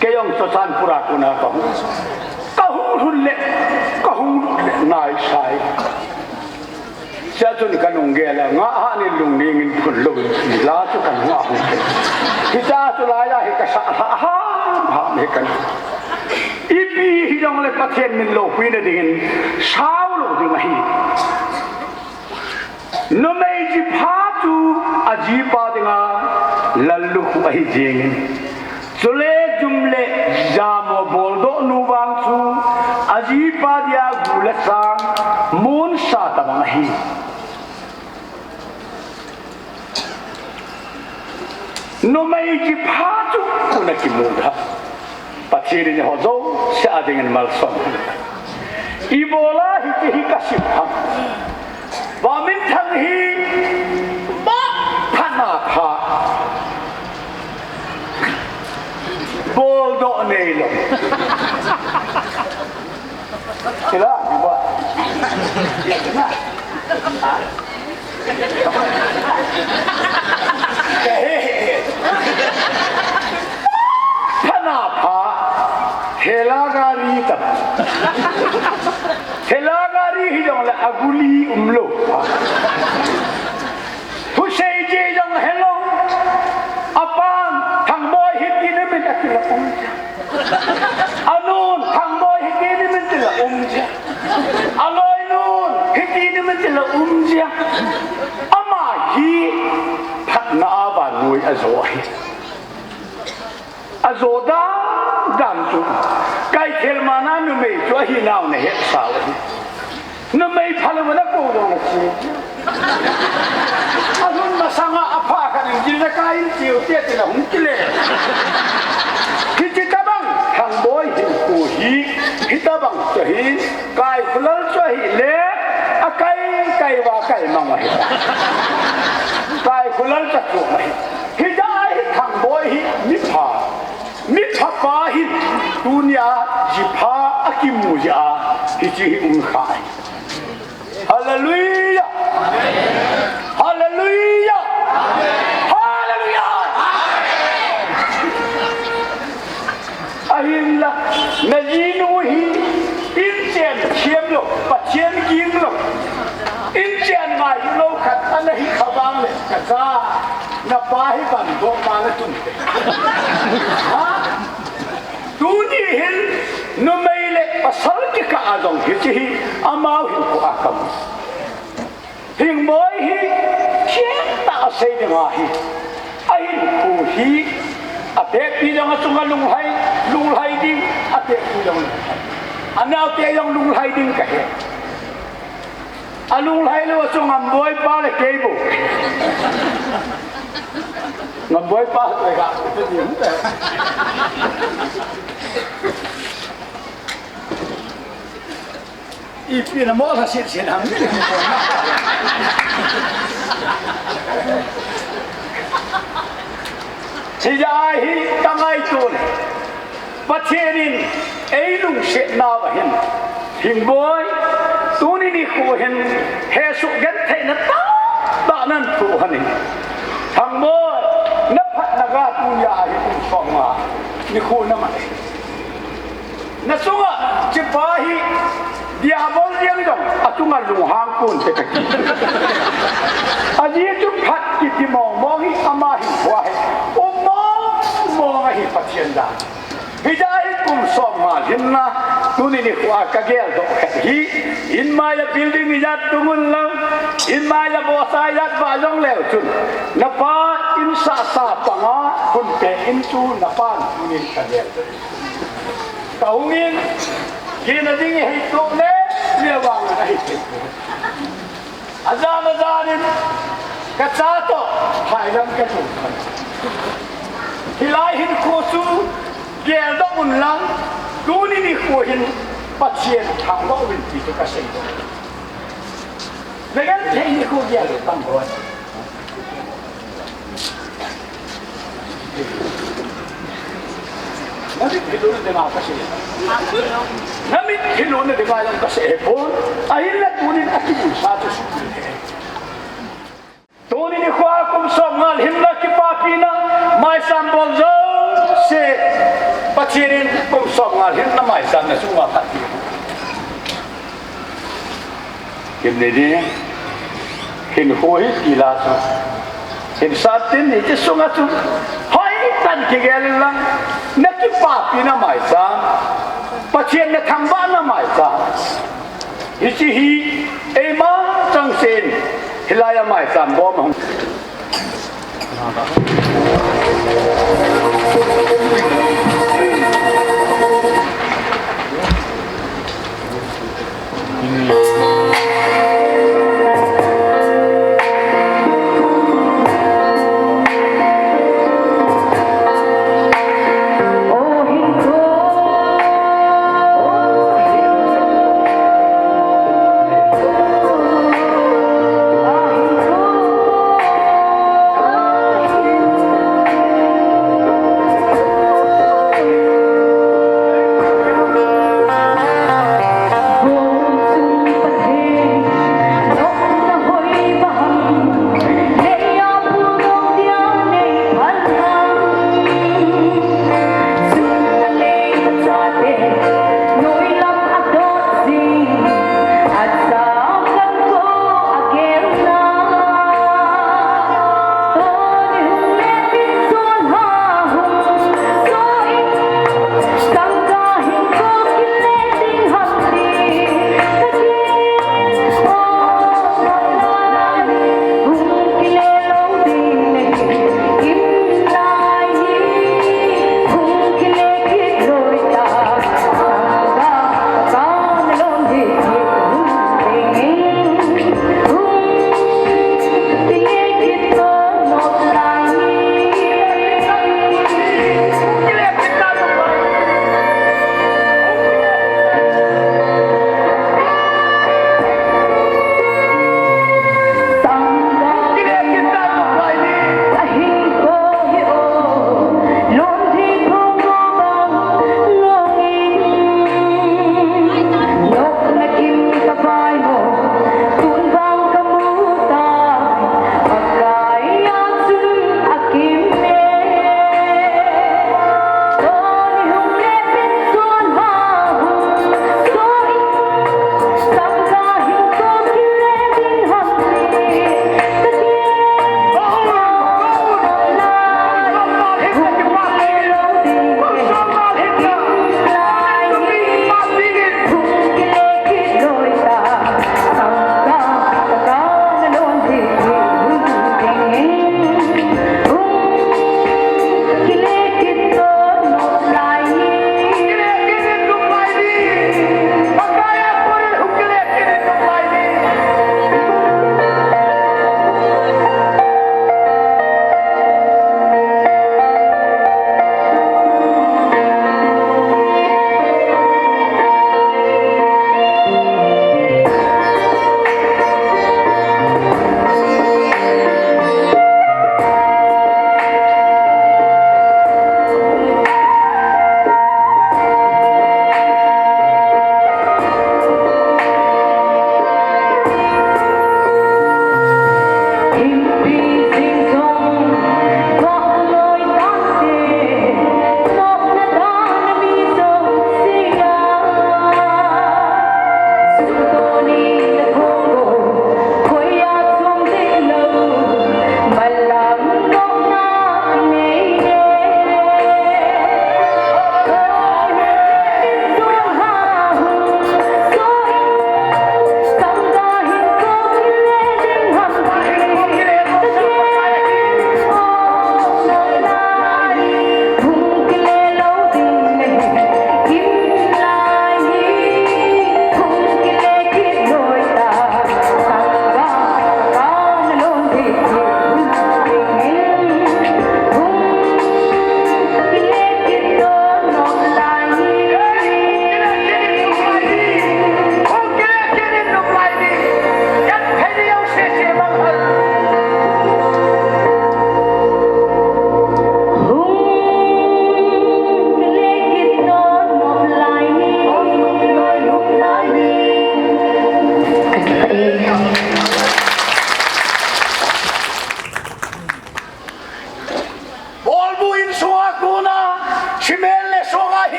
Kei jong Churachandpur a kona ka hung. Ka hung lhun le, ka hung lut le, nai sai. Sia chun ka lunggel a, nga ha ni lungning in phun lou, la chu ka nga hu. Hita chu lai a hi ka sa ha, ha, ha, he kan. Ipi hi jong le Pathian min loupi na dingin, sao lou ding ahi. Numei jipha chu ajipa dinga lallukhuh ahi jingin. Chule jum le jamo boldoh nu vang chu ajipa dia gu le sang mun sa tabang ahi. Numei jipha chu tuna kimu da. Pathian in ho jouse a dingin malsom. Ibola hiti hi ka sim ham. Vaminthang hi ma phana pha. Boldoh neilou. Sila, iba. Phana pha, thela gari tam. Thela gari hi jong le aguli umlou. Thusei je jong helou. Apan, Thangboi hi ti Anun, Thangboi hiti ni min tila um jia. Aloinun, hiti ni min tila um jia. Ama hi phatna a vannoi ajo ahi. Ajo dan dan chu. Kaithel mana numei chu ahi nau nahet sau ahi. Numei phalou na kou jong nache. Alhun masanga apha khat in jil na kai in chiu te ti la hung kile. Hichi tabang Thangboi hinkho hi, hitabang chu hi, Kaikhulal chu ahile, akai kai va kai mang ahi. Kaikhulal chu chu ahi. Hijeh a hi Thangboi hi mipha. Mipha pa hin tunia jipha akimu jeh a hichi hi um kha ahi. Hallelujah! Hallelujah! Hallelujah! Ahinla, najinu hi inchen thiam lou, Pathen ging lou, inchen ngai lou khat ana hi kha vang le, kacha, napa hi van doh ma na tum te. Ha? Tuni hin numei le pasal kikah a jong hichi hi amau hinkho a kamu. Thangboi hi themtah a sei ding ahi. Ahinkho hi atehpi jong achunga lunglhai, lunglhai ding, atehpi jong lunglhai. Anaote jong lunglhai ding kahe. Alunglhai lou chu Ngamboi pa le kei bou. Ngamboi pa le ka. Ipi na mo la sin sin ham ni. Hijeh a hi tangai tun. Pathen in eilungset nauva hin, Thangboi, tuni nikho hin hesoh gentheina tahtah nan thoh hon in. Thangboi, naphatna ga tunia hi kum som nga nikho naman e. Nachunga chipa hi Diabol jeng jong achunga lunghang pon te kati. Ajeh chu phat kiti mong mong hi ama hinkho hi um mong mong ahi Pathen dan. Hijeh a hi kum som nga lhinna, tuni nikho a kageldoh khat hi, in mai a building ijat tung un lang, in mai a boss a ijat vah jong leu chun, napa in sahsa panga hun pe in chu napan tunin kageldoh. Kahung in, gina ding hi toh le, le vang ahi thei. Ajan ajan in, kacha toh phailam kachu. Hilai hinkho chu geldoh un lang, tuni nikho hin Pathen thangvah uvin ti chu kasei. Nagenthei nikho geldoh tam hon. Namit thiluna dinga kasei. Namit thiluna dinga jong kasei pon. Ahinla tunin akimusa chu. Tuni nikho a kum som nga lhinna kipapina maicham bol jouse, Pathen in kum som nga lhinna maicham na chunga phat ti. Kimnei ding, hinkho hi tila chu. Hin sa tin hiche sunga chu. Hoitah in kigel in lang, nakipapina maicham. Pathen nathangvahna maicham. Hiche hi, eima changsen, hilai a maicham bom ahung.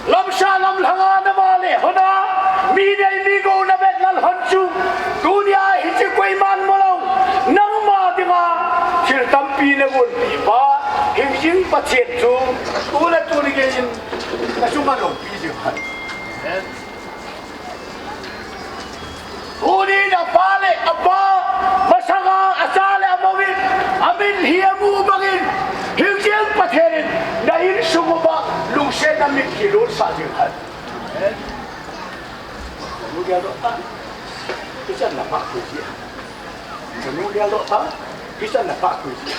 Lamsa lamlhanga navale hon a, mi nei mi gou navet lal hon chu, tunia hiche koiman mulou, nangma dinga thil tampi nagonpi pa, hingjing Pathen chu, tule tuni geiyin, nachunga loupi jing hen. Tunin apa le apa, masanga acha le amou in, amin hi amu bangin, hingjing Pathen in, na insung uva, lungsetna mitlhi lolsah jing hen. Chanu geldoh tan, ichan na pha khui ji. Chanu geldoh tan, ichan na pha khui ji.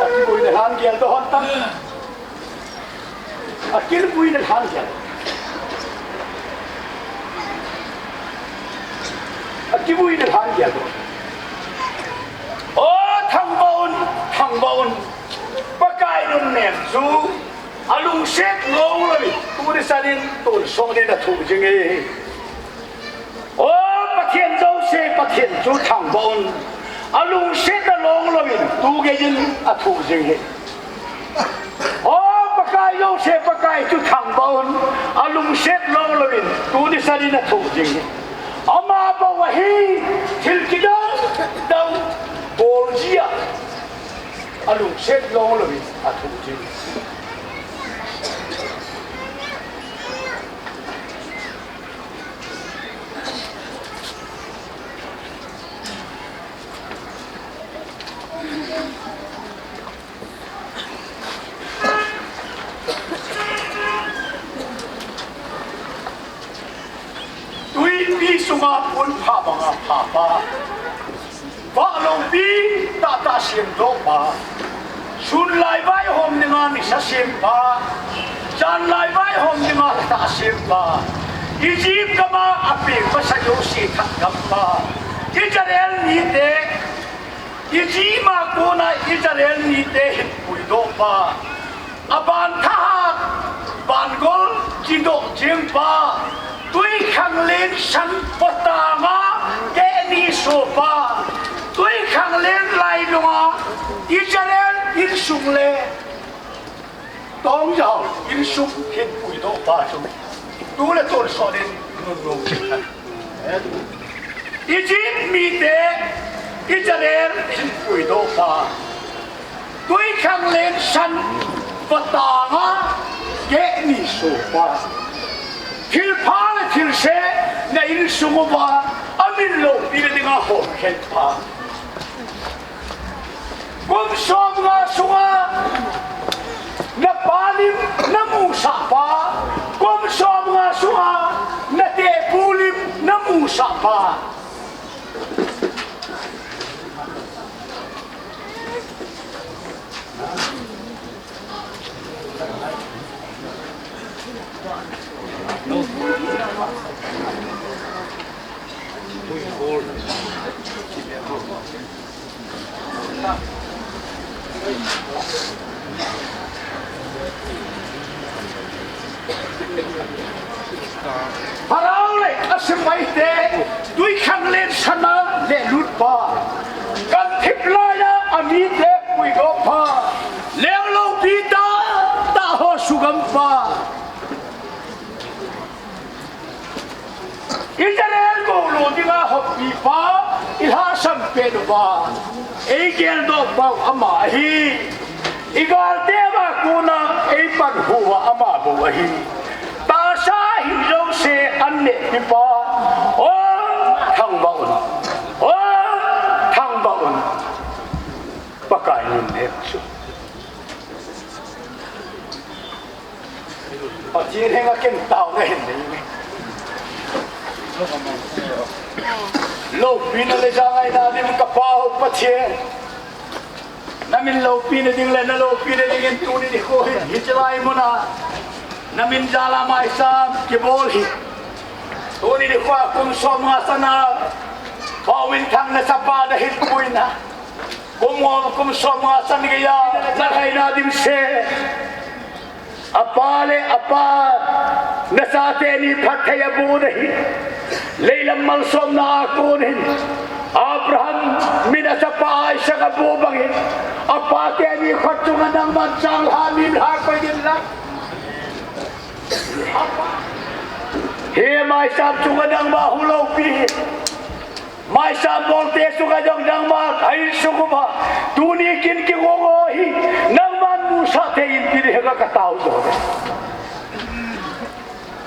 Akivui na lhan geldoh hon tan. Akivui na lhan gel. Akivui na lhan geldoh. O, thangvah un, thangvah un. Pakai nunnem chu alungset lou lou in, tuni sanin tonsot in athoh jing e. O, Pathen jouse Pathen chu thangvah un. Alungsetna long louvin, tu geiyin athoh jing e. O, Pakai jouse Pakai chu thangvah un. Alungset long louvin, tuni sanin athoh jing e. Ama bou ahi, thil kidang dang bol jia. Alungset long louvin athoh jing e. Tuipi sunga pon pha banga pha pa. Vah loupi tahtah semdoh pa. Sun lai vaihom dinga nisa sem pa. Jan lai vaihom dinga lhatah sem pa. Egypt gama apeng masa jouse that gam pa. Israel mite, Egypt a kona Israel mite hinpuidoh pa. Aban thahat, ban gol kidoh jing pa, twikhanglen san patanga kehni so pa, twikhanglen lailunga Israel insung le Tongjang insung hinpuidoh pa chu, tule tonsot in nunnom jing hen. Egypt mite Israel hinpuidoh pa, twikhanglen san patanga kehni so pa, thilpha le thilse na insung uva amin loupina dinga hom khen pa. Kum somnga sunga napa lim namusah pa, kum somnga sunga natehpu lim namusah pa. Pharaoh le asepaite twikhanglen sana lelut pa, gamthip laiya amite puidoh pa, lengloupi tahtah ho sugam pa. Israel gou lo dinga hoppi pa, ilhahsam pet uva eigeldoh pau ama ahi. Igalte uva kona eipanhu uva ama bou ahi. Tahsa hing jouse annehpi pa, o, thangvah un, o, thangvah un. Pakai nunnem chu Pathen henga ken taona hin nei. Loupina le jangaina dim ka Pa u Pathen, namin loupina ding le naloupina dingin tuni nikho hin hiche lai muna namin jal a maisam kibol hi. Tuni nikho a kum somnga sana Pa Winthang na chapa nahin puina, kum, kum somnga san geiya nalhaina dimset. Apa le apa, nachate ni phatthei aboh nahi. Leilam malsomna a kon hin Abraham min a chapa Isaac aboh bangin, Apate ni khut chunga nangman changlhah mimlhah koi ding lang. He maisam chunga nangma hung loupi hi. Maisam bolte chunga jong nangma kahin sukha. Tuni kin kigong ho hi nangman musah thei in ti ding hi ka, katao jo.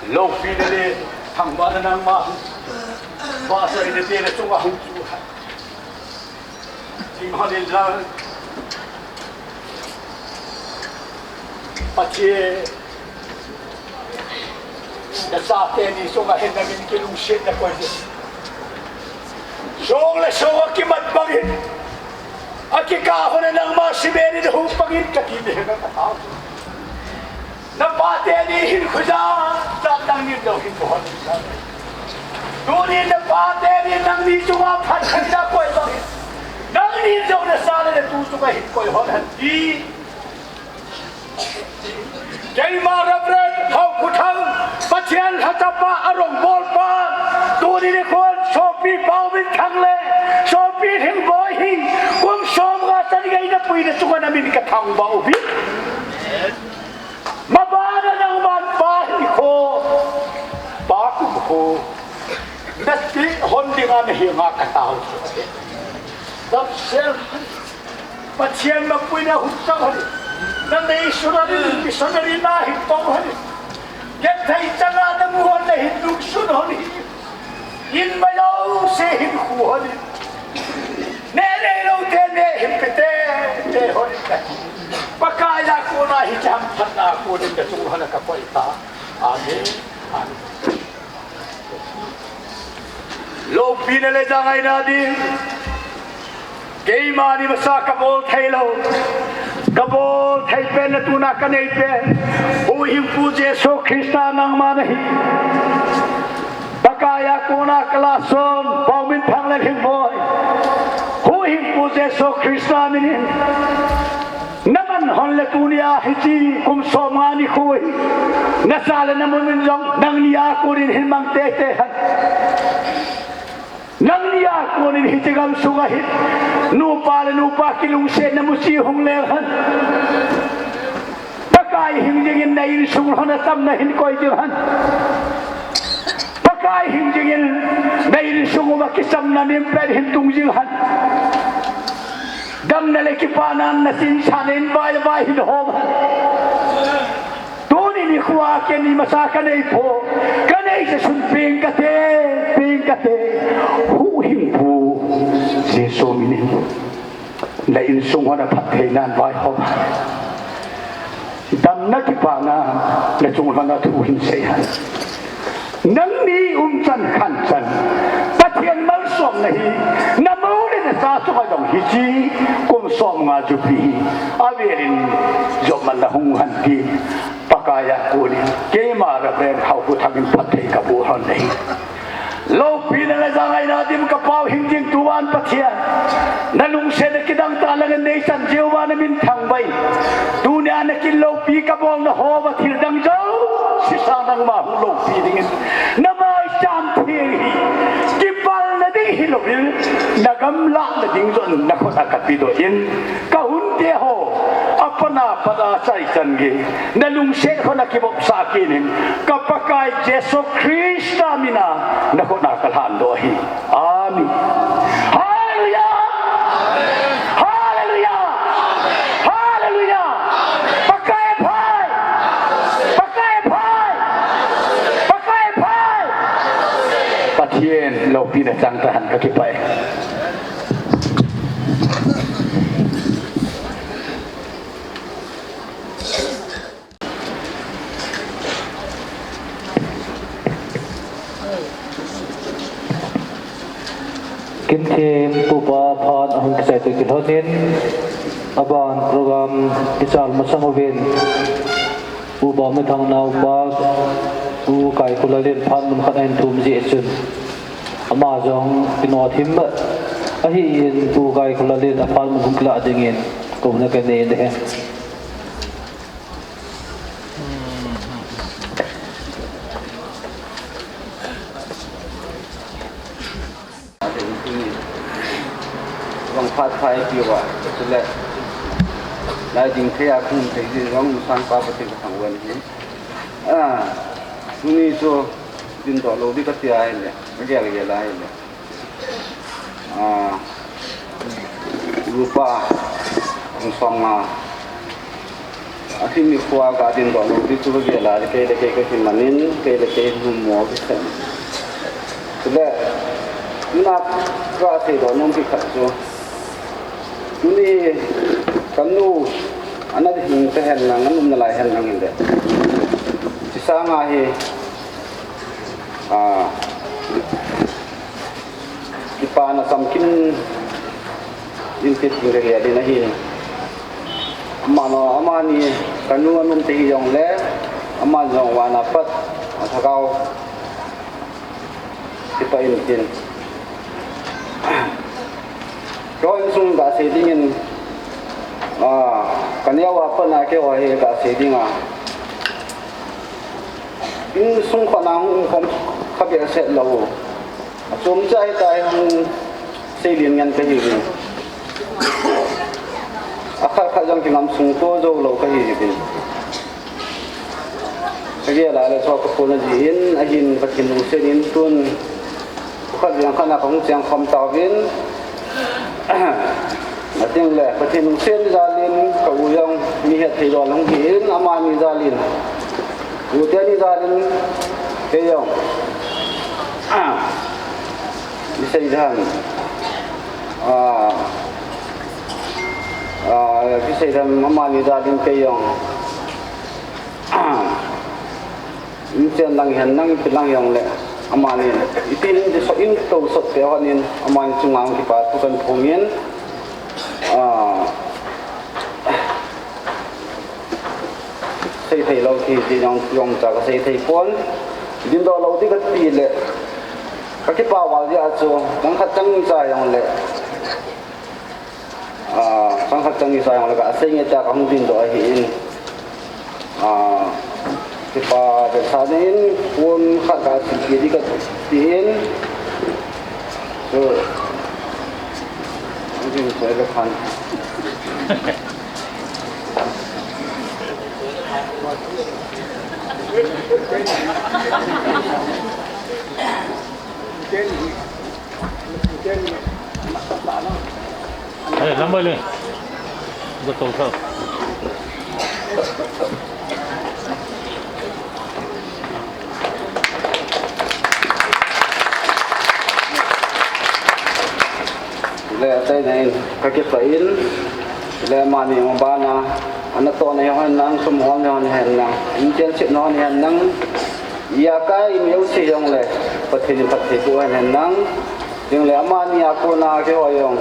Loupina le thangvahna nangma hung. Vahchoina te le chunga hung chu. Ding hon in lang. Pathen, nachate ni chunga hin namin kilungsetna koi ding. Song le song akimat bangin, akikah hon a nangma simen in hung bangin kati ding hi ka, katao. Napate ni hin khuja, cha nangnin jong hin koi hon. Tuni napate ni nangni chunga phattheina koi bangin, nangnin jong nacha le natu chunga hin koi hon hen ti. Keima Reverend Haokhothang, Pathen lhachapa, arongbolpa, tuni nikhon sopi Paominthang le sopi Lhingboi hi kum somnga chan gei napuina chunga namin kathangvah uve. Mabana nangman pa hinkho, pa kumkho, nati hon dinga nahenga katao. Damsel, Pathen mapuina hung chang hon. Nanei sun hon, missionary nahin tong hon. Genthei changa namu hon, nahin lungsun hon hi. In mayo se hin khu hon. Neh neilou te neh hin pe tete hon. Pakaiya kona hiche hamphatna konin nachung hon a kakoi tai. Amen. Amen. Loupina le jangaina ding. Keima ni masa kabol theilou. Kabol thei pen le tuna kanei pen, Huhhingpu Jesu Christa nangma nahi. Pakaiya kona kalason, Paominthang le Lhingboi, Huhhingpu Jesu Christa minin naman hon le tunia hiche kum somnga nikho hi nacha le namun in jong nangni a konin hin mang tete hen. Nangni a konin hiche gamsunga hin nupa le nupa kilungsetna muchi hung leng hen. Pakai hing jingin na insung lhon a chamna hin koi jing hen. Pakai hing jingin na insung uva kichamna nempet hin tung jing hen. Damna le kipana nachinsahna in vaivai hin hom hen. Tuni nikhoa ken imasa kanei poi. Kanei jeh chun peng kate, peng kate. Huhhingpu Jesu minin na insung lhon a phattheinan vaihom hen. Damna kipana nachung lhon a thu hin sei hen. Nangni umchan khanchan Pathen malsomna hi namou le nacha chunga jong hiche kum somnga jubi hi avelin jopmatna hung hen tin, Pakaiya konin keima Reverend Haokhothang in phatthei kaboh lhon ahi. Loupina le jangaina dim ka Pau hing jing tuvan Pathen, nalungsetna kidang tah langin neichan jeh uva namin thangvah in, tunia nakin loupi kabolna hoa thil dang jouse sang nangma hung loupi dingin, namaicham theng hi kipalna ding hilouvin, nagamlatna ding jong nakhut a kapedoh in, kahunte ho apat apat a chaichan gei nalungset lhon a kivopsah kit in, ka Pakai Jesu Christa mina nakhut a kalhandoh ahi. Amen. Hallelujah! Hallelujah! Hallelujah! Pakai aphai! Pakai aphai! Pakai aphai! Pathen loupina chang tahen, kakipah e. Kin thim pupa phat ahung kichai toh kilhonin, aban program kichai masang uvin, Pu Paominthang naopa, Pu Kaikholal in phat mun khat ahin thum jeh chun, ama jong kinoh thim ahin, Pu Kaikholal in aphat mun hung kilah dingin kouna kanei in ahi. Vang phat phai piuva, chule Lai ding thei a khum thei ding jong Sangpa Pathen kathangvah in ahi. Ah, tuni chu dindoh lou ding kati ahile, kagel gel ahile. Ah, rupa, kum som nga. Athi nikho a kadindoh lou ding chu kagel a, kei le kei kakiman in, kei le kei numo kisem. Chule, tuna kaseidoh nom khat chu. Tuni, kanu, ana hing te hen lang, ana um nalai hen lang hile. Chusanga hi, ah, kipana chamkim in kiti kagel in ahi. Amanu, amani, kanu ana um te hijongle, amani jong vana pat, alhagao kipah in tin. Keiho insung gasei dingin, ah, kaneo a pat na keiho hi gasei dinga. Insung khat na hung khom kha behseh lou. Achom cha hita hi hung seilin ngen kahiuvin. Akhat khat jong kingam sung to jou lou kahiuvin. Kagel a le chu kaphona jeh in, ahin Pathen lungset in tun khat veng khat na kahung cheng khom tauvin. Ating le Pathen lungset jal in ka u jong mi hetthei lou hung hi in, amani jal in, u teni jal in kei jong, ah, isei dan, ah, ah, isei dan amani jal in kei jong. Inchen lang hen lang, ipi lang jongle, amani, ipi nin ti sot in to sot te hon in, amani chunga hung kipa thu kaphong in, ah, seithei lou ti, ti jong, jong cha kasei thei pon, dindoh lou ding kati le, kakipa val jeh a chu, chang khat chang ni cha jongle, Ah, chang khat chang ni cha jongle kasei nge tia kahung dindoh ahi in. Ah, kipa behseh in, pon khat kasei ding kati in. So, ang din sa ilo khan. Eh, lambai le. Go to thao. Le, achaina in, kakipah in, le, amani mabana, anatohna hon hen lang, sum hon hen lang, inchen sipna hon hen lang, ijakai mi jouse jongle, Pathen in phatthei boh hen lang, Chule amani a kona keiho jong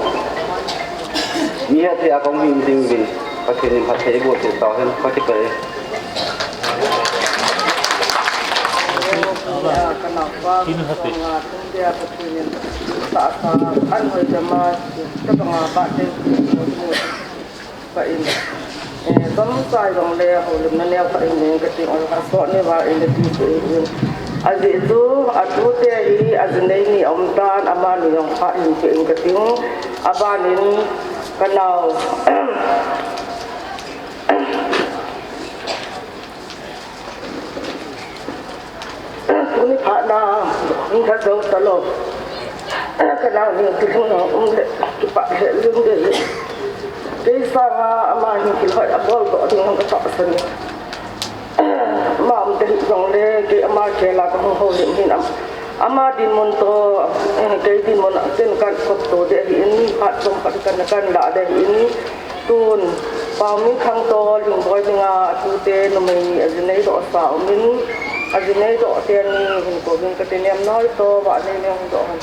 mi hetthei a kahung hi ding uvin, Pathen in phatthei eiboh peh tauhen, kakipah e. Ka naopa, ka sanga tung dia Pathen in tahsa an hoi dama, ka banga pa te. Pah in, eh, chomcha jongle houlimna neo khat hin nei inge kating, ol khat soh nei vang in kati in. Ajeh chu, atute hi, ajinei ni aum tan, amani jong phat hin peh inge kating. Abanin, ka nao, Tuni phat na, hung lha jou talou. Ka nao hin kilhung na um le, kipah lheh jeng ding. Kei sanga ama hin kilhoi abol doh ding ka tahsan e. Ama um ta hih jongle, kei ama khel a ka hung houlim hin am-, ama dinmun toh, eh, kei dinmun a ken kan kop to ding ahin, phat chomkhat kan, kan lah ding ahin. Tun, Paominthang toh Lingboi dinga atute numei ni ajinei doh sa umin, ajinei doh teni hin kouvin kati, Nemnoi toh Vahneineng doh hen.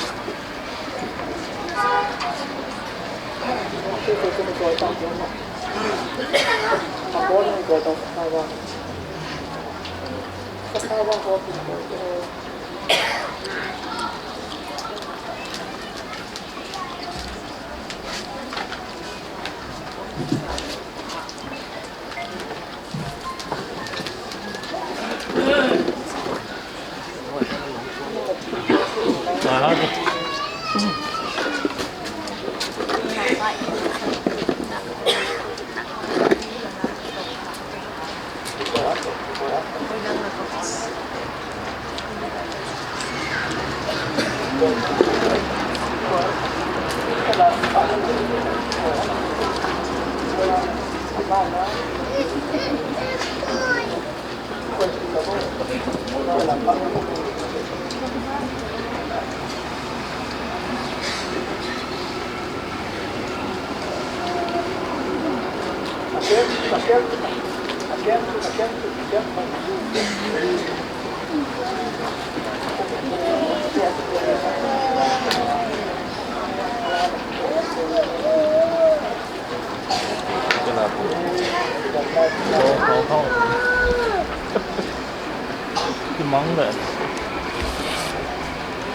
Kimang le.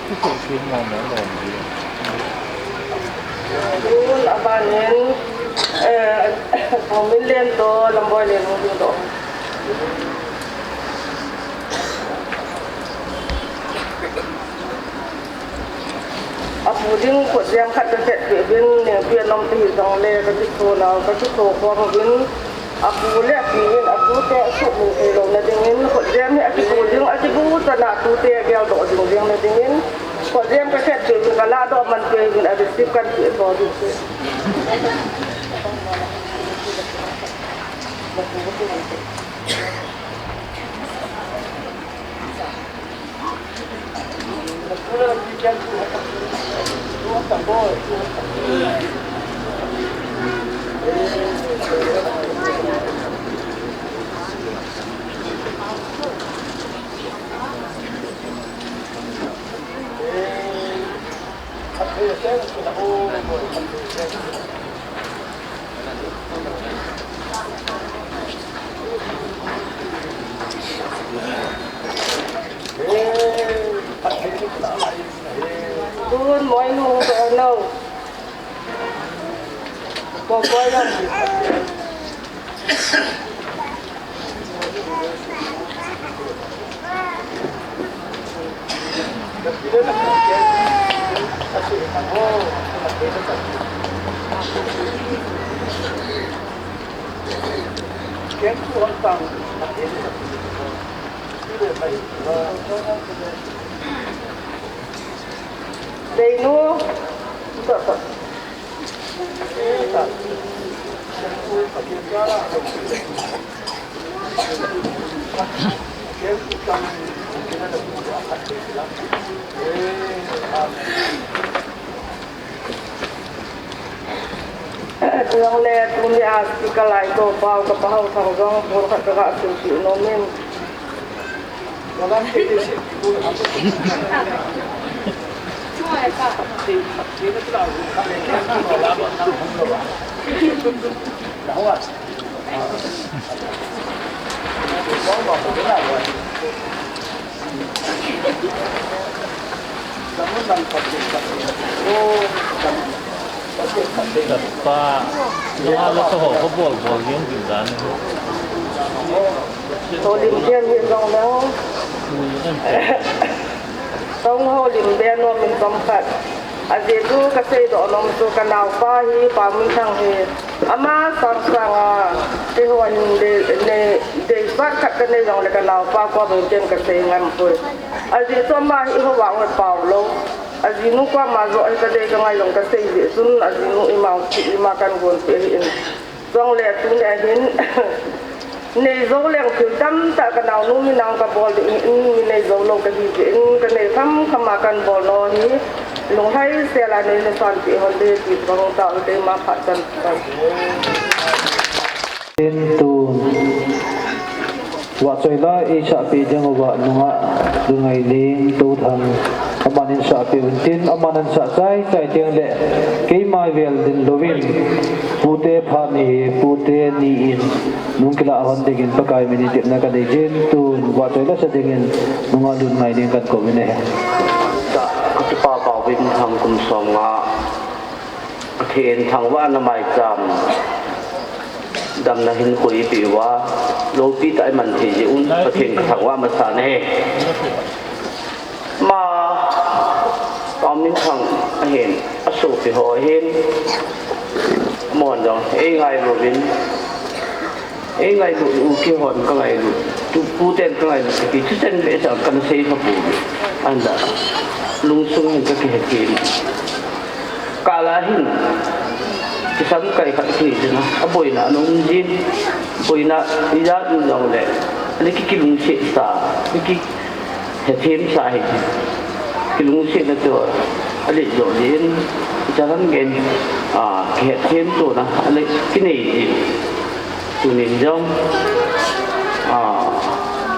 Kiko kimang le. Tun abanin, eh, Thangminlen toh Lamboi Lenlun toh. Apu ding khutjem khat kakhetpeh uvin, nengpi anom tahi jongle, kakitho nau, kakitho khom uvin, apu le api in atute asuhmil thei louna dingin, khutjem hi akibu ding, akibu chana atute ageldoh ding jeng na dingin, khutjem kakhetpeh uvin, kalahdoh man peh uvin, a receipt kanpeh tho ding. Tun moinu, no. Ko ko ya. Deinu. Jongle tunia speaker lai toh pao ka Pa Haothang jong pon khat kaga sil peh nom in. Pa, nunga le saho kho bol bol jeng jing dan. Tolim jeng hi jong le. Tong ho lim be nom in tong khat. Ajeh chu kasei doh nom chu kanaopa hi Pa Minthang hi. Ama sang sanga, keiho hin dei, nei, deisah khat kanei jongle kanaopa koma ken kasei ngam poi. Ajeh chu ama hi eiho vang le pao lou. Ajinu koma joh hi kadei kangai jong kasei jeh chun ajinu ima, ima kan gon peh ahin. Jongle tunia hin, nei jou leng thil tamtah kanaonu min a kabol ding in, mi nei jou lou kahi jeh in, kanei kham kham a kan bol nau hi, lunglhaisel a nei na sanpeh hon ding ti bang tah u te ma phat chan. Tin tun. Vahchoila eisahpeh ding uva nungah Lungngaileng Touthang, amanin sahpeh uvin tin, amanin sah chai chai teng le keima vel ding louvin, pute phat ni, pute ni in, nung kilah hon dingin Pakai min in tepna kanei jin, tun vahchoila sa dingin nungah Lungngaileng kan kou vin ahi. Ka, ka kipa Pauvin Thang kum som nga. Pathen thangvahna maicham damna hin koi peh uva, loupi tah a iman thei jeh un Pathen kathangvah masa e. Ama, Pa Minthang ahin, asopi ho ahin, amahon jong eingailu uvin, eingailu u keihon kangailu, tu puten kangailu kati, thuchen behseh kana sei kha pouve. Ahinla lungsung hin kakihethem. Kala hin, Kisamkai khat kinei jin a, aboina ana um jin, boina ijat um jongle, ale ki kilungset sa, ki hethemsa hi, kilungsetna chu ale jo jin, kichalan gen, a, kihethem tona ale kinei jin. Tunin jong, a,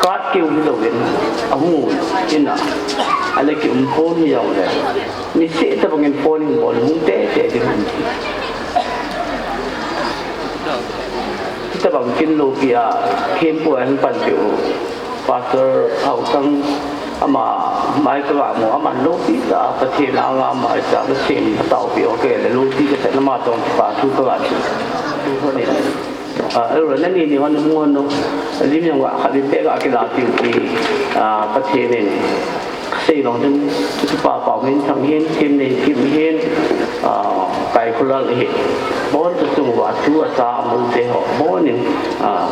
card keu hilouvin, ahung un, in a, ale kium pon hijongle, niseh tabangin phone hin bol hung tete ding. Hitabang kin loupi a, thempu a hin panpiu Pastor Haosang, ama mai kaga mu, aman loupi tah a Pathen anga ama icha kasem, ataopi u kei le loupi kasah na, ama tong kipa thu kaga sei. A, ero, nani ni hon mun no, lim jong ga khat in te ga kila tiu ti, a, Pathen in sei long tin, Tupa Paominthang hin, Themneikim hin, a, Kaikholal hin, bon chunga thu acha amu te ho, bon in, a,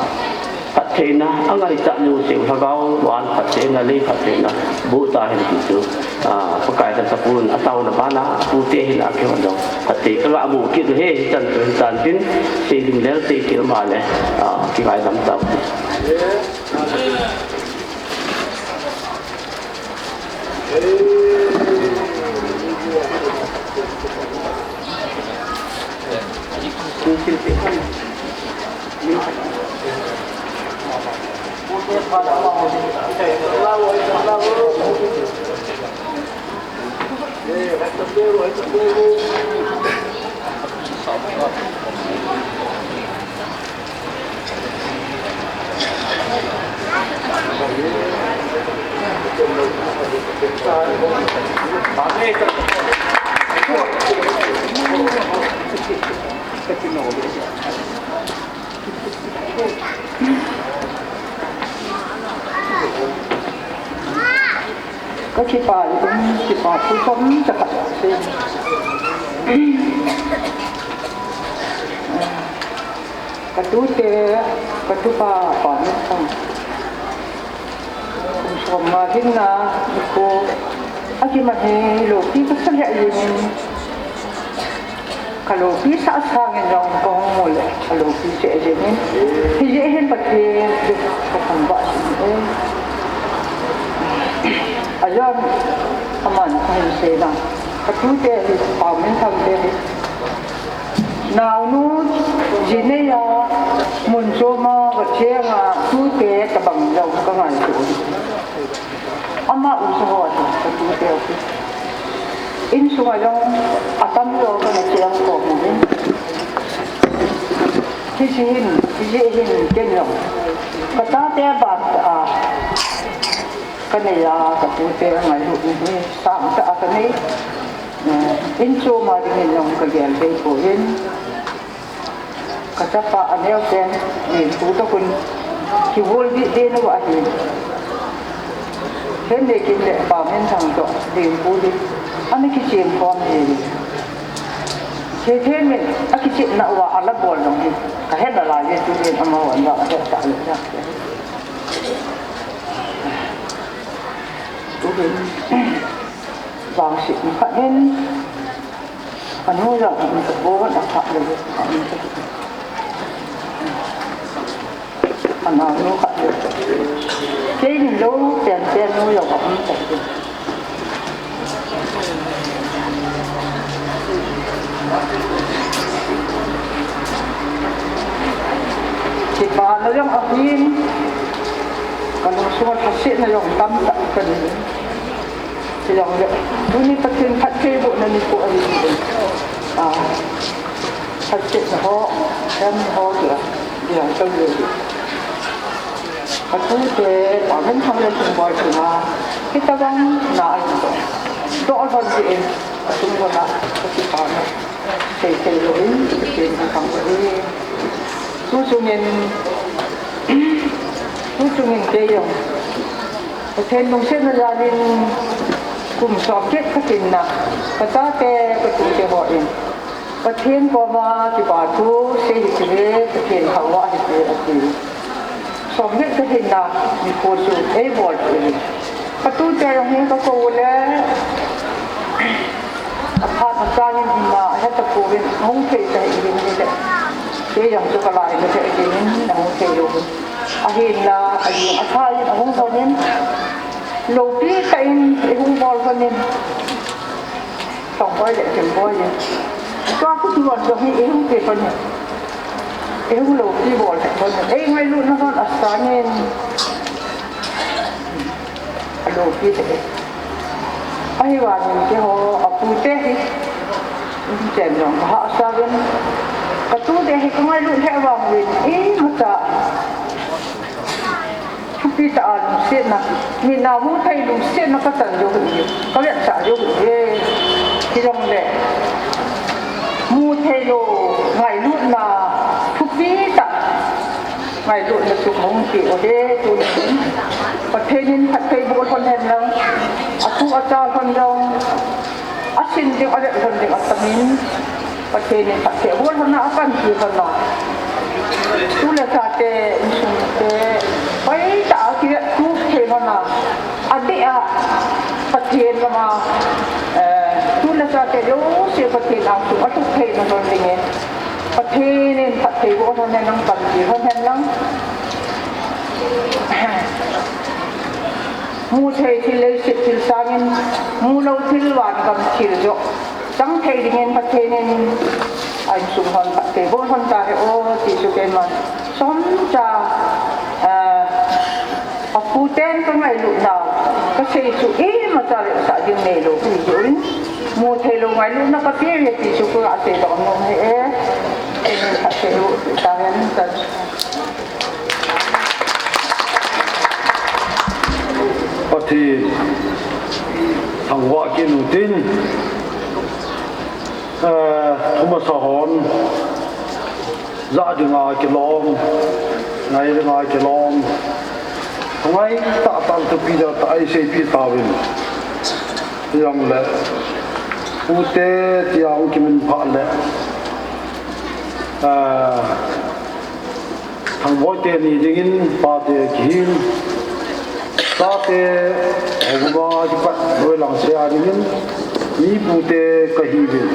phattheina angaichat u seh u, lhagao van phattheina, lei phattheina boh tahen ti chu, a, Pakai Lhasapun ataona bana, pute hin a kihon dong phatthei kaga mu kit u ahi, hichan chu hichan tin, sei ding lel sei kit ma le, a, kingaidam tau. Ka kipah in, kipah thu chomcha khat sei. Ka tute, ka tupa Paominthang, kum som nga hinna nikho akiman hi loupi kasa lheh jengin, ka loupi sah sangin jong kahung mu le ka loupi cheh jengin, hijeh hin Pathen chu kathangvah jin e. Ajeh chu aman ahin seina, ka tute hi, Paominthang te hi, naonu ji neiya mun choma gacheng a tute tabang jong kangaito u ahi. Ama u chu ho chu ka tute u chu, insunga jong atamjo kana cheng khom uvin. Hiche hin, hijeh hin ken jong ka chate ban tah a kanei a, ka tute angailut hi sangtah a kanei. Eh, in choma dingin jong kagel bei poi. Ka chapa aneo ten lenphu toh khun kihol deh deh uva ahi. Themneikim le Paominthang toh lenphu hi ana kichem khom ji. Themneikim in akichepna uva ala bol jong hi kahe nalai e, tuhin amahon jong ahet tah le jong. Tuhin vangset nikhat in anu jong aum tapon, akhat le, aum tapon. Anaonu khat le. Kei min lou penpen nu jong aum tapon. Kipana jong ahin, kalungsunga lhasetna jong tamtah kanei. Hijongle tuni Pathen phattheibohna nikho ahi. A, lhasetna ho, hemna ho tia, dia tau le. Ka tute, Paominthang le Chingboi chunga, hitabang na ahin doh, doh lhon jeh in, atum chunga kakipana seisei louvin, Pathen kathangvah e. Tuchungin, tuchungin kei jong Pathen lungsetna jalin kum somget kahinna, ka chate, ka tute hon Pathen koma kipa thu sei hite, Pathen thangvah hite ati. Somget kahinna nikho chu eibol thei ahi. Ka tute jong hin kakou le, aphat achangin ima ahe Tapouvin, ahung thei tahih in ahile. Kei jong chu kalai na thei dingin ahung thei lou. Ahinla, ajing athah in ahung lhonin. Loupi tah in eihung bol lhonin. Thongboi le Thimboi in. Tua kituan jong hi eihung pe lhonin. Eihung loupi bol lhonin. Eingailutna hon asangin. Aloupi lheh e. Ahivangin keiho apute hi, inchen jong kahahsa uvin. Katute hi kangailut lheh vang uvin, imacha thupi tah a lungsetna, mina mu thei lungsetna kachan jou hi, kavetsah jou hi. Hijongle, mu thei lou ngailutna thupi tah. Ngailutna chu kahung pe u ahi, tunin. Pathen in phatthei boh lhon hen lang. Atu acha lhon jong. Asin ding, alet lhon ding atamin. Pathen in phatthei boh lhon a, apanpi lhon a. Tule chate, insung te. Hoitah a kivettup thei lhon a. Adeh a Pathen lama, eh, tule chate jouse Pathen anga asuh thei lhon ding e. Pathen in phatthei boh lhon hen lang, panpi lhon hen lang. Mu thei thil leiset thil sangin, mu lou thil vangam thil joh chang thei dingin Pathen in a insung hon phatthei boh lhon tahen o, ti chu keiman chomcha, eh, Aputen kangailutna, kasei chu imacha vetsah ding neilou kahi jeh in, mu thei lou ngailutna kape uve ti chu kaga seidoh nom ahi e. Pathen in phatthei boh tahen. Pathen thangvah kit u hitin, eh, thumasa hon. Jah dinga kilom, ngai dinga kilom. Ngai tahtah thupi tahtah eiseipeh tauvin. Hijongle, pute tia hung kiminphah le, ah, Thangboi teni dingin pate kihin, chate, houbung a kipat loi lang sea dingin, mi pute kahiuvin.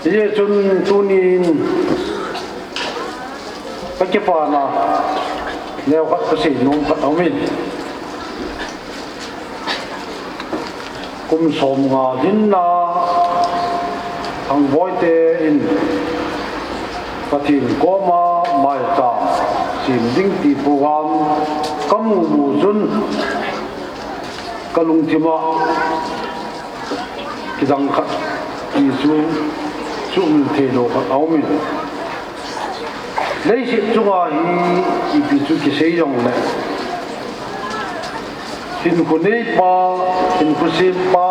Hijeh chun tunin kakipana neokhat kasei nom khat aumin. Kum somnga lhinna Thangboi te in Pathen koma maicham sem ding ti program kamu mu chun kalungthima kidang khat ti chu, chu um thei lou khat aumin. Leiset chunga hi ipi chu kisei jongle, hinkho neipa, hinkho sempa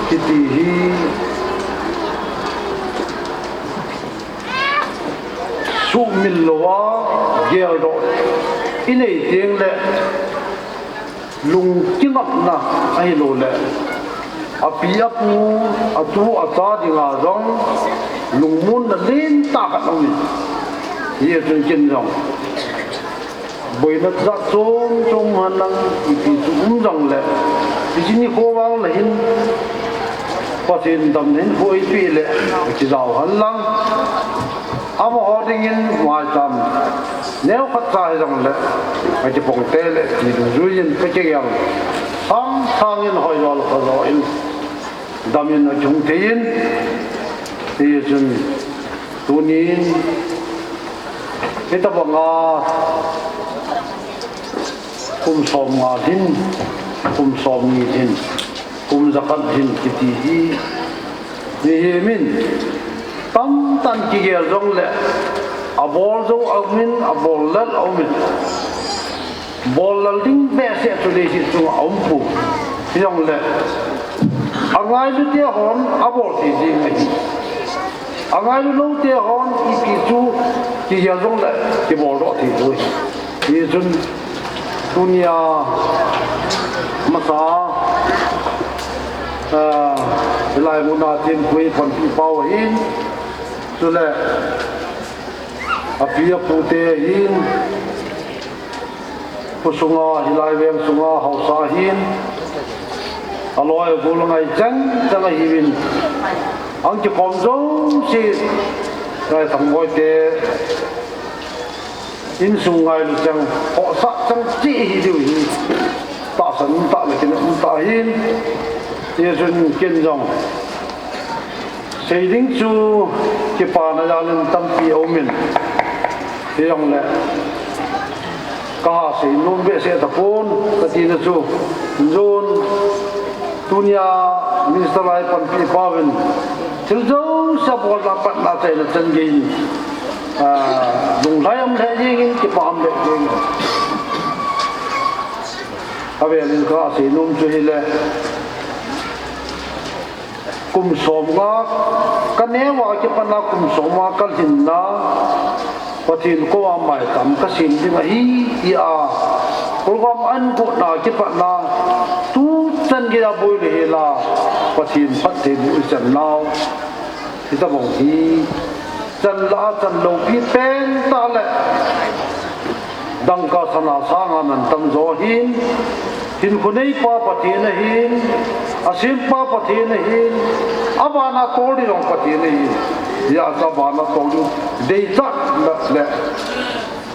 kiti hi sumil louva geldoh inei tengle, lungkingapna ahilouleh, api apu, atu acha dinga jong lungmonna lentah khat aumin. Hijeh chun ken jong boina jat chom chom henlang, ipi chu um jongle, hiche nikho vang le hin Pathen damna hin hoi pi le, kijao henlang. Amaho dingin maicham neokhat cha hijongle, kakipong tele ti dungjuiyin kakigel. Sang sangin hoijo le khojo in damin akihung thei in, hijeh chun tunin hitobanga kum somnga lhin, kum somni lhin, kum jakhat lhin kiti hi mihem in tamtah in kigel jongle, abol jou aumin, abol lel aumin. Bol lel ding behseh chu leiset chunga aumpoi. Hijongle, angailu te hon abol thei jeng ahi. Angailu lou te hon ipi chu kigel jongle kiboldoh thei poi. Hijeh chun tunia masa, ah, hilai muna thempu panpipau ahin, chule api apu te ahin, khosunga, hilai veng sunga haosa ahin, Aloi agol angai chang chang ahiuvin, ang kikhom jouse, Ngaithang Boite insung ngailu chang, khohsah chang cheh ahi diu ahi. Tahsan um tah le kin um tah ahin, hijeh chun ken jong sei ding chu kipana jal in tampi aumin, hijongle kaha sei nom behseh tapon, katina chu, jun, tunia minister lai panpi pauvin, thil jouse abolna patna achaina chan geiyin, ah, lunglhai um lheh jengin, kipa um lheh jengin. Avelin kasei nom chu hile, kum somnga, kaneova kipatna kum somnga kalhinna, Pathen koma maicham kasem ding ahi, tia program ahin gotna kipatna, tuchan geiya boi le hela, Pathen phattheiboh ichan nau hitobang hi, chan lah a chan loupi pentah le dangka sana sanga mantam jo ahin, hinkho neipa Pathen ahin, asempa Pathen ahin, abana tol ding jong Pathen ahin, hijeh chun abana tol ding deisahna le,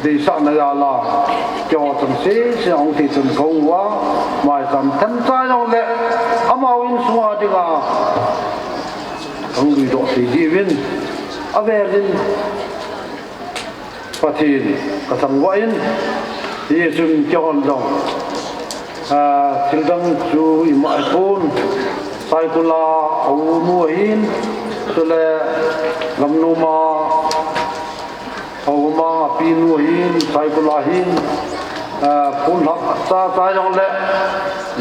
deisahna jal a, keiho chang sese ahung thei chun kahung uva, maicham themcha jongle, amaho insunga dinga kahung luidoh thei diuvin, avelin Pathen kathangvah in, hijeh chun keihon jong, ah, thildang chu ima ahipon, Saikul a aunu ahin, chule Gamnom a, Hogom a apinu ahin, Saikul a hin, ah, phone lhap chacha jongle,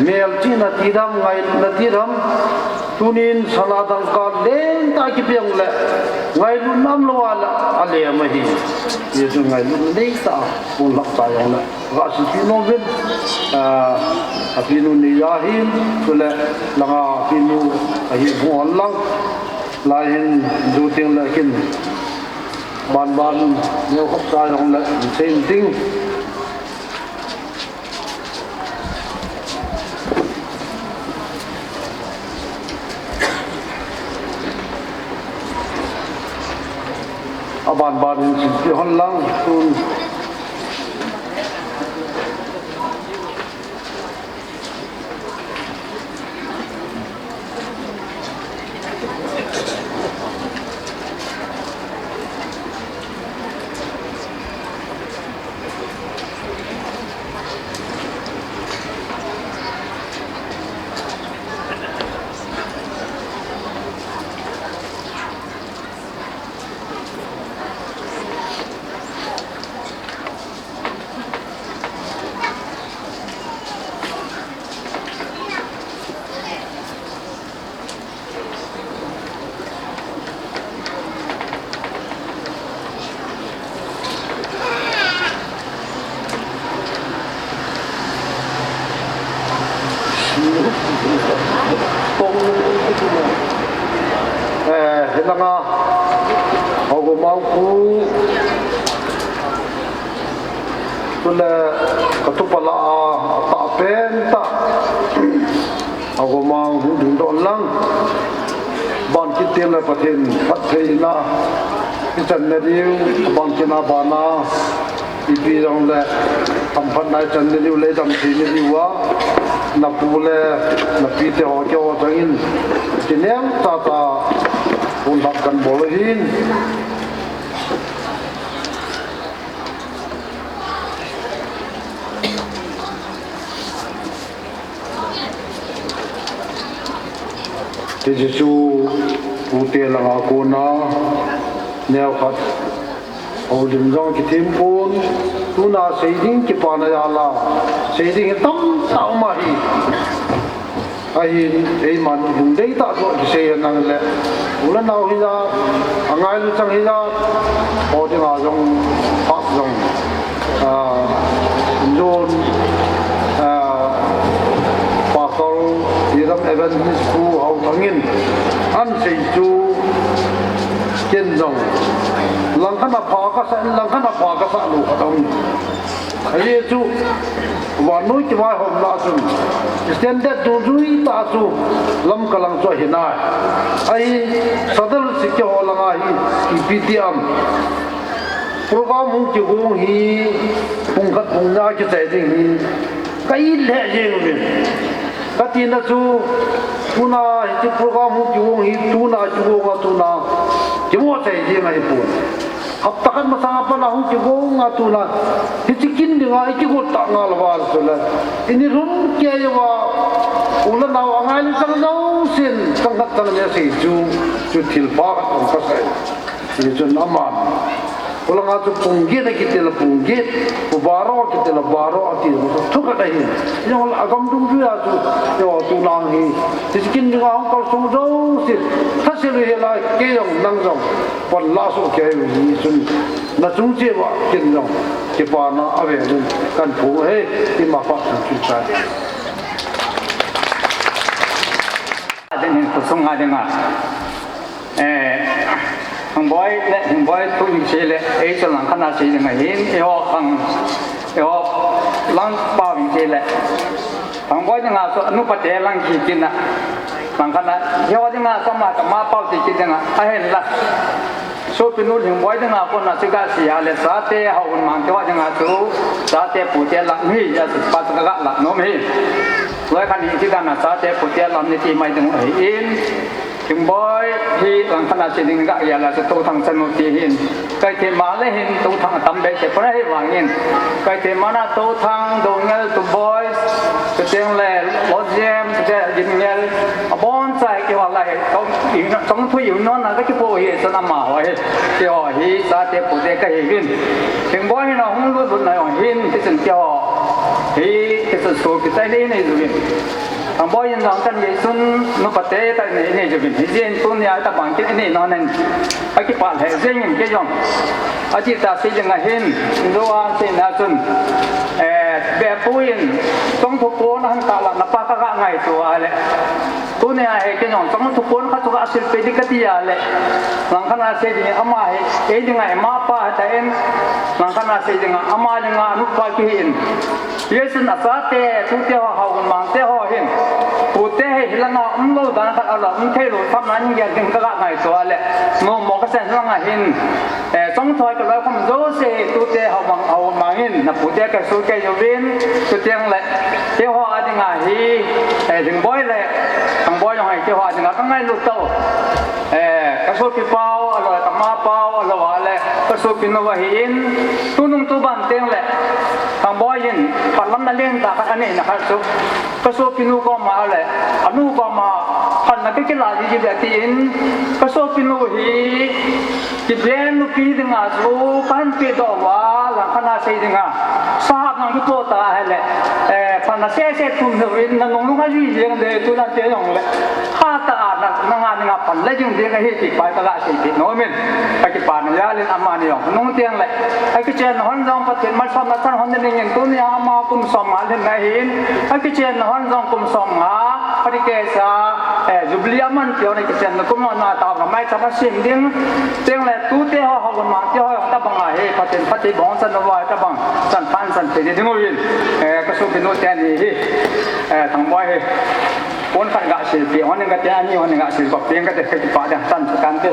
melchihna ti dam, ngailutna ti dam, tunin sana dangka lentah kipe jongle, ngailutna umlou a le, alem ahi. Hijeh chun ngailutna neitah a phone lhap cha jongle, gaseipi nom uvin, ah, apinu neija ahin, chule langa apinu ahin hung hon lang, lai hin ju tengle kin banban neokhat cha jongle sei inting. Abanban hin seipi hon lang tun. Eh, hilanga, Hogom a pu, chule katupa lah a, atahpen tah. Hogom a hung dingdoh lang. Ban kit tengle Pathen phattheina ichan nadiu, ban kitna bana, ipi jongle hamphatna ichan nadiu le damtheina diuva, napu le napite ho keiho changin, kinem tata, phone lhap kan bol ahin. Hijeh chun, pute langa kona, neokhat, houlim jong kithem pon, tuna sei ding kipana jal a, sei ding hi tamtah um ahi. Ahin, eiman lungdei tah toh kisei henlang le, u le nao hijat, angailu chang hijat, ho dinga jong, phat jong, ah, John, ah, Pastor Hiram Evangelist Pu Haothang in, ahin sei chu, ken jong, langkhat a pha kasah, langkhat a pha kasah lou khat aum. Ajeh chu vannoi kivaihomna chun standard dungjui tah chu Lamka lang chu ahi nai. Ahi, Sadar Sikhe ho langa hi ipi ti am, program hung kigong hi pung khat pung ni a kichai ding hi ka it lheh jeng uvin. Ka tina chu, tuna hiche program hung kigong hi tuna kigong a tuna kimoh chai jeng ahipon. Hapta khat masang a pat a hung kigong a tuna, hiche kin dinga i kigot tah ngal uva le chule, i ni lhum kei uva, u le nao angai le chang jousen, chang khat chang ni asei chu, chu thil pha khat ong kasei. Hichun aman, u langa chu pung get akiti le pung get, u baro akiti le baro ati, thu khat ahi. Jong le agam dungjuia chu, jong tuna hi, hiche kin dinga hung kalsong jousen, thase lu hela kei jong nang jong. Pan la soh kei u hi chun, na chung cheh uva ken jong kipana avel in kahin phong e, ima phat chun chu chai. Adin hin khosung a dinga, eh, Thangboi le, Thangboi thu in sei le, ei chu langkhat a sei dinga hin, eiho khang, eiho lang pao in sei le. Thangboi dinga chu anu pate lang kiti na. Langkhat a, eiho dinga chu ama, ama pao ti kiti dinga, ahin la. Sopinu Lhingboi dinga kona chu kasei a le, chate Haokhinmang te ho dinga chu, chate pute lam hi, a chu pa chu kaga la nom hi. Loi khat ni ti dan a chate pute lam ni ti mai ding ahi in. Lhingboi hi langkhat a sei ding kagel a chu Touthang chanu ti hin. Kathei ma le hin Touthang atam behseh pon ahi vangin. Kathei ma na Touthang, Doungel, Tuboi, chuteng le Lhojem, chuteng Gingel, aboncha hi keiho lai, chong, chong thu iu non na kakipo hi, chun amaho hi, keiho hi, chate pute kahiuvin. Lhingboi hin ahung lut lut na jong hin, tichun keiho hi, tichun sopi tah in inei uvin. Thangboi in jong kan gei chun, nu pate tah in inei uvin. Hijeh in tunia tabang kit inei non in. Akipah lheh jeng in kei jong. Adih tah sei ding ahin, Hindu a seina chun, eh, Bepu in, Chongthu pon ahin tah la, napa kaga ngaito a le. Tunia hi kei jong, Chongthu pon khat chu kasil peh ding kati a le. Langkhat a sei ding, ama hi, ei dinga, ama pa hita in, langkhat a sei dinga, ama dinga, nupa kihi in. Hijeh chun achate, tute ho, Haokhinmang te ho hin, pute hi hilanga umlou dan khat ala um theilou tham nan gel ding kaga ngaito a le, nommo kasei langa hin, eh, Chongthu a kaloi khom jouse hi, tute Haokhinmang, Haokhinmang hin, na pute kasu kei uvin, chuteng le, keiho a dinga hi, eh, Lhingboi le, Thangboi jong hi, keiho a dinga kangailut tah u. Eh, kasopi pau, alou, kama pau, alou, ale, kasopinu ahin, tunung tuban teng le, Thangboi in, phat lam na leng tah khat anei na khat chu, kasopinu koma le, anu koma, phat na kakila ji ji be tin, kasopinu hi, kibeng nupi dinga chu, kahin pedoh uva, langkhat a sei dinga, sahap nang kipo ta hile, eh, phat na sese thum uvin, nanung nung ajui jeng de, tuna te jong le. Hatah a na, nanga dinga pan le jing ding ahi ti pa kaga seipeh nom in. Kakipana jal in amani jong nung teng le, akichenna hon jong Pathen malsomna chan hon ding in tunia ama kum som nga lhin na ahin. Akichenna hon jong kum som nga, pati kesa, eh, Jubilee aman ti hon akichenna kum hon na tao na maicham asem ding. Teng le tute ho, Haokhinmang te ho jong tabang ahi, Pathen phatthei bonchan uva tabang, chan phan chan thei ding uvin. Eh, kasopinu teni hi, eh, Thangboi hi. Pon khat ga silpeh hon in kate, ani hon in ga silpeh hon in kate, kakipah ding, chan chu kante.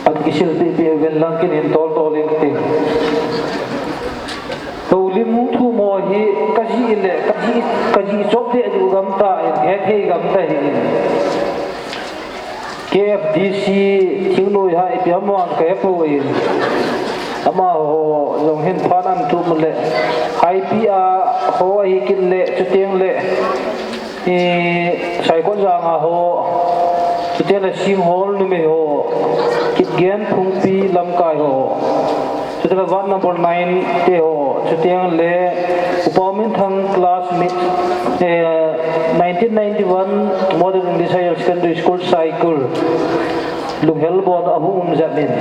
Akisilpeh peh uvin lang kin in tol tol in kate. Houlim thum ho hi kajih le, kajih, kajih chop deh diu gam tah in, hethei gam tah hi in. K F D C thingnoi hai ipi ham vang kahepoi. Amaho jong hin phat ahin thum le, Haipi a ho ahi kit le, chuteng le, eh, Saikot Jang a ho, chuteng le Singhol numei ho, Kipgen Phungpi lamkai ho. Chuteng le ward number nine te ho, chuteng le Upa Minthang classmate, eh, nineteen ninety-one Model English Higher Secondary School Saikul, Lunghel bon ahung um jep in.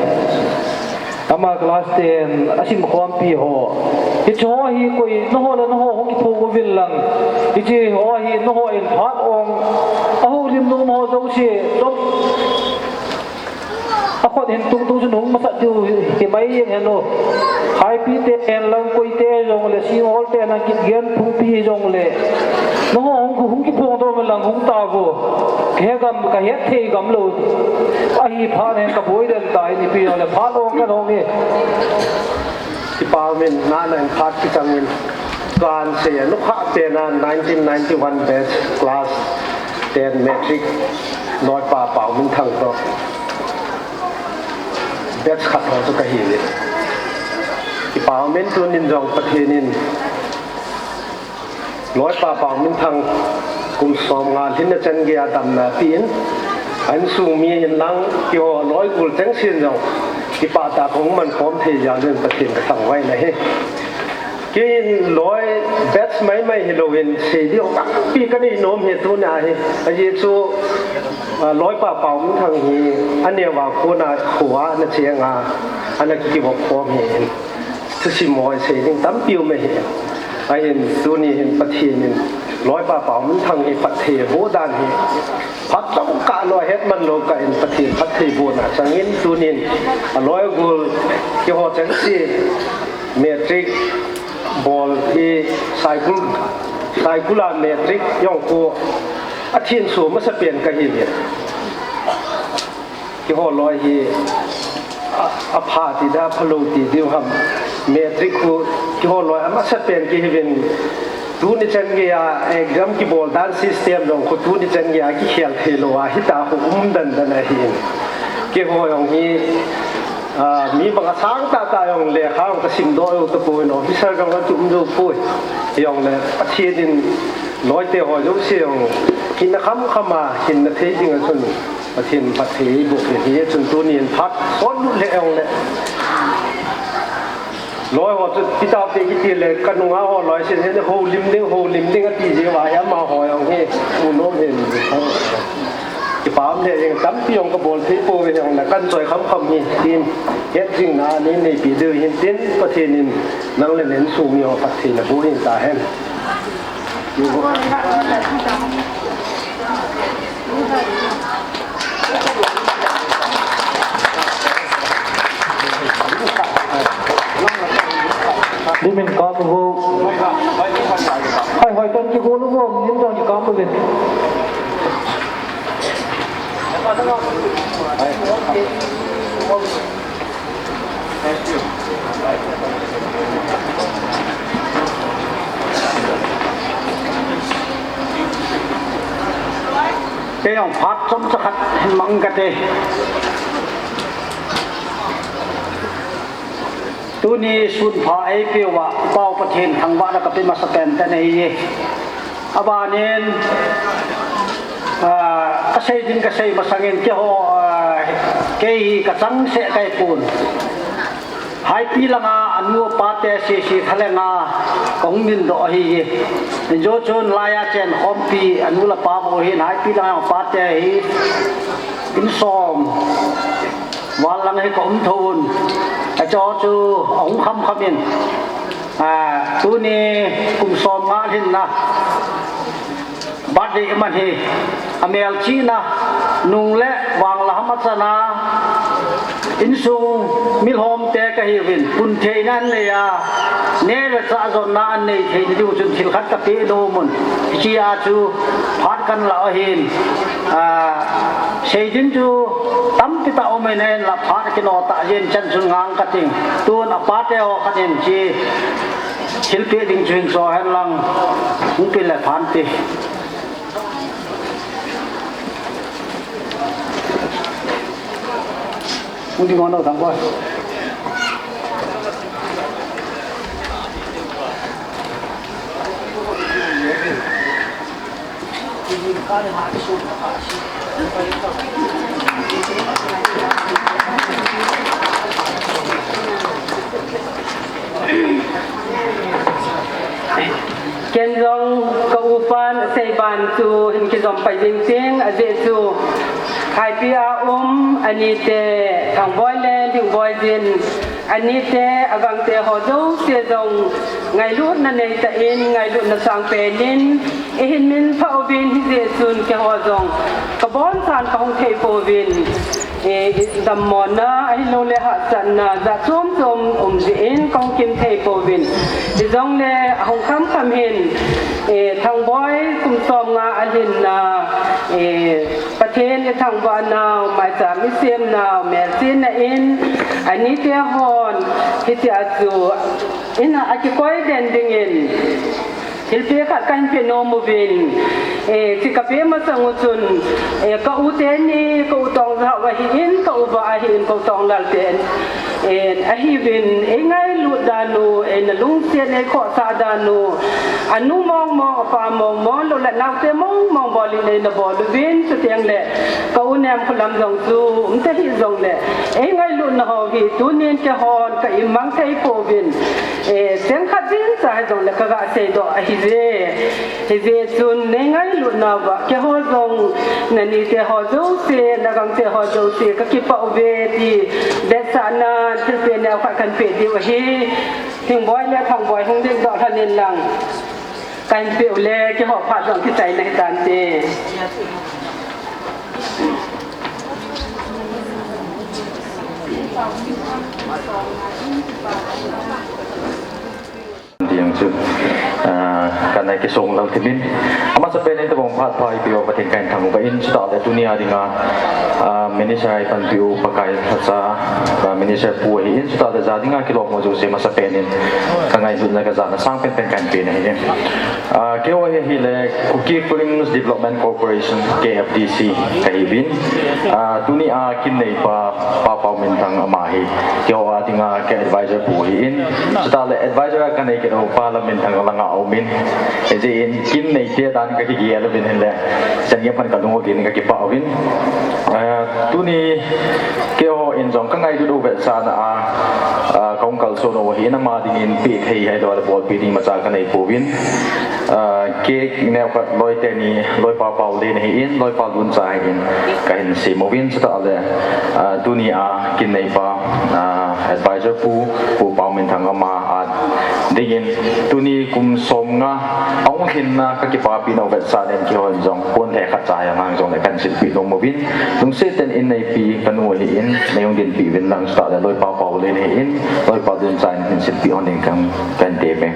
Ama class ten asim khompi ho. Hiche ho hi koi nangho le nangho hung kiphong uvin lang. Hiche ho hi nangho in phat ong. Ahoulim nom ho jouse, chop Akhut hin tungtung chu nahung masat diu hi, himai jeng hen o. Haipite hen lang, Koite jongle, Singholte hen lang, Kipgen, Phungpi jongle. Nangho hung, hung kiphongdoh man lang hung tauvo. Kahe gam, kahet thei gam lou. Ahi phat nen kaboi den tai, nipi jongle phat ong kan ong e. Kipa umin, nana in phat kichangin. Kahin sei a, nukha tena nineteen ninety-one batch class ten matric, Loipa Pauminthang toh batch khat ho chu kahi uve. Kipa umin, tunin jong Pathen in Loipa Pauminthang kum som nga lhinna chan geiya damna apen, a insung mi hin lang, keiho loi gol chengse jong kipah tah a kahung man khom thei jeh un Pathen kathangvah in ahi. Kei in loi batch maimai hilouvin, sei ding tampi kanei nom e tuna hi. Ajeh chu, a, Loipa Pauminthang hi aneo a kona kho a ana cheng a, ana kivop khom ahin. Thusim ho sei ding tampi um ahi. Ahin tuni hin Pathen in Loipa Pauminthang hi phatthei aboh dan hi phat chomkhat lou, hetman lou kah in Pathen phatthei bohna changin tunin aloi agol keiho chengse matric bol hi Saikul, Saikul a matric jong khu athenso masapen kahi uve. Keiho loi hi a, apha ti da, aphalou ti diu ham. Matric khu keiho loi amasapen kahi uvin. Tuni chan geiya exam kibol dan system jong khu tuni chan geiya kikhel thei lou a hita khu um dandan ahin. Keiho jong hi, a, mi banga sang tahtah jong lekha jong kasimdoh u tapoi, officer jong kakium jou poi. Hijongle Pathen in loite ho jouse jong hinna khamkham a hinna thei ding a chun Pathen phatthei eiboh in, hijeh chun tunin phat sot lut lheh jongle loi ho chu, pi taute kiti le, kanunga ho loi sin hin houlim ding, houlim ding ati jeh uva hi amaho jong hi mu nom hin. Kipa um lheh jeng, tampi jong kabol thei pouve, hijongle kahin choi khamkham hi tin, hetjingna nei neipi diu hin tin, Pathen in nang le na insung mi ho phatthei naboh in tahen. Dimin kap uvo. Hoi, hoi, ton kigol uvo, min ton kikap uve. Kei jong phat chomcha khat hin mang kate. Tuni sunpha eipeuva, Pau Pathen thangvahna kape masapen tan ahiye. Abanin, ah, kasei ding kasei masangin keiho, ah, kei hi kachangseh kahipon. Haipi langa anu apate sese thalenga kahung dindoh ahiye. Injo chun laiya chenkhompi anu le apa bou ahin, Haipi langa apate hi insom val lang hi kaum thou un. Acho chu ahung khamkham in, ah, tuni kum somnga lhinna birthday aman hi, amelchihna nung le vang la ham achana, insung milhomte kahiuvin, puntheina anei a, neh le chah jonna anei theina diu chun thil khat kapeh nom un. Hichea chu phat kahin lah u ahin, ah, sei ding chu tampi tah umin, ahinla phat akinoh tah jeh in chan chun ngang kating. Tun apate ho khat in hiche thilpeh ding chu hin cho hen lang, hung peh le phante. Hung ding o, nao thang boi. Ken jong ka upan asei ban chu hin kijom pai jing ting, ajeh chu Haipi a um anite Thangboi le Lingboi jin, anite agangte ho jouse jong ngailutna neitah in, ngailutna sangpen in eihin minphah uvin, hijeh chun keiho jong kaboncha'n kahung thei pouvin. Eh, dammona, ahilouleh hahsatna, jat chom chom um jeh in kahung kim thei pouvin. Hijongleh, ahung kham kham hin, eh, Thangboi kum som nga alhinna, eh, Pathen ithangvah nau, maicham isem nau, melchihna in, anite hon, hitia chu, ina akikoi den dingin, thilpeh khat kahin pe nom uvin, eh, ti kapeh masang u chun, eh, ka u teni, ka u Tongjao ahin, ka u va ahin, ka u Tonglal ten, eh, ahiuvin, eingailut dan u, eina lungset, eikhohsah dan u, anu mong mong, apa mong mong, lou le naote mong mong bol in eina bol uvin, chuteng le, ka u Nemkholam jong chu, umta hih jongleh, eingailutna ho hi, tunin keihon, ka imang thei pouvin, eh, cheng khat ding cha hijongleh, kaga seidoh ahi je. Hijeh chun, neingailutna uva, keiho jong, nanite ho jouse, nagamte ho jouse, kakipah uve ti, vetsahna, thilpeh neo khat kahin pe diu ahi, Thangboi le Thangboi hung dingdoh lhon in lang, kahin peh u le, keiho phat jong kichaina hitante. Ding chu, ah, kanei kisong lal thimin. Amasapen in tabang phat pha eipeuva Pathen kahin thangvah in, chutah le tunia dinga, ah, minister a ipanpiu Pakai lhacha, ah, minister pu ahin, chutah le ja dinga kilom ho jouse amasapen in kangailutna kajana sangpen pen kahin pe nahi. Ah, keiho hi ahile Kuki Films Development Corporation, K F D C, kahiuvin. Ah, tunia kin neipa, Pa Pauminthang ama hi, keiho a dinga ka advisor pu ahin. Chutah le advisor a kanei kit u Pa Lamminthang langa aumin. Hijeh in kin neite dan kakigel uvin hinle, chan gei phat kalung u tin kakipah uvin. Ah, tuni keiho in jong kangailut u vetsahna a, ah, kahung kalson u ahin, ama dingin peh thei ahilouleh bolpi ding imacha kanei pouvin. Ah, cake neo khat loi teni, loipa Paolen ahin, loipa Luncha ahin, kahin sem uvin chutah le, ah, tunia kin neipa, ah, advisor pu, Pu Pauminthang ama a dingin, tuni kum som nga ahung lhinna kakipapi nau vetsahna in keiho in jong pon le khat cha hijongle kahin silpeh nom uvin, lungset tah in neipi kanu ahin, neihung dinpi uvin lang chutah le loipa Paolen ahin, loipa Luncha in hin silpeh hon ding kahin, kahin temme.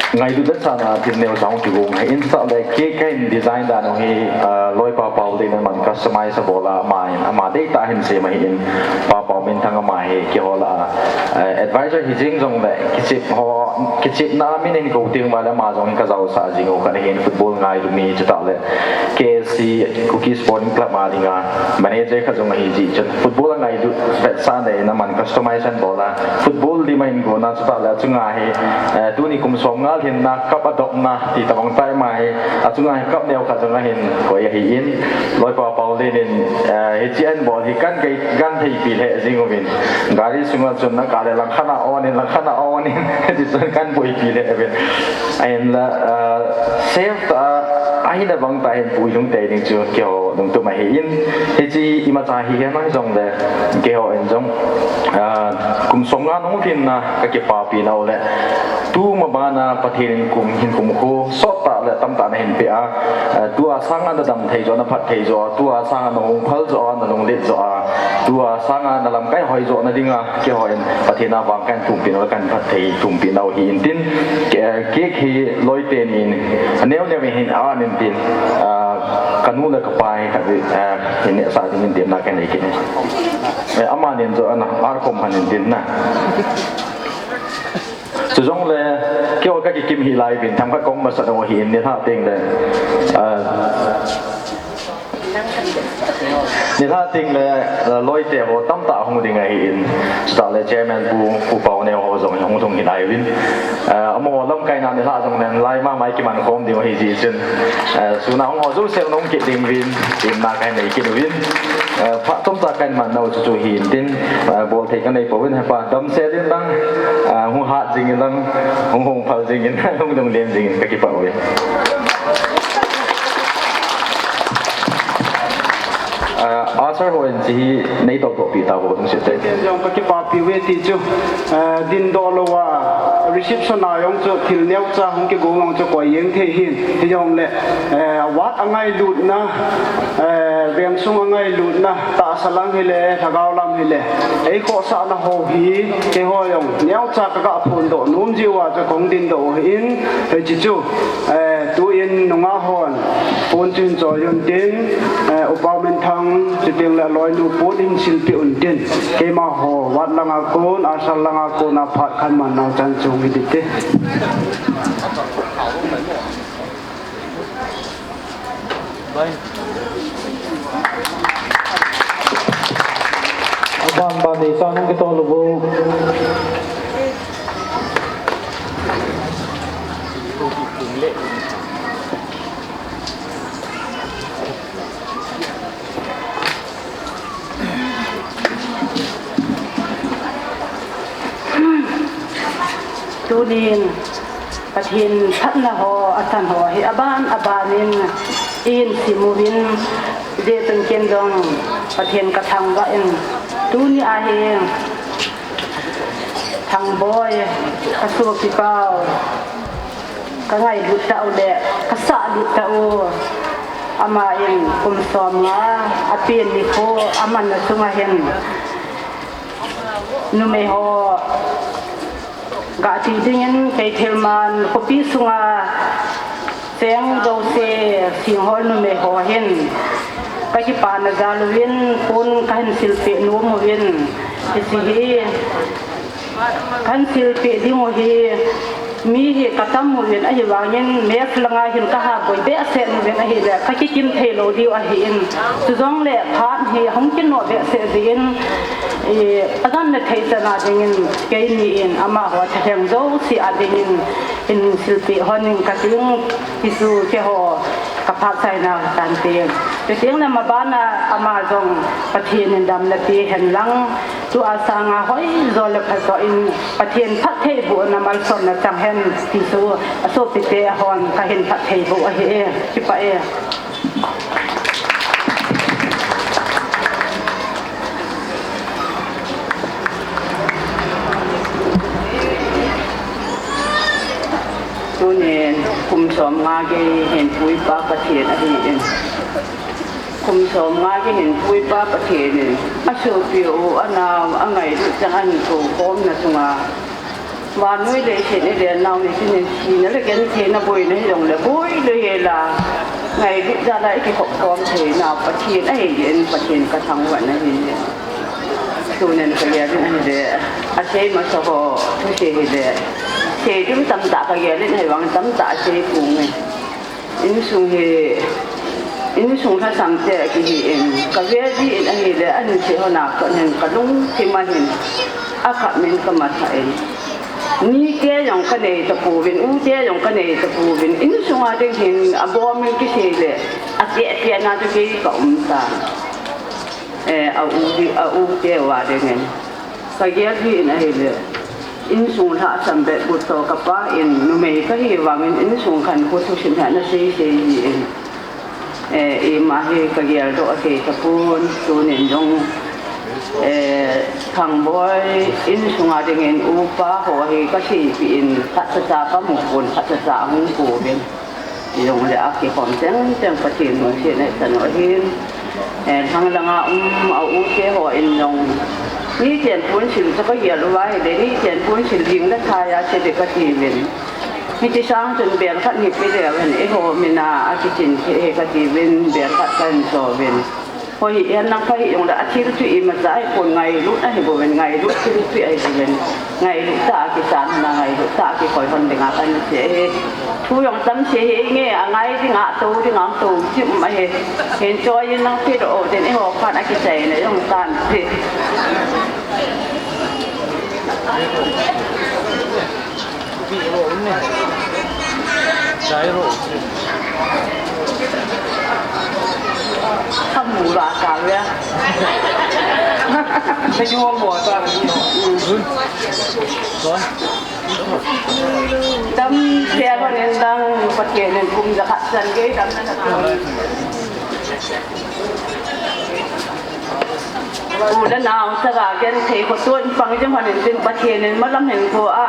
Ngailut vetsahna thil neo cha hung kigong ahin, chutah le cake kahin design dan u hi, ah, loipa Paolen in aman customize abol a, ama in, ama deitah a hin sem ahin, Pa Pauminthang ama hi keiho lah a, ah, advisor hijeng jongle, kichep ho, kichepna a min ahin kou teng uva le ama jong hin kajaosah jing u khat ahin, football ngailu mi chutah le K S C, Kuki Sporting Club a dinga manager khat jong ahi jeh chun, football angailut vetsahna in aman customize ahin bol a, football lim ahin gon a, chutah le achunga hi, eh, tuni kum som nga lhinna cup adopna ti tabang tah ama hi, achunga hi cup neo khat jong ahin koi ahin, loipa Paolen in, eh, hiche ahin bol hi kahin gei, kahin theipi lheh jing uvin, gari sunga chun akah le langkhat a on in, langkhat a on in, tichun kahin boipi lheh uvin. Ahinla, ah, safe tah a, ahina bang tah a hin puilhung tei ding chu keiho lungtup ahin, hiche imacha hi hihen hijongle, keiho in jong, ah, kum som nga nahung lhinna kakipapi nau le, tu mabana Pathen in kum hin kumkho sottah le tamtah nahin peh a, ah, tua sanga nadam thei joh, naphat thei joh, tua sanga nahung phal joh a, nalunglet joh a, tua sanga nalamkai hoi joh na dinga, keiho in Pathen a vang kahin thumpi nau le kahin phatthei thumpi nau ahin tin, ke, cake hi loi teni in, aneo neo in hin an in tin, ah, kanu le kapa hi khat, ah, hin nehsah dingin temna kahin nei kit e. Eh, amanin joh ana, arkom han in tin na. Chujongle, keiho kakikim hih lai uvin, themkhat kahung masat u ahin, nilhah teng le, ah, nilhah teng le, ah, loite ho tamtah ahung ding ahin, chutah le chairman pu, Pu Paoneo ho jong hung lhung hih lai uvin. Ah, amaho lamkaina nilhah jongle, lai mama ikiman khom ding u ahi jeh chun, ah, sun a hung ho jouse nahung kit ding uvin, temna kahin nei kit uvin. Ah, phat chomcha kahin man nau chu chu hin tin, ah, bolthei kanei pouvin, hepa damsel in lang, ah, hung hat jing in lang, hung hung phal jing in, hung lunglen jing in kakipah uve. Ah, usher ho in hiche hi nei tohtohpi tauvo, lungset tah in. Ken jong kakipapi uve ti chu, ah, dindoh louva, Reception a jong chu thil neocha hung kigong jong chu koi jeng thei hin. Hijongle, eh, ward a ngailutna, eh, vengsung a ngailutna, tahsa lang hile, lhagao lam hile, eikhohsahna ho hi, keiho jong neocha kaga phondoh nom jiuva chu kahung dindoh u ahin, hiche chu, eh, tuin nungah hon pon chu hin choi untin, eh, Upa Minthang, chutengle aloinu pon hin silpeh untin. Keimaho ward langa kon, asal langa kona phat khat man nau chan chung hi dite. Aban ban ni sa nang kito lubu. Tunin Pathen phatna ho, achan ho hi aban abanin ihin simuvin, hijeh chun ken jong Pathen kathangvah in, tuni a hi Thangboi, kasopipau, kangailut tah u le kasahlut tah u, aman kum somnga apen nikho amanna sunga hin numei ho gah ti dingin Keithelman khopi sunga cheng jouse, Singhol numei ho hin kakipana jal uvin pon kahin silpeh nom uvin, hiche hi kahin silpeh ding u hi mi hi katam uvin, ahivangin mess langa hin kahahboi behseh uvin ahile kakikim theilou diu ahin, chujongle phat hi hung kinoh behseh jeh in, i, adan le thei chana dingin keini in amaho thalheng jouse a dingin hin silpeh hon in kating, hichu keiho kaphatchaina tante. Chutengle mabana ama jong Pathen in damna pe hen lang, tua sanga hoijo le phajo in Pathen phattheibohna malsomna chang hen ti chu asopite hon kahin phattheiboh ahi e, kipah e. Tunin kum somnga gei hinpuipa Pathen ahin, kum somnga gei hinpuipa Pathen in asopi u, anao, angailut chang ahin koukhomna chunga vannoi leiset ilen nau ni chun in thina le gentheina boina hijongle boi lou hela, ngailut jala ikikhop khom theina Pathen ahin, Pathen kathangvah in ahi. Tunin kagel in ahile, asei masa ho thusei hile, sei ding tamtah kagel in ahivang tamtah asei ponge. Insung hi, insung lhasam te kihi in, kagel jin ahile, ahinse hon a kon hin kalungthim a hin akhap min kamatha in, nite jong kanei tapouvin, ute jong kanei tapouvin, insunga ding hin abomin kisei le, ateh pehna chu kei kaum tan. Eh, a u di, a ute uva dingin kagel jin ahile, insung lhasam bep got toh kapa in numei kahi vangin insung khankho thusim hi ana seisei jin, eh, ima hi kageldoh thei tapon, tunin jong, eh, Thangboi insunga dingin upa ho hi kaseipeh in, khatchacha kamu pon, khatchacha ahung pouvin. Hijongle akikhom tengteng Pathen lungsetna ichan u ahin. Eh, lhang langa um a ute hon jong, nichen ponsil chu kagel uva ahile, nichen ponsil jing le thai a che ding katiuvin. Hiche sang chun bel khat hi pe leu hen, eiho mina akichin thei hi katiuvin, bel khat kahin cho uvin. Hoi, hihen lang pha hijongle, athil chu imacha ahipon, ngailut ahibouvin, ngailut thilpeh ahibouvin, ngailut tah a kichan hon a, ngailut tah a kikoi hon dinga kahin sei ahi. Thu jong tamsei hinge, angai dinga, atou dinga, atou chim ahi. Hin choi in lang pehdoh uvin, eiho khan akichaina jong tante. Kamu la ka ve. Kamu mo ta. Dam se lo nen dang Pathen in kum jakhat chan gei damna. U le nao, chaga genthei kho tuan pang jing hon in tin Pathen in malam hin kho a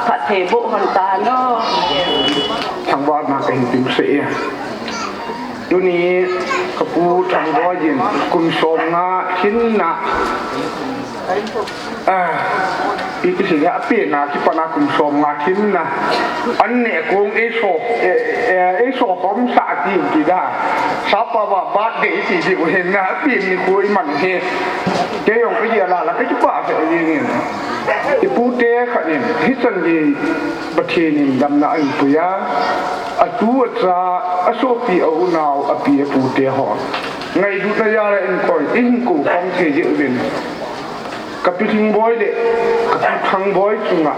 phatthei boh hon tan o. Thangvahna kahin ping seh e. Tuni kapu Thangboi in kum som nga lhinna, ah, i, i, apenna kipana kum som nga lhinna. An neh kong eiso, e, e, eiso khom sah ti u ti da. Sapa va birthday ti diu hin na, apen nikho iman u hi. Kei jong kagel a la kakipah sah jeng in. I pute khat in, hichan gei Pathen in damna ahin pui a, atu acha, asopi, a unau, api apu te ho ngailutna jal a inkoi, ihin kou khom thei jeh uvin, kapi Thangboi le kapu Thangboi chunga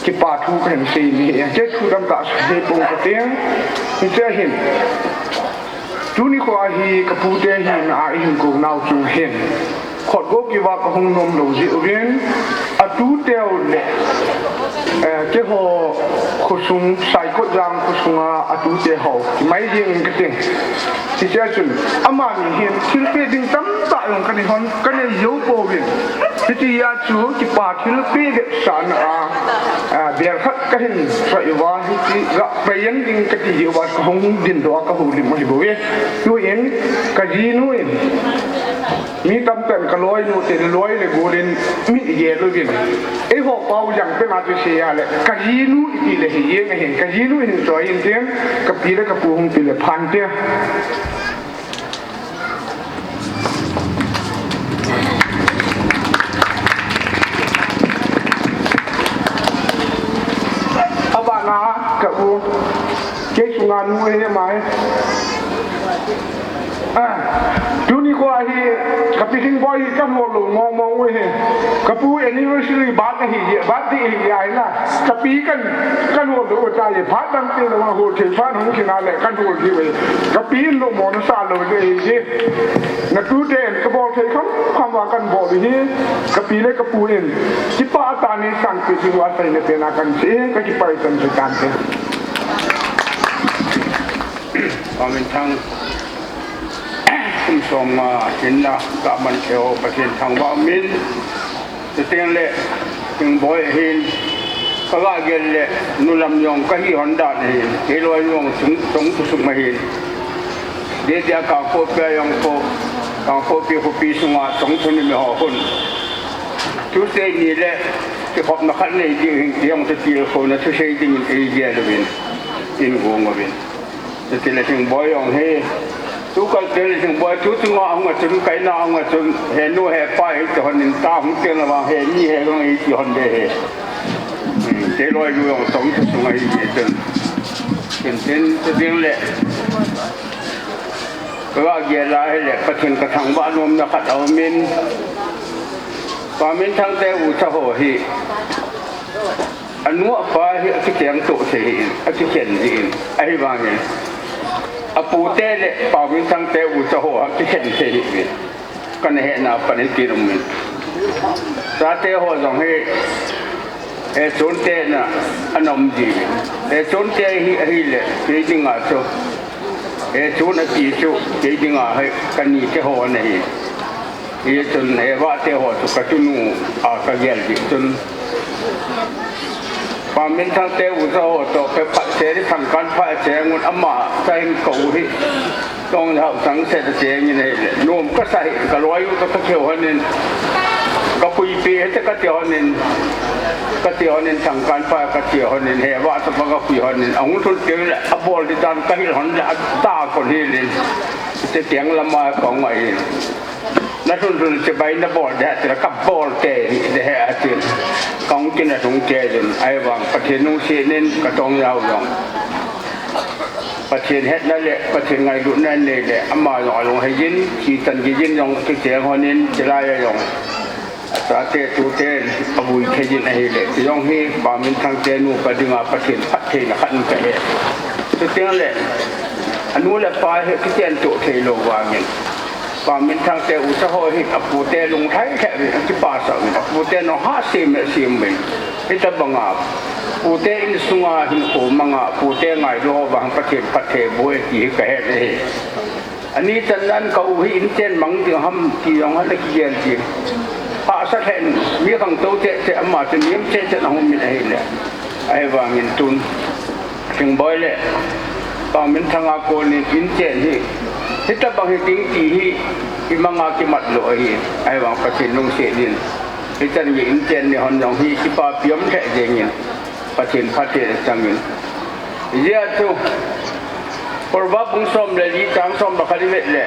kipa thu kahin sei in ahi. Kei thu tamtah sei pong kate. Hiche hin, tuni kho a hi kapute hina a ihin kou nau chung hin, khut go kiva kahung nom lou jeh uvin, atuteu le, eh, keiho khosung, Saikot Jang khosunga atute ho kimai jeng in kate. Hiche a chun, amani hin thilpeh ding tamtah jong kanei hon, kanei jou pouvin. Hitia chu kipa thilpeh vetsahna a, a, bel khat kahin soi uva, hiche ga paiyang ding kati jeh uva kahung dindoh a kahoulim u ahibouve. Tuin, kajinu in, mi tamtah in kaloinu te le loi le gol in mi igel uvin, eiho pao jang pen a chu sei a le, kajinu iti le hijeng ahin, kajinu hin choi in tin, kapi le kapu hung pi le phante. Abana ka u, kei chunga nu ahi mai. Ah, tuni kho a hi kapi Thangboi hi kahol lou mong mong u ahi. Kapu anniversary birthday ahi, birthday ahi na. Kapi kan, kahol lou u ahi, phat dang te lou hol thei phat hung kina le kahol diu ahi. Kapi in lou mo nasa lou u ahi. Natute in kabol thei kham kham a kabol u hi, kapi le kapu in kipa tah a nei sangpeh diu ahi, seina pen a kasei, kakipah e, kasei tante. Paminthang, kum som nga lhinna kaman thei ho Pathen thangvah umin. Chuteng le, Thangboi hin, kaga gel le, nu lam jong kahi hon dan ahin, kei loi jong chung, chung thusuk ma hin. Dia dia Kangpokpi a jong kho, Kangpokpi khopi sunga chung thuni mi ho khun. Tuesday ni le, kikhopna khat nei ding hin, kei jong chu tilkhouna thusei dingin eigel uvin, in gong uvin. Chutile Thangboi jong hi, tukal tile Thangboi, tu chunga ahung a chun, kaina ahung a chun, he nu he pa hi ti hon in, ta hung teng le vang he ni he jong hi ti hon de he. Hmm, kei loi nu jong chung thusung ahi ti chun. Kin tin, chuteng le, kaga gel a hile, Pathen kathangvah nomna khat aumin, Paminthang te ucha ho hi, anu apa hi akiteng toh thei ahin, akikhen ahin, ahivangin, apute le Paminthang te ucha ho akikhen thei ahin, kana hena pan in tin umin. Chate ho jong hi, e, chonte na, ana um ji. E, chonte hi, ahile, kei dinga chu, e, chon api chu, kei dinga hi, kani te ho ana hi. Hichun, e, vah te ho chu, kachunu a kagel ji chun. Paminthang te ucha ho toh, kei phat se di Thangkanphai a cheng un ama, sa hin kou hi. Tong hau sang se ta cheng in ahile. Nom kasa hi, kaloi u toh kakihou hon in. Kapui pi hite kati hon in. Kati hon in Thangkanphai kati hon in. He vah toh kakui hon in. Ahung lhun teng le, abol di dan kahil hon le, ata kon hil in. Chuteng lama kahung ahin. Nalhun lhun chibai nabol de, atile kabol te, de he atin. Kahung kina lhung te jun, ahivang Pathen lungset in katong jao jong. Pathen hetna le, Pathen ngailutna nei le, ama jong alunghei jin, kichan gei jin jong kicheng hon in, chulai a jong. Achate tute avui thei jin ahile, ti jong hi, Paminthang te nupa dinga Pathen phattheina khat in kahe. Chuteng le, anu le apa hi kichen toh thei lou vangin. Paminthang te ucha ho hi apute lunglhai lheh uvin, akipah sah uvin, apute nunghah sem le sem uvin. Hitabanga, pute insunga hinkho manga, pute ngailu ho vang Pathen phatthei boh e ti hi kahet ahi. Ani chan nan ka u hi inchen mang ding ham ti jong ana kigel ding. Hahsa lheh in, mi khangtou cheh cheh ama chu niam cheh cheh ahung um in ahile. Ahivangin tun, Thingboi le Paominthang a konin inchen hi, hitabang hi ding ti hi, imanga kimat lou ahi. Ahivang Pathen lungset in, hichan gei inchen ni hon jong hi, kipapi um lheh jengin. Pathen phatthei changin. Hijeh chun, Proverb bung som le li chang som le khat i vet le,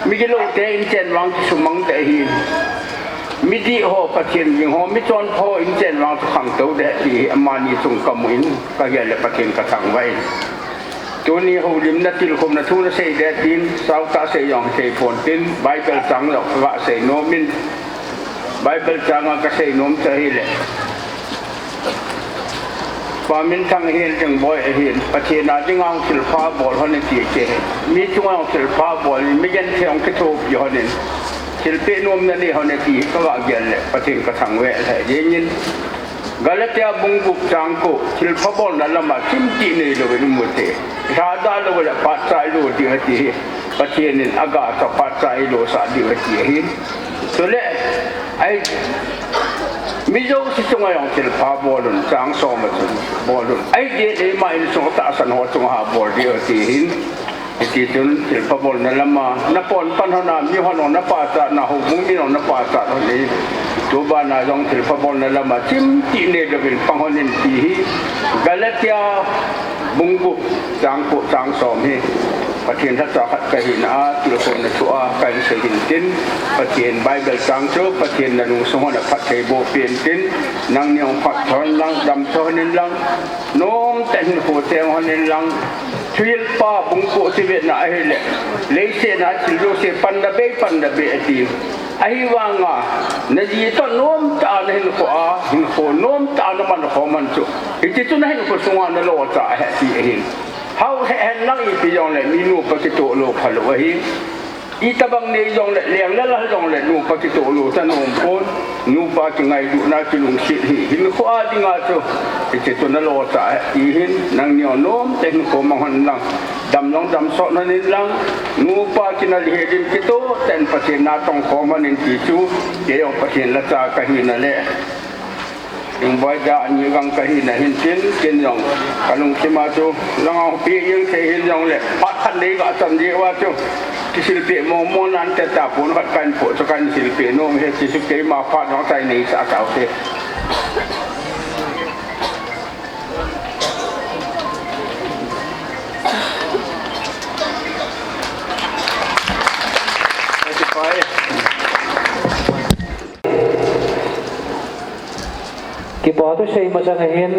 migilou te inchen vang chu sumang ding ahi. Midih ho, Pathen ging ho, michonpha ho inchen vang chu khangtou ding ahi ti hi amani chung kamu in, kagel le Pathen kathangvah in. Tuni houlimna tilkhouna thu nasei ding tin, sautah sei jong thei pon tin, Bible chang jong kaga sei nom in, Bible chang a kasei nom chu ahile, Paominthang hin, Thingboi hin, Pathen a dinga hung thilpha bol hon e ti chu, mi chunga hung thilpha bol in, mi genthei hung kithopi hon in, thilpeh nomna nei hon e ti hi kaga gel le Pathen kathangvah lheh jengin. Galatia bung gup chang ko, thilpha bolna lama chimtih neilouvin um ute. Lhadah lou le phatchai lou ding ahi ti hi, Pathen in aga chu phatchai lousah ding ahi ti ahi. Chule, ahi, mi jouse chunga jong thilpha bol un, chang som a chun bol un. Ahile eima insung tahsan ho chunga ha bol ding ahi ti hin. Hiti chun thilpha bolna lama, napon pan hon a, mi hon jong napachat un, houbung mi jong napachat un ahi. Tubana jong thilpha bolna lama chimtih neilouvin pang hon in ti hi. Galatia bung gup chang ko chang som hi Pathen lhacha khat kahina a, tilkhouna thu a kahin sei hin tin, Pathen Bible chang chu Pathen nalungsung hon a phatthei boh peh in tin, nangni jong phatthei hon lang, damsel hon in lang, nomtah in hinkho cheng hon in lang, Thuhilpa bung ko chu vetna ahile, leiset a thil jouse panna bei, panna bei ati. Ahivanga, naji toh nomtah a nahinkho a, hinkho nomtah a namankhom hon chu, hiti chun nahinkho sunga nalochah ahi ti ahin. Hao lheh hen lang ipi jongle mi nupa kitoh lou phalou ahi. Itobang nei jongle, leng le lal jongle, nupa kitoh lou chu anom pon. Nupa kingailutna, kilungset hi hinkho a dinga chu, hiti chun nalochah ahi ti hin, nangni jong nomtah in hinkho mang hon lang, dam jong damsot hon in lang, nupa kinal hel in kitoh tah in Pathen na tongkhom hon in ti chu, kei jong Pathen lhacha kahina le Thingboi da ani gang kahina hin tin, ken jong kalungthim a chu, langa hung peh jeng thei hih jongle, phat khat nei gachan jeh uva chu, kisilpeh mong mong nan te tapon khat kahin poh chu kahin silpeh nom e ti chu, keima phat jong chai neisah taute. Kipa thu sei masang a hin,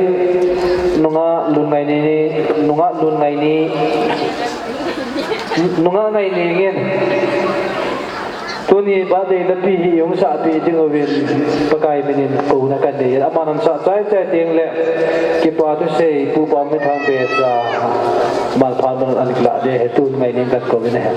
nungah Lunngaini, nungah Lunngaini, nungah Ngaini ngin, tuni birthday napi hi ihung sahpeh dinguvin Pakai minin kouna kanei in, aman ahin sah chai chai tengle, kipa thu sei Pu Paominthang Bey cha, malpha mun ahin lah ding ahi, tun Ngaini in kakou in ahi.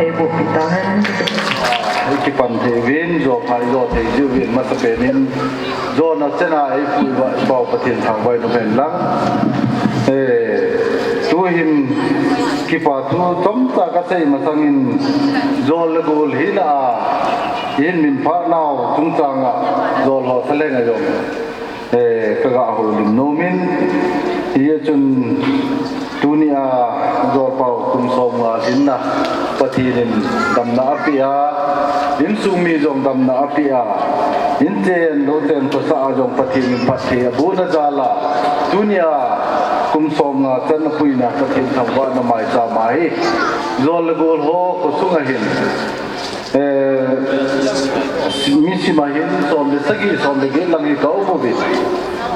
Eiboh peh tahen. Ei kipan thei uvin, jopha i jo thei jiuvin, masapen in, jona chena ei pu i va, i pau Pathen thangvah in umhen lang. Eh, tuhin kipa thu chomcha kasei masangin, jol le gol hina a, i hin minphah nau chungchang a, jol ho thalheng a jong eh, kaga houlim nomin, hijeh chun tunia jolpau kum somnga lhinna Pathen in damna apeh a, insung mi jong damna apeh a, inchen louchen khosah a jong Pathen in phatthei abohna jal a, tunia kum somnga chan apuina Pathen thangvahna maicham ahi. Jol le gol ho khosung a hin Eh, mi sima hin som le sagi, som le get lang hi ka um uvin.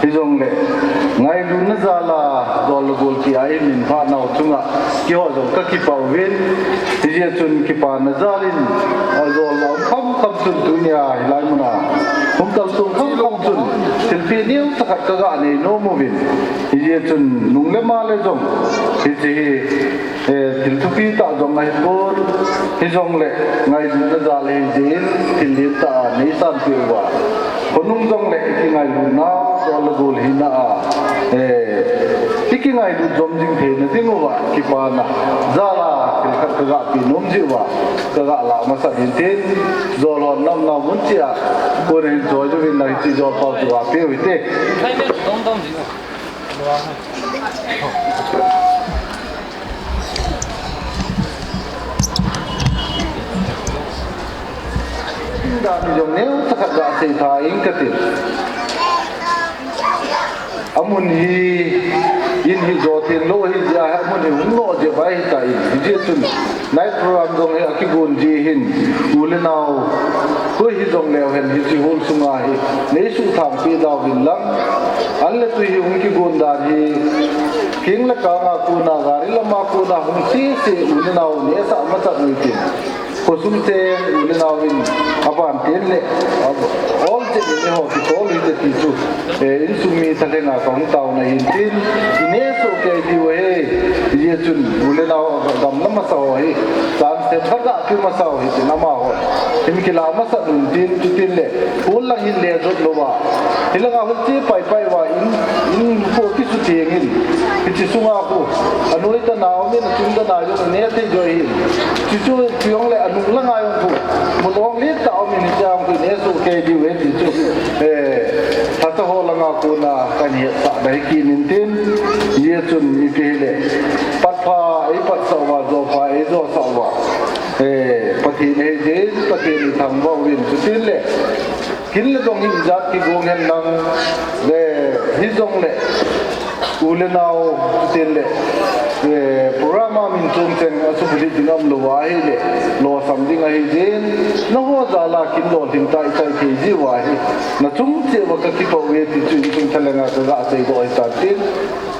Hijongle, ngailutna jal a, jol le gol tia i minphah nau chunga, keiho jong kakipah uvin. Hijeh chun kipana jal in, ajol a um khamkham chun tunia hilai muna hung kalsong khamkham chun, thilpeh neocha khat kaga nei nom uvin. Hijeh chun nung le ma le jong, hiche hi Eh, thil thupi tah jong ahipon, hijongle ngailutna jal ahi jeh in, thil lentah a neisanpeh uva. Khonung jongle i kingailut nau, jol le gol hina a, eh, i kingailut jom jing theina ding uva, kipana jal a thil khat kaga pe nom jeh uva, kaga lah masat in tin, jol hon namna mun cheh a, kon hin choi uvin lang hiche jolpau chu ga pe u hite. Dan jong neocha khat ga seitha ing kati. Amun hi, in hi jo tin lou ahi jeh a, amun hi hung lou jeh vai hita in. Hijeh chun, night program jong hi akigon ji hin, u le nau, koi hijongleu hen hiche hall sunga hi, neisuhthang peh dauvin lang, an le tui hi hung kigon dan hi, king le kang a kona, gari lam a kona hung sese, u le nau, nesah masat uvin tin. Khosung cheng, u le nau in, aban tin le, a, ol cheh in eiho kitol hite ti chu. Eh, insung mi thalheng a kahung taona hin tin, i nesoh kei diu ahi, hijeh chun, u le nau gamla masa ho hi, chance thakhat ga pe masa ho hitin amaho hin kilah masat un tin, chutin le, hall lang hin le jot louva, hilanga hall che paipai uva in, in kho kisu tengin, hiche sunga khu, anoi tana umin, achung tana jong ine thei joi hin, chuchu, chujongle anung langa jong khu, mun ong le tah umin, hiche jong khu nesoh kei diu ahi ti chu. Eh, Lhacha ho langa kona kahin hetsah dai kit in tin, hijeh chun ipi hile, patpha eipatsah uva, jopha eijosah uva, eh, Pathen ahi jeh in, Pathen ithangvah uvin, chutin le, kin le dong hi ijat kigong hen lang, le, hijongle, u le nao, chutin le, eh, program a min chom cheng a subulhit ding aum louva ahile, losam ding ahi jeh in, nangho jal a kin lolhing tah itai thei jiuva hi, nachung cheh uva kakipah uve ti chu insung thalheng a kaga seidoh ahitan tin,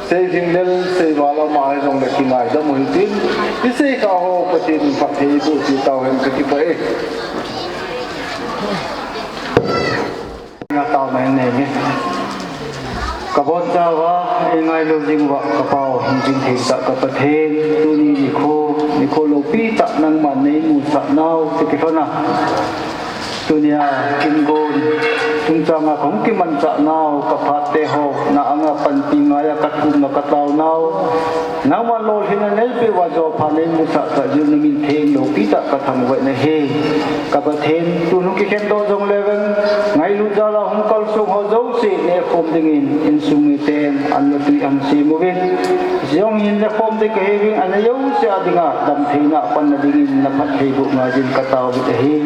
sei jing lel, sei val ama hijongle kingaidam u hitin, isei kha ho Pathen in phatthei eiboh cheh tauhen kakipah e. Nga tao mai nei nge. Kabonchauva, eingailu jing uva, kapao, hingjing thei tah ka Pathen, tuni nikho, nikho loupi tah nangman neimusah nau, ti kilhona. Tunia, kin gon, chungchanga kahung kimanchah nau, kaphat teho, na anga panpi ngaiya kathum na katao nau. Nangman lolhinna neipeh uva jopha neimusah tah jeh un namin theng loupi tah kathangvah in ahi. Ka Pathen, tun hung kikhendoh jongleu vang, ngailut jal a hung kalsong ho jouse nekhom dingin, insung miten, an le tui ahung sem uvin. Jong hin nekhom ding kahiuvin, ana jouse a dinga, damtheina panna dingin, naphattheiboh ngaijin katao uvin ahi.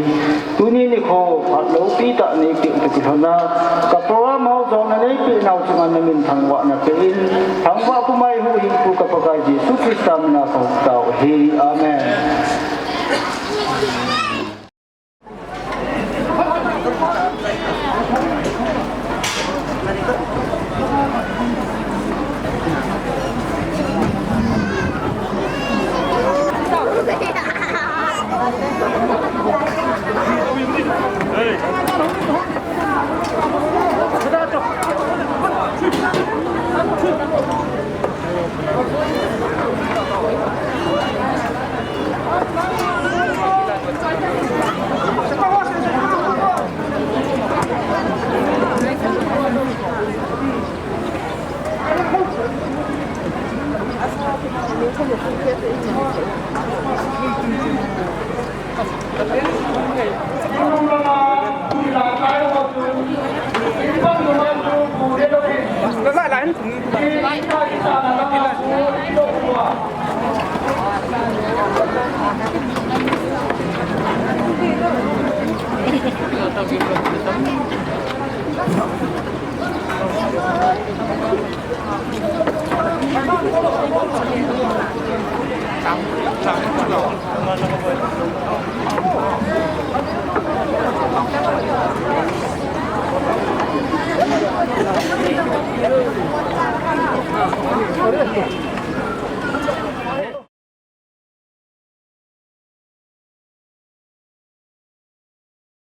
Tuni nikho, phat loupi tah neipeh u toh kilhona, ka program ho jona neipeh nau chunga namin thangvahna pe in, thangvah puma eihuhhingpu ka Pakai Jesu Christa mina kahung tao ahi. Amen.